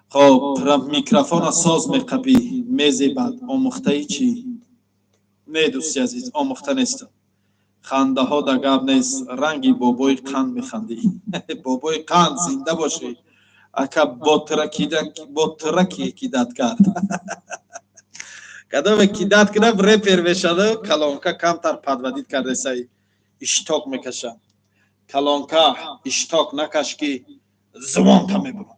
Хоб, микрофона соз меқапӣ, мезебад. Омӯхтаи чӣ? Не, дӯсти азиз, омӯхта нестам. Хандаҳо да гап нест, ранги бобои қанд механдӣ. Бобои қанд, зинда бошӣ. Ака, ботираки кидать кард. Кадоме кидать кунам, репер мешаду. Калонка камтар подводить кардесай, ишток мекашам. Калонка, ишток накаш, ки зубонта мебурам.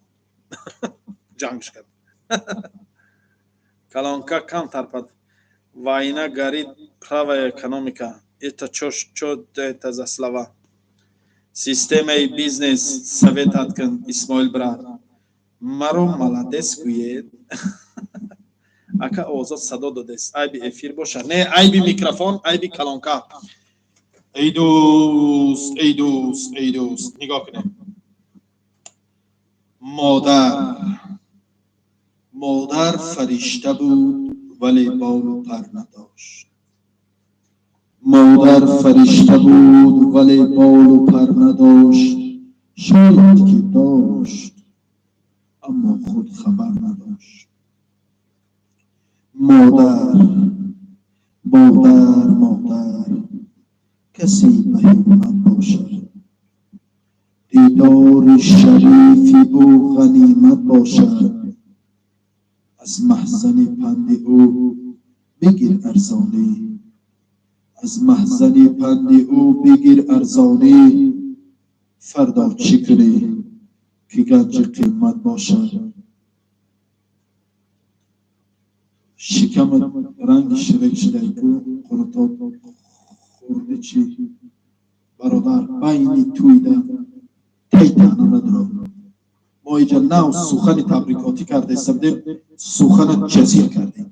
Ҷангш кард. Калонка камтар под. Война горит, правая экономика. Это чё, чё это за слова? Системаи бизнес советат кун, Исмоил брат. Маро молодец гӯед. Ака, овозот садо додест. Айби эфир боша? Не, айби микрофон, айби калонка. Эй дӯст, эй дӯст, эй дӯст, нигоҳ кунед. Модар, модар фаришта буд, вале болу пар надошт. Модар фаришта буд, вале болу пар надошт. Шояд ки дошт, аммо худ хабар надошт. Модар, модар, модар, касе ба ҳиммат бошад, дидори шарифи ӯ ғанимат бошад. Аз маҳзани панди ӯ бигир арзонӣ, аз маҳзани панди ӯ бигир арзонӣ. Фардо чӣ кунӣ, ки ганҷи қимат бошад? Шикамат ранги Шрек шидай ку, қурутоб хӯрди чӣ? Бародар, байни тӯйда тай таъна надорам. Мо иҷа нав сухани табрикотӣ кардаиста будем, сухана ҷазир кардем.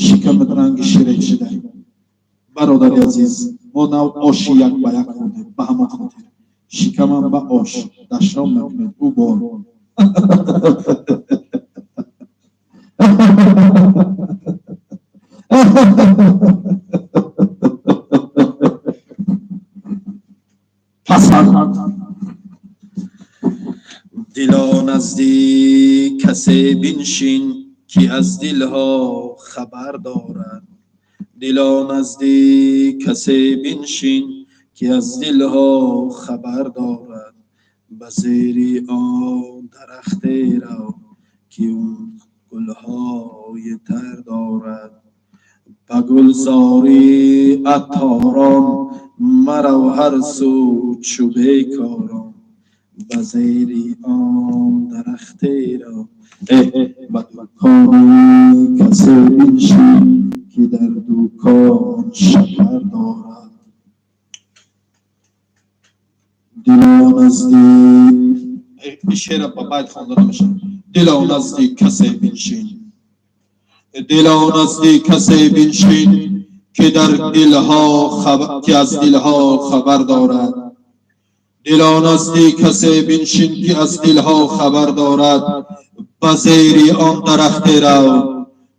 Шикамат ранги Шрек шидай. Бародари азиз, мо нав оши як ба як хӯрдем, ба ҳамон хотир шикамам ба ош. Дашном накунед, ӯ бор. Пасанд. Дило, назди касе биншин, ки аз дилҳо хабар дорад. Дило, назди касе биншин, ки аз дилҳо хабар дорад. Ба зери он дарахте рав, ки он гулҳои тар дорад. Ба гулзори аттарон марав ҳар сӯ чу бекорон. Ба зери он дарахте рав. Ба дукони касе биншин, ки дар дукон шакар дорад. Дило назди шеъра ба байт хонда намешавад. Дило назди касе биншин, дило назди касе биншин, ки дар дилҳо ки аз дилҳо хабар дорад. Дило назди касе биншин, ки аз дилҳо хабар дорад. Ба зери он дарахте рав,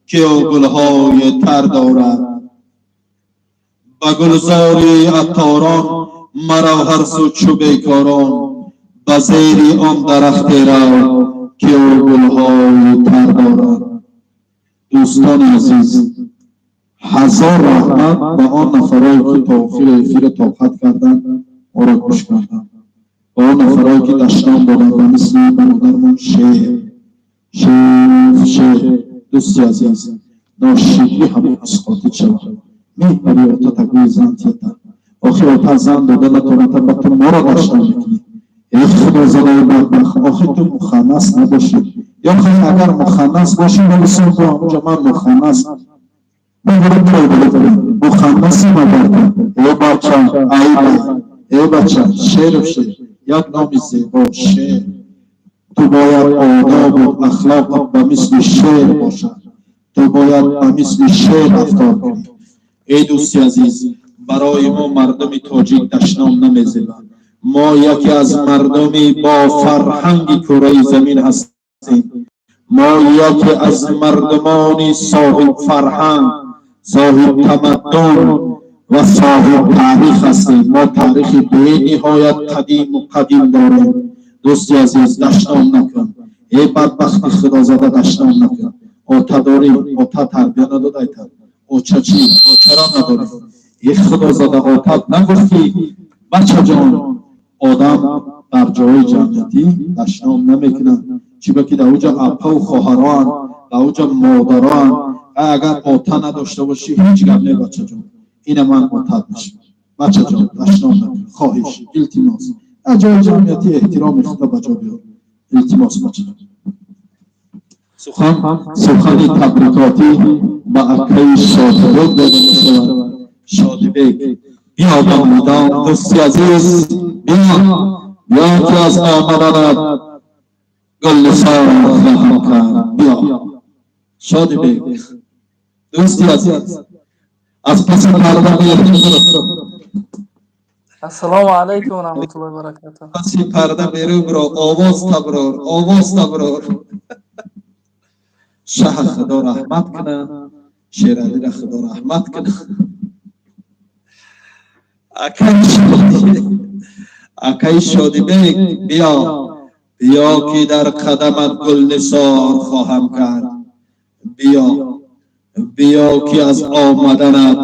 ки ӯ гулҳои тар дорад. Ба гулзори аттарон марав ҳар сӯ чу бекорон. Ба зери он дарахте рав, ки ӯ гулҳои тар дорад. Дӯстони азиз, ҳазор раҳмат ба он нафарое, ки то охири эфира тоқат карданд, моро гӯш карданд, ба он нафарое, ки дашном доданд, ба мисли бародармон Шер, Шер, Шер. Дӯсти азиз, ношикрӣ ҳамон исқотит шавад. Мепари, отата гӯи зан тията. Охир ота зан дода натоната, ба ту моро дашном мекунӣ. Эй худозадаи бадбахт, охир ту муханнас набошӣ. Ё хай, агар муханнас бошӣ, валисон ту ҳамонҷа ман муханнас муханнаси магарда. Э бача, айба, э бача, Шеров, Шер, як номи зебо, Шер. Ту бояд одобу ахлоқат ба мисли шер бошад. Ту бояд ба мисли шер рафтор кунӣ. Эй дӯсти азиз, барои мо мардуми тоҷик дашном намезебад. Мо яке аз мардуми бо фарҳанги кураи замин ҳастем. Мо яке аз мардумони соҳибфарҳанг, соҳибтамаддун ва соҳиб таърих ҳастем. Мо таърихи бениҳоят қадиму қадим дорем. Дӯсти азиз, дашном накун. Эй бадбахти худозада, дашном накун. Ота дорӣ, ота тарбия надодайта. Оча чӣ, очаро надорӣ. Эй худозада, отат нагуфт, ки бачаҷон, одам дар ҷои ҷамъиятӣ дашном намекунад, чиба ки дар оҷа апаву хоҳароанд, дар оҷа модароанд. Агар ота надошта бошӣ, ҳеҷ гап не, бачаҷон, ина ман отат мешавам. Бачаҷон, дашном накун, хоҳиш, илтимос. Дар ҷои ҷамъиятӣ эҳтироми худо ба ҷо биёр, илтимос, бачаҷон. Сухан, сухани табрикотӣ ба акаи Шодибек дода мешавад. Шодибек, биё ба майдон, дӯсти азиз, биё, биё, ки аз омаданат гулнисор хоҳам кард. Биё, Шодибек, дӯсти азиз, аз паси парда. Ассалому алайкум ва раҳматуллоҳи ва баракатуҳ. Паси парда берун биро, овоз таброр, овоз таброр. Шаҳ худо раҳмат кунад, Шералира худо раҳмат кунад. Акаи Шоди, акаи Шодибек, биё, биё, ки дар қадамат гулнисор хоҳам кард. Биё, биё, ки аз омаданат,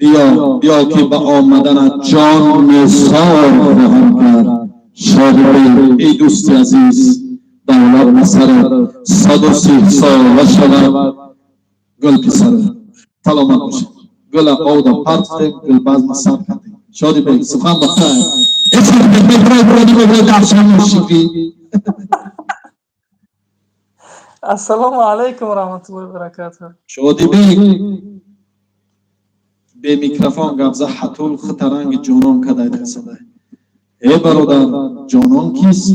биё, биё, ки ба омаданат ҷон нисор хоҳам кард. Шодибек, эй дӯсти азиз, давлат ба сарат, 130 сола шавад гул писара. Саломат бошед. Гула овда партфтем, гул базма сар кардем. Шодибек, сухан ба хайр. Меброй, ношикрӣ. Ассалому алайкум ва раҳматуллоҳи ва баракатуҳ. Шодибек, бе микрофон гап за, ҳатул хитаранги ҷонон кадай дасадай. Э бародар, ҷонон кист?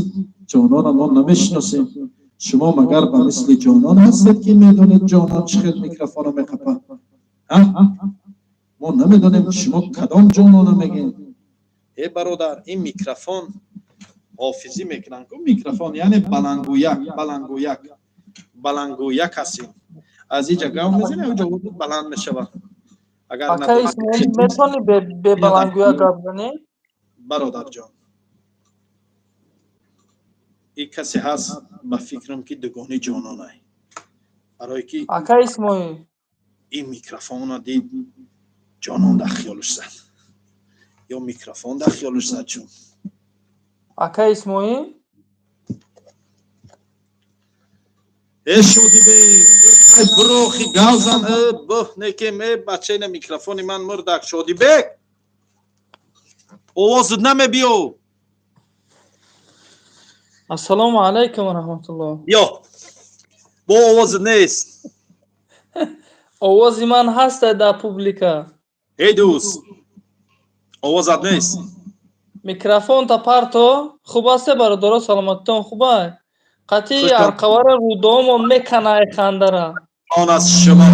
Ҷонона мо намешиносем. Шумо магар ба мисли ҷонон ҳастед, ки медонед ҷонон чӣ хел микрофона меқапад? Мо намедонем, шумо кадом ҷонона мегӯед. Э бародар, ин микрофон ҳофизӣ мекунанд ку, микрофон яъне баландгӯяк, баландгӯяк, баландгӯяк ҳастем. Аз иҷа гав мезанем, оҷа баланд мешавад. Агар Акаи Исмоил, метавонӣ бе баландгӯяк гап занӣ? Бародарҷон, ин касе ҳаст, ба фикрам, ки дугони ҷононай, барое ки Акаи Исмоил, ин микрофонро дид, ҷонон дар хиёлаш зад ё микрофон дар хиёлаш зад, чун Акай Исмоил? Э, Шодибек, ай брохи гавзан, э бух некем, э бачаина микрофони ман мурдак. Шодибек, овозат намебиё. Ассалому алайкум ва раҳматуллоҳ. Биё, бо овозат нест. Овози ман ҳаста дар публика. Эй дӯст, овозат нест. Микрофонта парто. Хуб асте, бародаро, саломатитон хубай? Қатъи арқавара рӯдомо меканай хандара. Он аз шумо.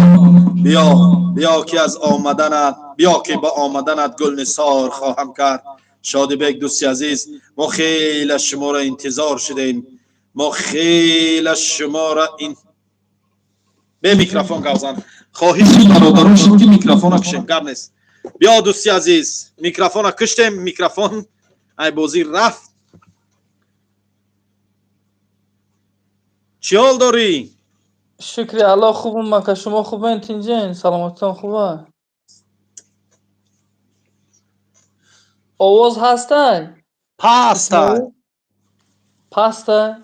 Биё, биё ки аз омаданат, биё ки ба омаданат гулнисор хоҳам кард. Шодибек, дӯсти азиз, мо хеле шуморо интизор шудем, мо хеле шуморо ин бе микрофон гавзан. Хоҳиши бародарон шуд, ки микрофона кушем, гап нест. Биё, дӯсти азиз, микрофона куштем, микрофон ай бозӣ рафт. Чӣ ҳол дорӣ? Шукри Аллоҳ, хубум, ака, шумо хубен, тинҷен, саломатитон хуба? Овоз ҳастай? Пастай. Пастай.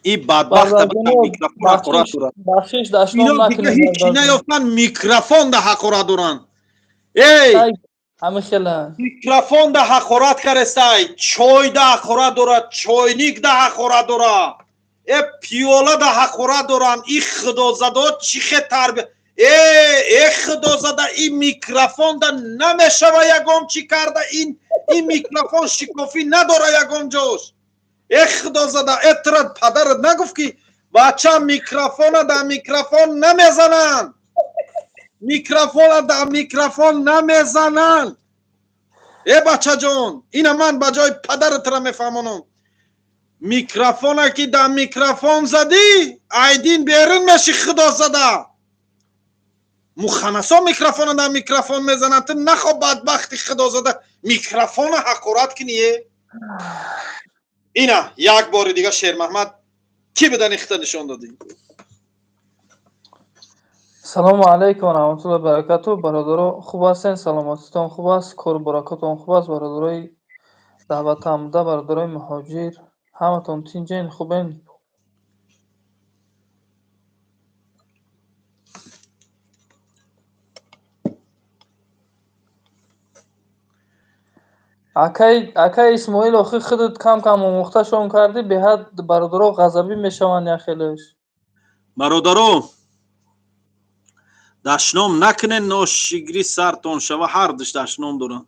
И бадбахта микрофон ҳақорат дорад. Бахшиш, дашном накунед. Ҳеҷ наёфтан, микрофон да ҳақорат доранд. Эй, ҳами хела. Микрофон да ҳақорат карестай, чой да ҳақорат дорад, чойник да ҳақорат дорад, э пиёла да ҳақорат доранд. И худозадо чӣ хе тарбия! Э, худозада, ин микрофон да намешава ягон чӣ карда, ин микрофон шикофӣ надора ягон ҷош. Э худозада, э тура падарат нагуфт, ки бача, микрофона да микрофон намезананд, микрофона да микрофон намезананд? Э бачаҷон, ина ман ба ҷои падаратра мефаҳмонам: микрофона ки да микрофон задӣ, айдин берун меши. Худозада, муханасо микрофона да микрофон мезананд, ту нахо, бадбахти худозада, микрофона ҳақорат кунӣ. Е, ина як бори дига Шермаҳмад кӣ будани хита нишон додӣ. Салому алайкум ва раҳматуллоҳи баракату. Бародаро, хуб ҳастен, саломатитон хуб аст, кору баракатон хуб аст? Бародарои даъватамуда, бародарои муҳоҷир, ҳаматон тинҷен, хубен? Акай Исмоил, охи худат кам кам омӯхташон кардӣ, беҳад бародаро ғазабӣ мешаванд яхелеш. Бародаро, дашном накунен, ношигрӣ сартон шава. Ҳардуш дашном доранд,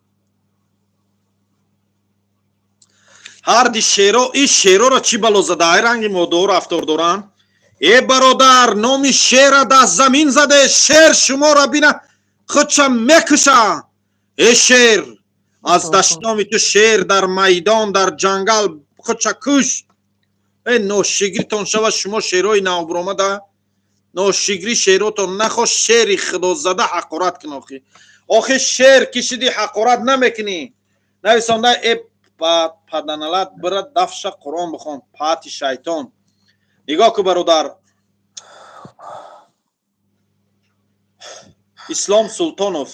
ҳарди шеро. Ин шероро чӣ бало зада, ай ранги модоҳо рафтор доранд? Э бародар, номи шера дар замин заде, шер шуморо бина, худша мекуша. Э шер, аз дашноми ту шер дар майдон, дар ҷангал худша куш. Э ношигритон шава, шумо шерои навбуромада, ношигрӣ шеротон нахо. Шери худозада ҳақорат кун, охи, охи шер кишиди, ҳақорат намекунӣ. Нависонда: э паданалат, бира дафша Қуръон бихон, паати шайтон. Нигоҳ ку, бародар Ислом Султонов,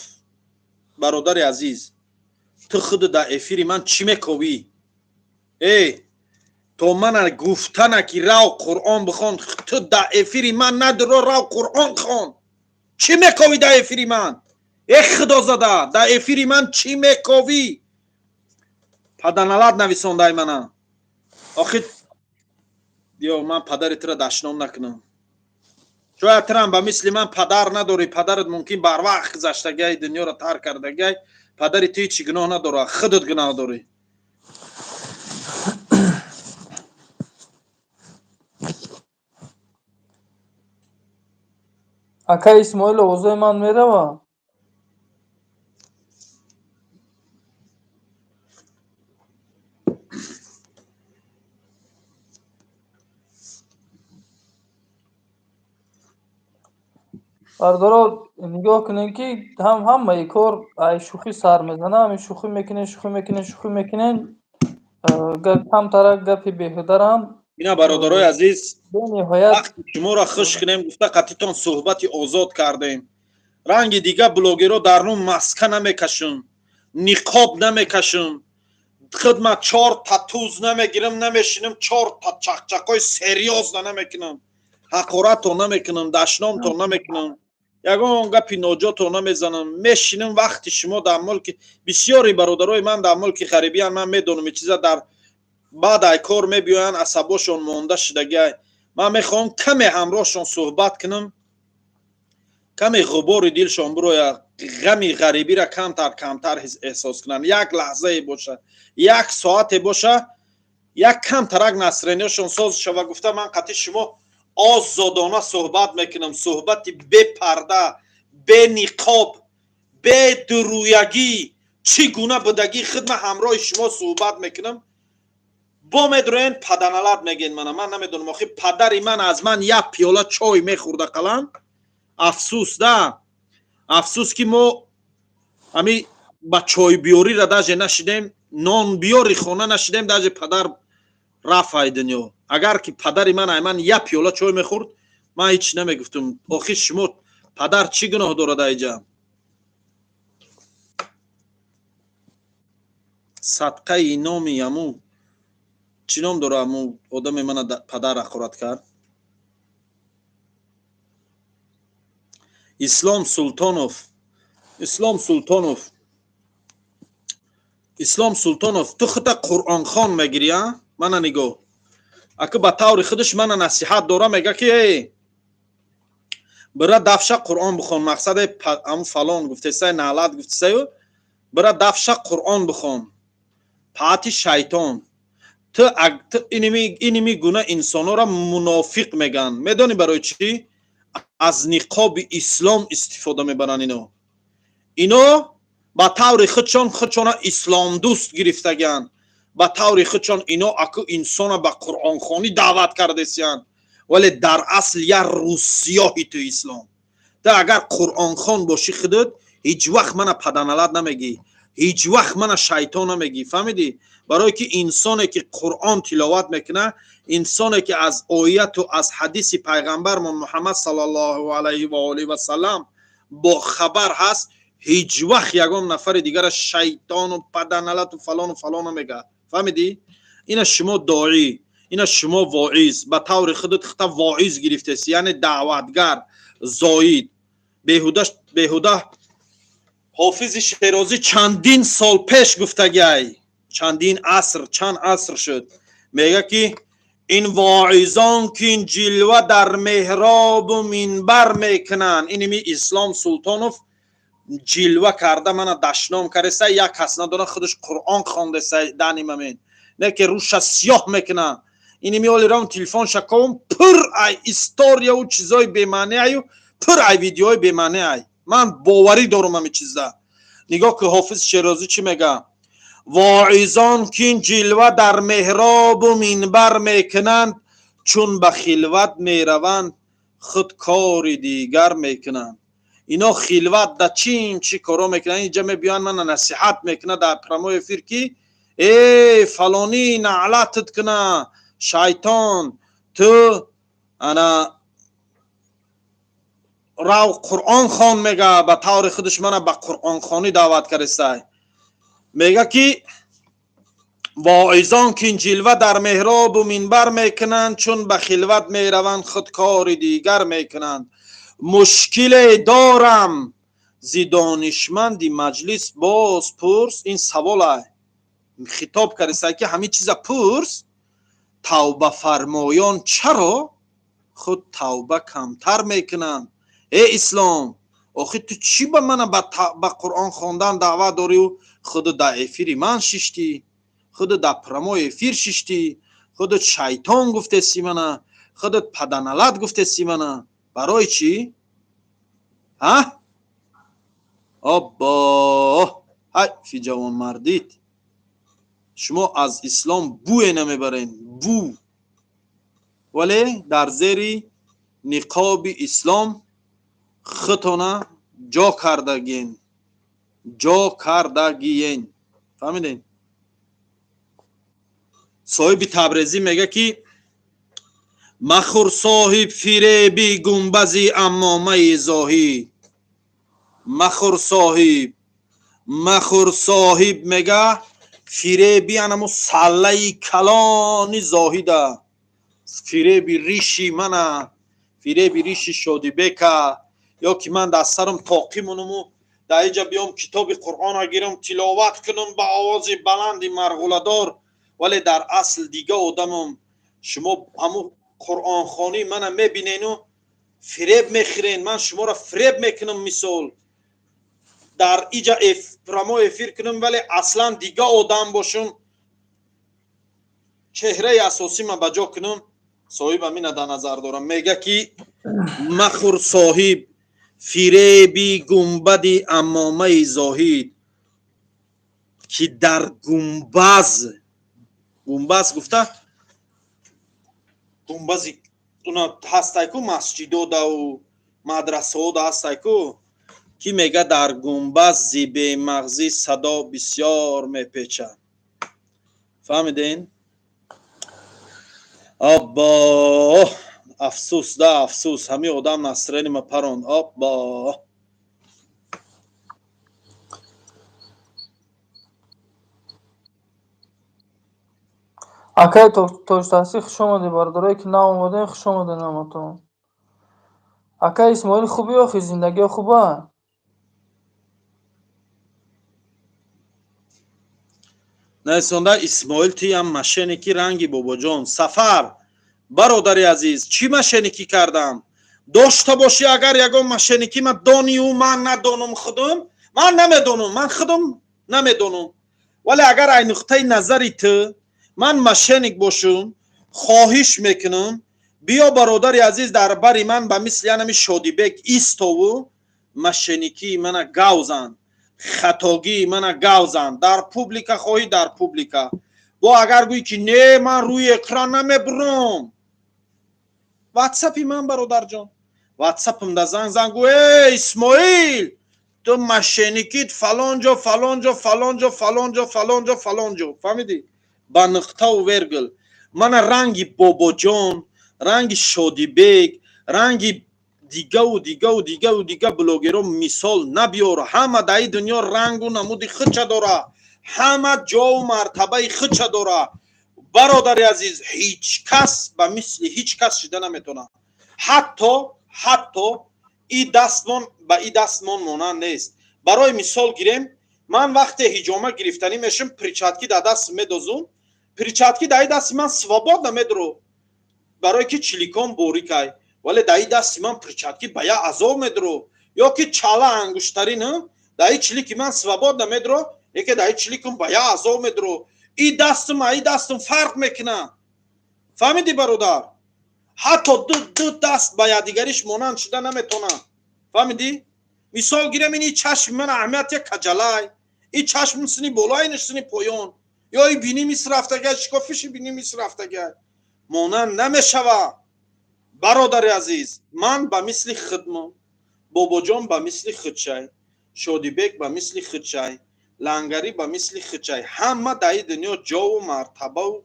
бародари азиз, ту худу дар эфири ман чӣ мековӣ? Э, то мана гуфтана, ки рав Қуръон бихон, ту дар эфири ман надиро, рав Қуръон хон. Чӣ мековӣ дар эфири ман? Э худозада, дар эфири ман чӣ мековӣ? Паданалат нависондай мана. Охи ё ман падари тура дашном накунам, шояд турам ба мисли ман падар надорӣ, падарат мумкин барвақт гузаштагай, дунёро тарк кардагай. Падари ту ҳечи гуноҳ надорад, худат гуноҳ дорӣ. Акай Исмоил, овозои ман мерава? Бародаро, нигоҳ кунед, ки ҳам ҳамаи кор ай шӯхӣ сар мезана. Ҳамин шӯхӣ мекунен, шӯхӣ мекунен, шӯхӣ мекунен, камтарак гапи беҳударам. Ина, бародарои азиз, бениҳоят вақти шуморо хуш кунем гуфта, қатитон суҳбати озод кардем. Ранги дига блогерро дар рум маска намекашун. Ниқоб намекашам, хидма чорта туз намегирам, намешинам, чорта чақчақои серьёзно намекунам, ҳақорато намекунам, дашномто намекунам, ягон гапи ноҷото намезанам. Мешинам вақти шумо дар мулки бисёри бародарои ман дар мулки ғарибиян, ман медонам, чиза дар баъд ай кор мебиёянд, асабошон монда шудагиай. Ман мехоҳам каме ҳамроҳшон суҳбат кунам, каме ғубори дилшон бирояд, ғами ғарибиро камтар камтар эҳсос кунанд. Як лаҳзае боша, як соате боша, як камтарак настроение шон соз шава. Гуфта, ман қатъи шумо озодона суҳбат мекунам, суҳбати бепарда, бениқоб, бедурӯягӣ, чӣ гуна будагӣ хидма ҳамроҳи шумо суҳбат мекунам. Бо медроен, паданалат мегӯен мана. Ман намедонам, охи падари ман аз ман як пиёла чой мехӯрда қалам. Афсӯс да, афсӯс, ки мо ами ба чойбиёрира даже нашидем, нонбиёри хона нашидем, даже падар рафт ай дунё. Агар ки падари ман ай ман як пиёла чой мехӯрд, ман ҳеч намегуфтум. Охи шумо падар чӣ гуноҳ дорад айҷа? Садқаи номи аму чӣ ном дора, аму одаме мана падар ҳақорат кард. Ислом Султонов, Ислом Султонов, Ислом Султонов, ту хута қуръонхон мегирӣ, а? Мана нигоҳ, ака ба таври худаш мана насиҳат дора, мега ки эй, бира дафша қуръон бихон. Мақсаде аму фалон гуфтесай, наълат гуфтесаю, бира дафша қуръон бихон, паати шайтон. Ту иними гуна инсонҳоро мунофиқ мегӯянд. Медонӣ барои чӣ? Аз ниқоби ислом истифода мебаранд. Ино ба таври худшон худшона исломдӯст гирифтагианд. Ба таври худшон ино аку инсона ба қуръонхонӣ даъват кардесиянд, вале дар асл як рӯсиёҳи ту ислом. Ту агар қуръонхон бошӣ худат, ҳеҷ вақт мана паданалат намегӣ, ҳеҷ вақт мана шайтон намегӣ. Фаҳмидӣ? Барое ки инсоне ки қуръон тиловат мекунад, инсоне ки аз ояту аз ҳадиси пайғамбармон Муҳаммад саллаллоҳу алайҳи ва олиҳи васаллам бохабар ҳаст, ҳеҷ вақт ягон нафари дигара шайтону паданалату фалону фалон намегӯяд. Фаҳмидӣ? Ина шумо доӣ, ина шумо воиз, ба таври худат хита воиз гирифтеси, яъне даъватгар, зоид. Беҳуда, беҳуда Ҳофизи Шерозӣ чандин сол пеш гуфтагиай, чандин аср, чанд аср шуд, мега ки ин воизон ки ин ҷилва дар меҳробу минбар мекунанд. Иними Ислом Султонов ҷилва карда мана дашном кардеса, як кас надора, худаш қуръон хондеса, дани момент не ки руша сиёҳ мекуна. Иними олирам телефонша ковум, пур ай историяву чизои бемаъниаю, пур ай видеои бемаъниай. Ман боварӣ дорум ҳами чиза. Нигоҳ ки Ҳофиз Шерозӣ чӣ мега: воизон ки ин ҷилва дар меҳробу минбар мекунанд, чун ба хилват мераванд, худ кори дигар мекунанд. Ино хилват да чим чӣ коро мекунанд, инҷа мебиёянд, мана насиҳат мекунад дар прямой эфир ки эй, фалонӣ наълатат куна, шайтон, ту ана рав қуръон хон, мега. Ба таври худаш мана ба қуръонхонӣ даъват кардесай. Мега ки воизон ки ин ҷилва дар меҳробу минбар мекунанд, чун ба хилват мераванд, худ кори дигар мекунанд. Мушкиле дорам, зи донишманди маҷлис боз пурс. Ин савола хитоб кардесай ки ҳамин чиза пурс: тавбафармоён чаро худ тавба камтар мекунанд? Э ислом, охи ту чӣ ба мана ба қуръон хондан даъват дорию худу дар эфири ман шиштӣ, худу дар прямой эфир шиштӣ, худут шайтон гуфтеси мана, худут паданалат гуфтеси мана, барои чӣ? Ҳа, оббо, ҳай фи ҷавонмардит! Шумо аз ислом бӯе намебарен, бӯ, вале дар зери ниқоби ислом худтона ҷо кардагиен, ҷо кардагиен. Фаҳмиден? Соҳиби Табрезӣ мега ки махӯр соҳиб фиреби гумбази амомаи зоҳид, махӯр соҳиб, Махӯр соҳиб мега фиреби анамо саллаи калони Зоҳида, фиреби риши мана, фиреби риши Шодибека, ё ки ман дар сарам тоқӣ монуму дар иҷа биём китоби Қуръона гирам, тиловат кунам ба овози баланди марғуладор, вале дар асл дига одамам. Шумо ҳамун қуръонхонӣ мана мебинену фиреб мехӯрен, ман шуморо фиреб мекунам. Мисол, дар иҷа прямой эфир кунам, вале аслан дига одам бошум, чеҳраи асосима ба ҷо кунам. Соҳиб амина дар назар дорам. Мега ки махӯр соҳиб фиреби гумбади амомаи Зоҳид, ки дар гумбаз, гумбаз гуфта гумбази уна ҳастайку, масҷидодау мадрасаода ҳастайку, ки мега дар гумбаз зи бемағзӣ садо бисёр мепечад. Фаҳмиден? Аббо, афсӯс да, афсӯс, ҳамин одам настроение ма паронд. Аббо. Акай Тоҷтаҳсин, хуш омадед. Бародарое ки нав омадем, хуш омадед ҳаматон. Акай Исмоил, хубӣ охи, зиндагиҳо хуба? Наисонда Исмоил, тиям мошенники ранги Бобоҷон Сафар. Бародари азиз, чӣ мошенникӣ кардам? Дошта бошӣ, агар ягон мошенникӣ ма донию ман надонум, худум ман намедонум, ман худум намедонум, вале агар ай нуқтаи назари ту ман мошенник бошум, хоҳиш мекунам, биё, бародари азиз, дар бари ман ба мисли анами Шодибек истову мошенникии мана гавзан, хатогии мана гавзан дар публика. Хоҳӣ дар публика бо, агар гӯӣ ки не, ман рӯи экран намебурам, ватсапи ман, бародарҷон, ватсапам да занг зан, гӯ: э Исмоил, ту мошенникит фалон ҷо, фалон ҷо, фалон ҷо, фалон ҷо, фалон ҷо, фалон ҷо. Фаҳмидӣ? Ба нуқтаву вергул мана ранги Бобоҷон, ранги Шодибек, ранги дигаву дигаву дигаву дига блогеро мисол набиёр. Ҳама дар ин дунё рангу намуди худша дора, ҳама ҷову мартабаи худша дора. Бародари азиз, ҳеҷ кас ба мисли ҳеҷ кас шида наметавонад. Ҳатто и дастмон ба и дастмон монанд нест. Барои мисол гирем, ман вақте ҳиҷома гирифтанӣ мешум, перчатки дар даст медозум, перчатки дар и дасти ман свободно медро, барое ки чиликон борикай, вале дар и дасти ман перчатки ба як азоб медро, ё ки чала ангуштарин дар и чилики ман свободно медро, яке дар и чиликум ба як азоб медро. И дастум а и дастум фарқ мекунад. Фаҳмидӣ, бародар? Ҳатто ду даст ба якдигариш монанд шуда наметавонад. Фаҳмидӣ? Мисол гирем, ини чашми ман аҳамият як каҷалай, и чашм сини боло, инаш сини поён, ё и бини мис рафтага, шикофиши бини мис рафтага, монанд намешава. Бародари азиз, ман ба мисли хидмон, Бобоҷон ба мисли худшай, Шодибек ба мисли худшай, Лангарӣ ба мисли худшай. Ҳама дар ин дунё ҷову мартабаву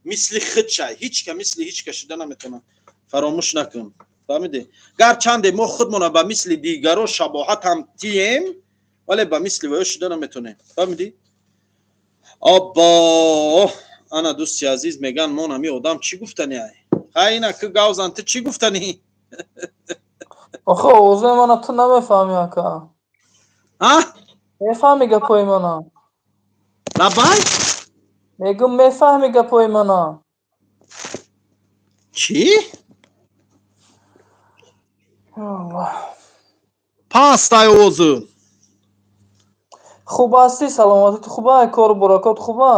мисли худшай, ҳеҷ ка мисли ҳеҷ ка шуда наметавонад. Фаромӯш накун. Фаҳмидӣ? Гарчанде мо худмона ба мисли дигаро шабоҳат ҳам тием, вале ба мисли ваё шуда наметавонем. Фаҳмидӣ? Аббо, ана дӯсти азиз, меган мон ҳами одам чӣ гуфтани ай? Хай, ина ку гавзан, ту чӣ гуфтанӣ? Охо, овозаи мана ту намефаҳмӣ, ака. А? Мефаҳмӣ гапҳои мана? Лабай? Мегӯм, мефаҳмӣ гапҳои мана? Чӣ? Аллоҳ. Пастай овозу. Хуб ҳастӣ? Саломатит хуба? Кору баракот хуба?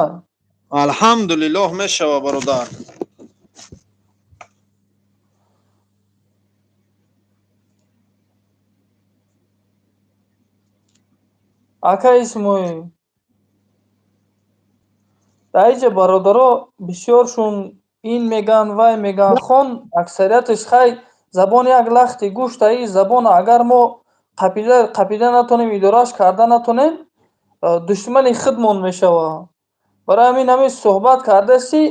Алҳамдулиллоҳ, мешава, бародар. Ака Исмоил, дар инҷа бародаро бисёршун ин меган, вай меган, хон аксарияташ. Хай, забон як лахти гӯшта. И забона агар мо қапида натонем, идорааш карда натонем, душмани худмон мешава. Барои ҳамин ҳамин суҳбат кардасӣ,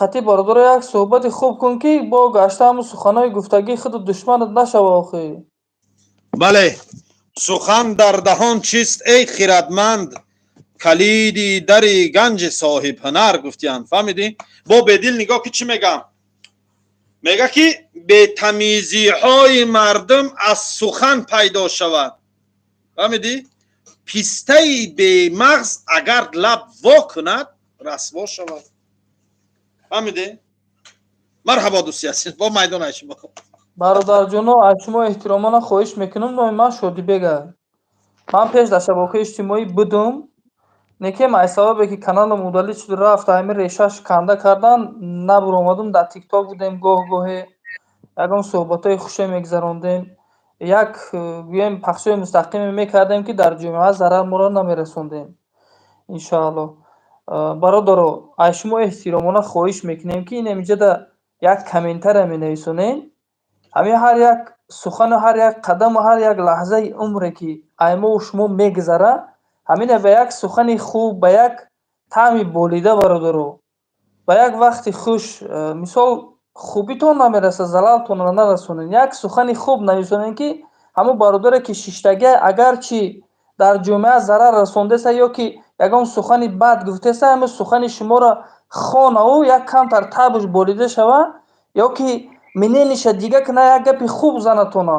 қатъи бародаро як суҳбати хуб кун, ки бо гашта ҳамун суханҳои гуфтагии худу душманат нашава охӣ. Бале. Сухан дар даҳон чист, эй хирадманд, калиди дари ганҷи соҳибҳунар, гуфтиянд. Фаҳмидӣ? Бо бедил нигоҳ ки чӣ мегам. Мега ки бетамизиҳои мардум аз сухан пайдо шавад. Фаҳмидӣ? Пистаи бемағз агар лаб во кунад, расво шавад. Фаҳмидӣ? Марҳабо, дӯсти азиз, бо майдон ай шумо. Бародарҷоно, аз шумо эҳтиромона хоҳиш мекунам. Номи ман Шодибек аст. Ман пеш дар шабакаи иҷтимоӣ будум, лекин аз сабабе ки каналам удалить шуд, рафт, ҳамин решаш канда кардан, набуромадум. Дар Тикток будем, гоҳ гоҳе ягон суҳбатҳои хуше мегузарондем, як гӯем пахшҳои мустақиме мекардем, ки дар ҷомеа зарар моро намерасондем, иншоалло. Бародаро, аз шумо эҳтиромона хоҳиш мекунем, ки ин инҷода як комментария менависонем. Ҳамин ҳар як сухану ҳар як қадаму ҳар як лаҳзаи умре, ки ай мову шумо мегузара, ҳамина ба як сухани хуб, ба як таъми болида, бародаро, ба як вақти хуш, мисол, хубитон намерасад, залалтонро нарасонед. Як сухани хуб нависонед, ки ҳамон бародаре, ки шиштагия, агарчи дар ҷомеа зарар расондеса ё ки ягон сухани бад гуфтеса, ҳамин сухани шуморо хонаву як камтар табш болида шава ё ки мнениша дига куна, як гапи хуб занатона.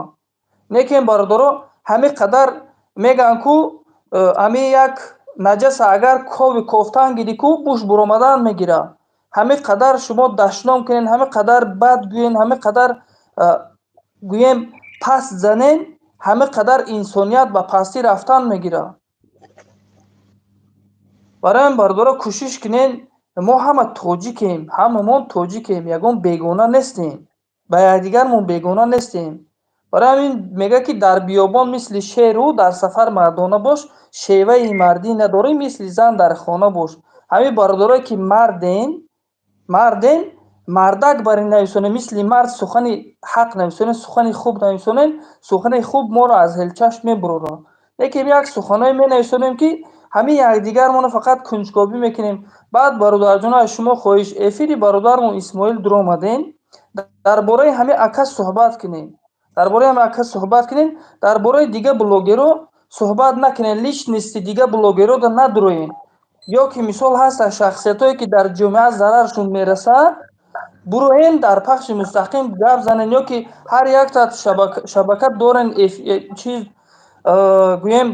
Лекин, бародаро, ҳамин қадар мегӯянд ку, ҳамин як наҷаса агар кови кофтан гири ку, буш буромадан мегира. Ҳамин қадар шумо дашном кунед, ҳамин қадар бад гӯен, ҳамин қадар гӯем паст занен, ҳамин қадар инсоният ба пастӣ рафтан мегирад. Барои ҳамин, бародаро, кӯшиш кунед. Мо ҳама тоҷикем, ҳамамон тоҷикем, ягон бегона нестем, ба якдигармон бегона нестем. Барои ҳамин мегӯяд, ки дар биёбон мисли шеру дар сафар мардона бош, шеваи мардӣ надорӣ, мисли зан дар хона бош. Ҳамин бародарое, ки марден, марден, мардак бар ин нависонем, мисли мард сухани ҳақ нависонем, сухани хуб нависонем. Сухани хуб моро аз ҳелчашм мебурорад. Лекин як суханое менависонем, ки ҳамин якдигармонро фақат кунҷкобӣ мекунем. Баъд, бародарҷоно, аз шумо хоҳиш: эфири бародармон Исмоил дуромадем, дар бораи ҳамин ака суҳбат кунем, дар бораи ҳамин ака суҳбат кунем, дар бораи дига блогеро суҳбат накунем, личности дига блогеро надуроем. Ё ки мисол ҳастанд шахсиятҳое, ки дар ҷомеа зараршон мерасад, буроем, дар пахши мустақим гап занем, ё ки ҳар якта шабака дорен, чиз, гӯем,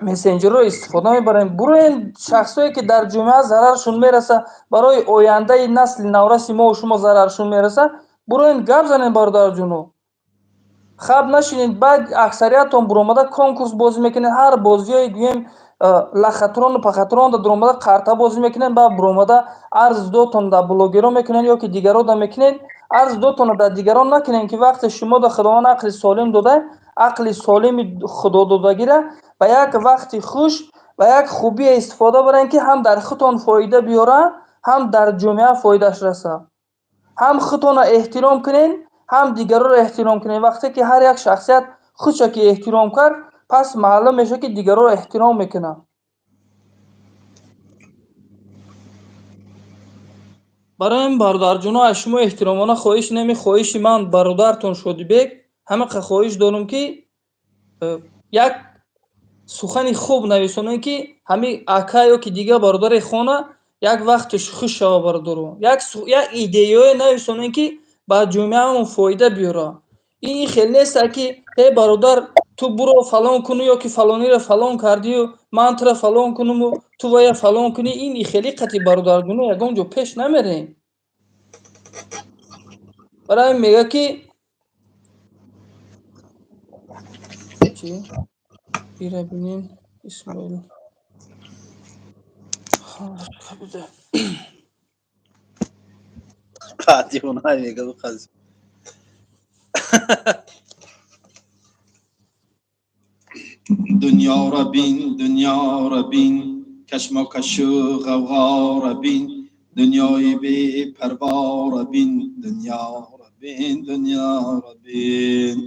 мессенҷерро истифода мебарем, буроем, шахсое, ки дар ҷомеа зараршон мераса, барои ояндаи насли навраси мову шумо зараршон мераса, буроем, гап занем. Бародарҷоно, хаб нашинед. Баъд аксариятон буромада конкурс бозӣ мекунед, ҳар бозиҳое, гӯем, лохотрону пахатронда дуромада қарта бозӣ мекунед. Баъд буромада арз дотон дар блогеро мекунед ё ки дигарода мекунед. Арз дотонро дар дигарон накунед, ки вақте шумо да Худованд ақли солим дода, ақли солими худододагира ба як вақти хуш, ба як хубие истифода баред, ки ҳам дар худтон фоида биёра, ҳам дар ҷомеа фоидааш раса. Ҳам худтонро эҳтиром кунед, ҳам дигароро эҳтиром кунед. Вақте ки ҳар як шахсият худша ки эҳтиром кард, пас маълум мешавад, ки дигароро эҳтиром мекунад. Барои ин, бародарҷоно, аз шумо эҳтиромона хоҳиш, неми хоҳиши ман, бародартон Шодибек, ҳамақа хоҳиш дорам, ки як сухани хуб нависонем, ки ҳамин ака ё ки дигар бародари хона як вақташ хуш шава. Бародаро, як идеяое нависонем, ки ба ҷомеаамон фоида биёрад. Ин хел неста, ки э бародар, ту буро фалон куну ё ки фалониро фалон кардию ман туро фалон кунуму ту вая фалон кунӣ. Ин хели қати, бародарҷоно, ягон ҷо пеш намерем. Барои ҳамин мегӯяд, ки чӣ ира бинем, Исмоил. Дивона мегӯяд қази. Дунёро бин, дунёро бин, кашмокашу ғавғоро бин, дунёи бепарворо бин, дунёро бин, дунёро бин.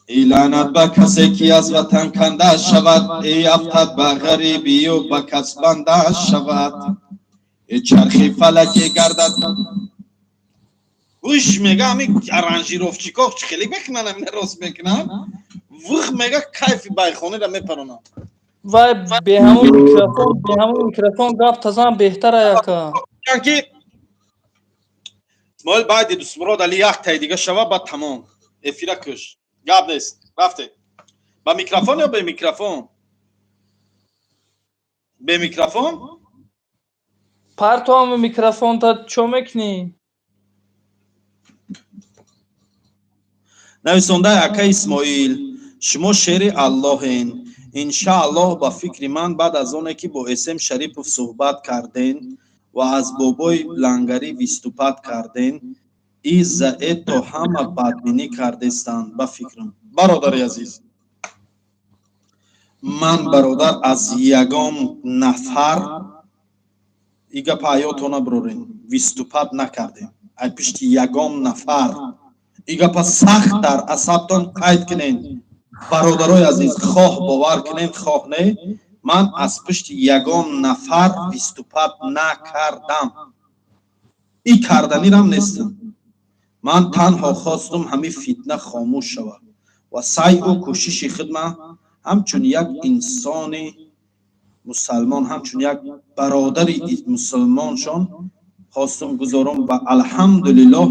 Эй лаънат ба касе, ки аз ватан канда шавад, эй афтад ба ғарибию ба кас банда шавад. Эй чархи фалаке гардад. Вуш мега, ами аранжировщиков чӣ хеле мекунанд, амина рост мекунанд. Вух мега, кайфи байхонеро мепаронам. Вай беҳамун микрофон, беҳамун микрофон гап тазан беҳтара, яка. Ки Исмоил, баъди Дустмурод Али як тай дига шава, баъд тамом, эфира куш, гап нест. Рафте ба микрофон ё бе микрофон? Бе микрофон. Партоам микрофонта, чо мекунӣ? Нависондаи: ака Исмоил, шумо шери Аллоҳен. Иншааллоҳ, ба фикри ман, баъд аз оне ки бо Эсем Шарипов суҳбат карден ва аз бобои Лангарӣ выступать карден, и за это ҳама бадбинӣ кардестанд. Ба фикрам, бародари азиз, ман, бародар, аз ягон нафар, и гапа ҳаётона бирорен, выступать накардем ай пишти ягон нафар. И гапа сахт дар асабтон қайд кунен, бародарои азиз. Хоҳ бовар кунен, хоҳ не, ман аз пишти ягон нафар выступать накардам и карданирам нестам. Ман танҳо хостум ҳамин фитна хомӯш шавад ва сайъу кӯшиши худма ҳамчун як инсони мусалмон, ҳамчун як бародари мусулмоншон хостум гузорам ва, алҳамдулиллоҳ,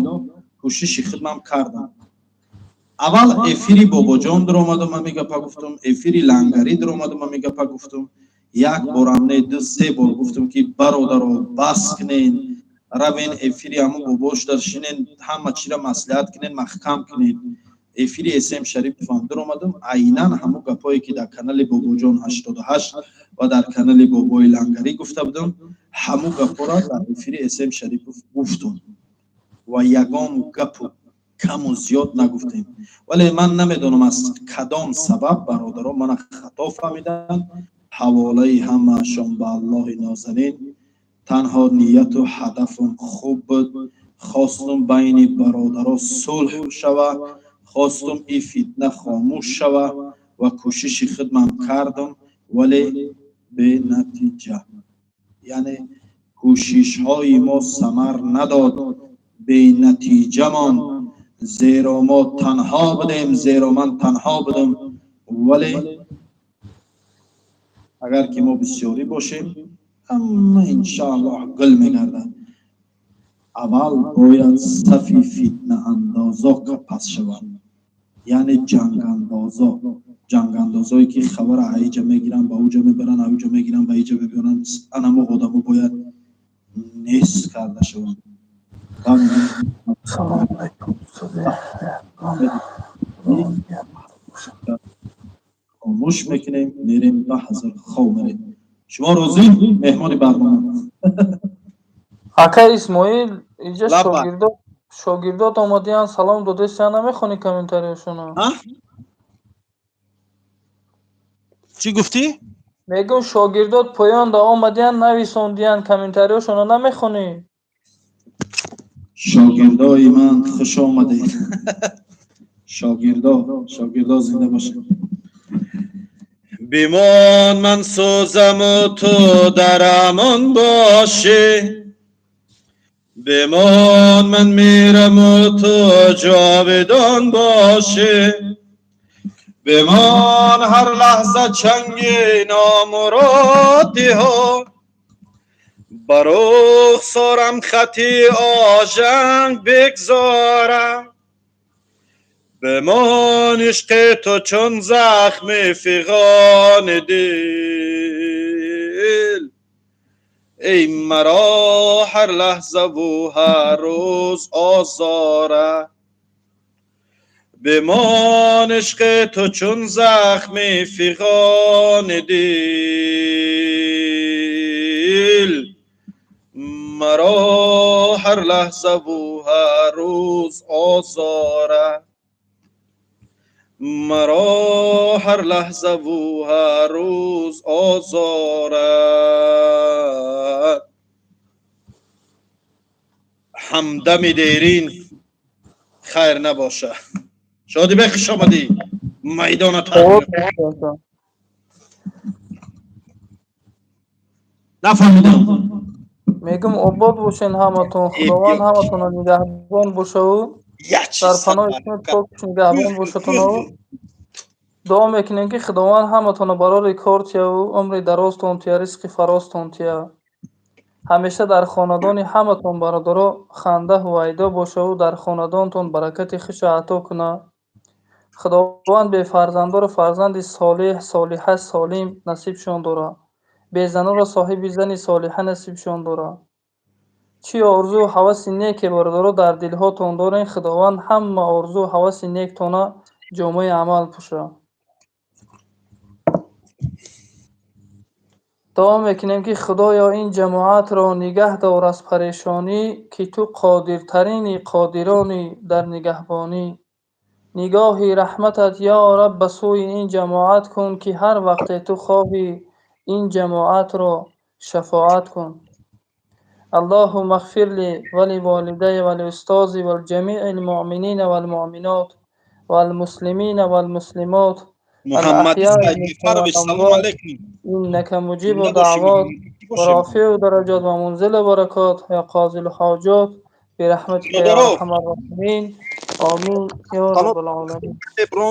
кӯшиши худмам кардам. Аввал эфири Бобоҷон дуромадам, ҳами гапа гуфтум, эфири Лангарӣ дуромадам, ҳами гапа гуфтум. Як борам не, ду се бор гуфтум, ки бародаро, бас кунен, равен эфири ҳамун бобош дар шинен, ҳама чира маслиҳат кунен, маҳкам кунен. Эфири Эсем Шариповам дуромадам, айнан ҳамун гапое ки дар канали Бобоҷон 88 ва дар канали бобои Лангарӣ гуфта будам, ҳамун гапҳоро дар эфири Эсем Шарипов гуфтум ва ягон гапу каму зиёд нагуфтем. Вале ман намедонам, аз кадом сабаб бародарон мана хато фаҳмиданд. Ҳаволаи ҳамаашон ба Аллоҳи нозанин. Танҳо нияту ҳадафум хуб буд, хостум байни бародаро сулҳ шава, хостум и фитна хомӯш шава ва кӯшиши худмам кардам, вале бенатиҷа, яъне кӯшишҳои мо самар надод, бенатиҷа монд, зеро мо танҳо будем, зеро ман танҳо будам. Вале агар ки мо бисёрӣ бошем, ҳама иншааллоҳ гул мегардад. Аввал бояд сафи фитнаандозо пас шавад, яъне ҷангандозо, ҷангандозое ки хабара аиҷа мегиранд, ба уҷа мебаранд, ауҷа мегиранд, ба иҷа мебаранд, анамо одамо бояд нест карда шаванд. Салому алайкум, устоди. Хомӯш мекунем, мерем ба ҳазар, хов мерем. Шумо розӣ, меҳмони барнома? Ака Исмоил, инҷа шогирдот омадиян, салом додесиян, намехонӣ комментарияшонро? Чӣ гуфтӣ? Мегӯм, шогирдот поёнда омадиян, нависондиян, комментарияшонро намехонӣ? Шогирдои ман, хуш омадед, шогирдо, шогирдо зинда бошед. Бимон, ман сӯзаму ту дар амон бошӣ, бимон, ман мираму ту ҷовидон бошӣ, бимон, ҳар лаҳза чанги номуродиҳо бар рухсорам хати ожанг бигзорам, бимон, ишқи ту чун захми фиғони дил, эй маро ҳар лаҳзаву ҳар рӯз озора, бимон, ишқи ту чун захми фиғони дил, маро ҳар лаҳзаву ҳар рӯз озора, маро ҳар лаҳзаву ҳар рӯз озора. Ҳамдами дерин хайр набоша. Шодибек, хуш омадӣ, майдона тарк. Нафаҳмидам. Мегум, обод бошен ҳаматон, Худованд ҳаматонро нигаҳбон бошаву дар паноҳи покш нигаҳбон бошатону дуо мекунем, ки Худованд ҳаматонро барори кор тияву умри дарозтон тия, ризқи фарозтон тия. Ҳамеша дар хонадони ҳаматон, бародаро, ханда ҳувайдо бошаву дар хонадонтон баракати хуша ато кунад. Худованд бефарзандоро фарзанди солеҳ, солиҳа, солим насибшон дорад, безаноро соҳиби зани солиҳа насибшон дорад. Чӣ орзу ҳаваси неке, бародаро, дар дилҳотон дорем, Худованд ҳама орзу ҳаваси нектона ҷомаи амал пӯшад. Дуо мекунем, ки Худоё, ин ҷамоатро нигаҳ дор аз парешонӣ, ки ту қодиртарини қодирони дар нигаҳбонӣ. Нигоҳи раҳматат, ё Раб, ба сӯи ин ҷамоат кун, ки ҳар вақте ту хоҳӣ, ин ҷамоатро шафоат кун. Аллоҳумма ғфир ли ва ливолидайя ва лиустози ва лиҷамиил муъминина вал муъминот вал муслимина вал муслимот. Муҳаммад Сайдифарович, салом алейкум. Иннака муҷибу даъвот ва рофиу дараҷот ва мунзилу баракот ё қозил ҳоҷот бирахматика ё арҳамар роҳимин. Омин ё раббал оламин.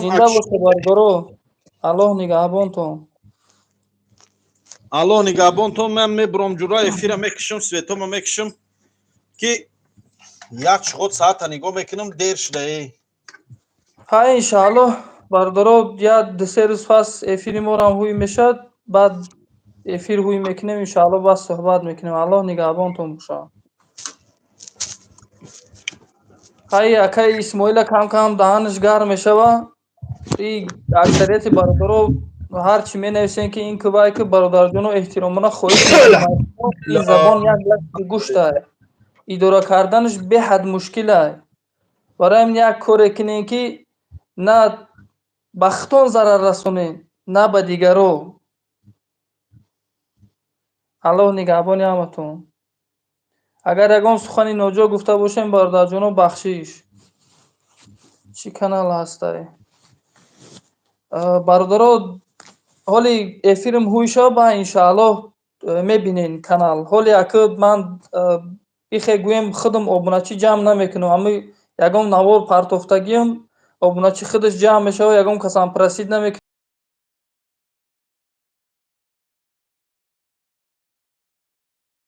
Зинда бошед, бародаро, Аллоҳ нигаҳбонтон. Аллоҳ нигаҳбонтон. Ман мебурам, ҷура, эфира мекушам, светома мекушам, ки як чиғот саата нигоҳ мекунам, дер шуда. Э, ҳа, иншааллоҳ, бародаро, як 2-3 рӯз пас эфири морам ҳуй мешавад, баъд эфир ҳуй мекунем, иншааллоҳ, баъд суҳбат мекунем. Аллоҳ нигаҳбонтон бошад. Ҳай, акаи Исмоила кам кам даҳанаш гарм мешава. И аксарияти бародаро ҳар чӣ менависем, ки ин кубай ки, бародарҷоно, эҳтиромона хоҳиш мекунам, ин забон як лахти гӯштай, идора карданаш беҳад мушкилай. Барои ҳамин як коре кунем, ки на ба худтон зарар расонем, на ба дигаро. Аллоҳ нигаҳбони ҳаматон. Агар ягон сухани ноҷо гуфта бошем, бародарҷоно, бахшиш. Чӣ канал ҳастай, бародаро? Ҳоли эфирм ҳуй шава, ба иншааллоҳ мебинен канал. Ҳоли ака ман ихе гӯем, худам обуначӣ ҷамъ намекунам. Ами ягон навор партофтагиам, обуначӣ худаш ҷамъ мешава, ягон касам просить намекунам.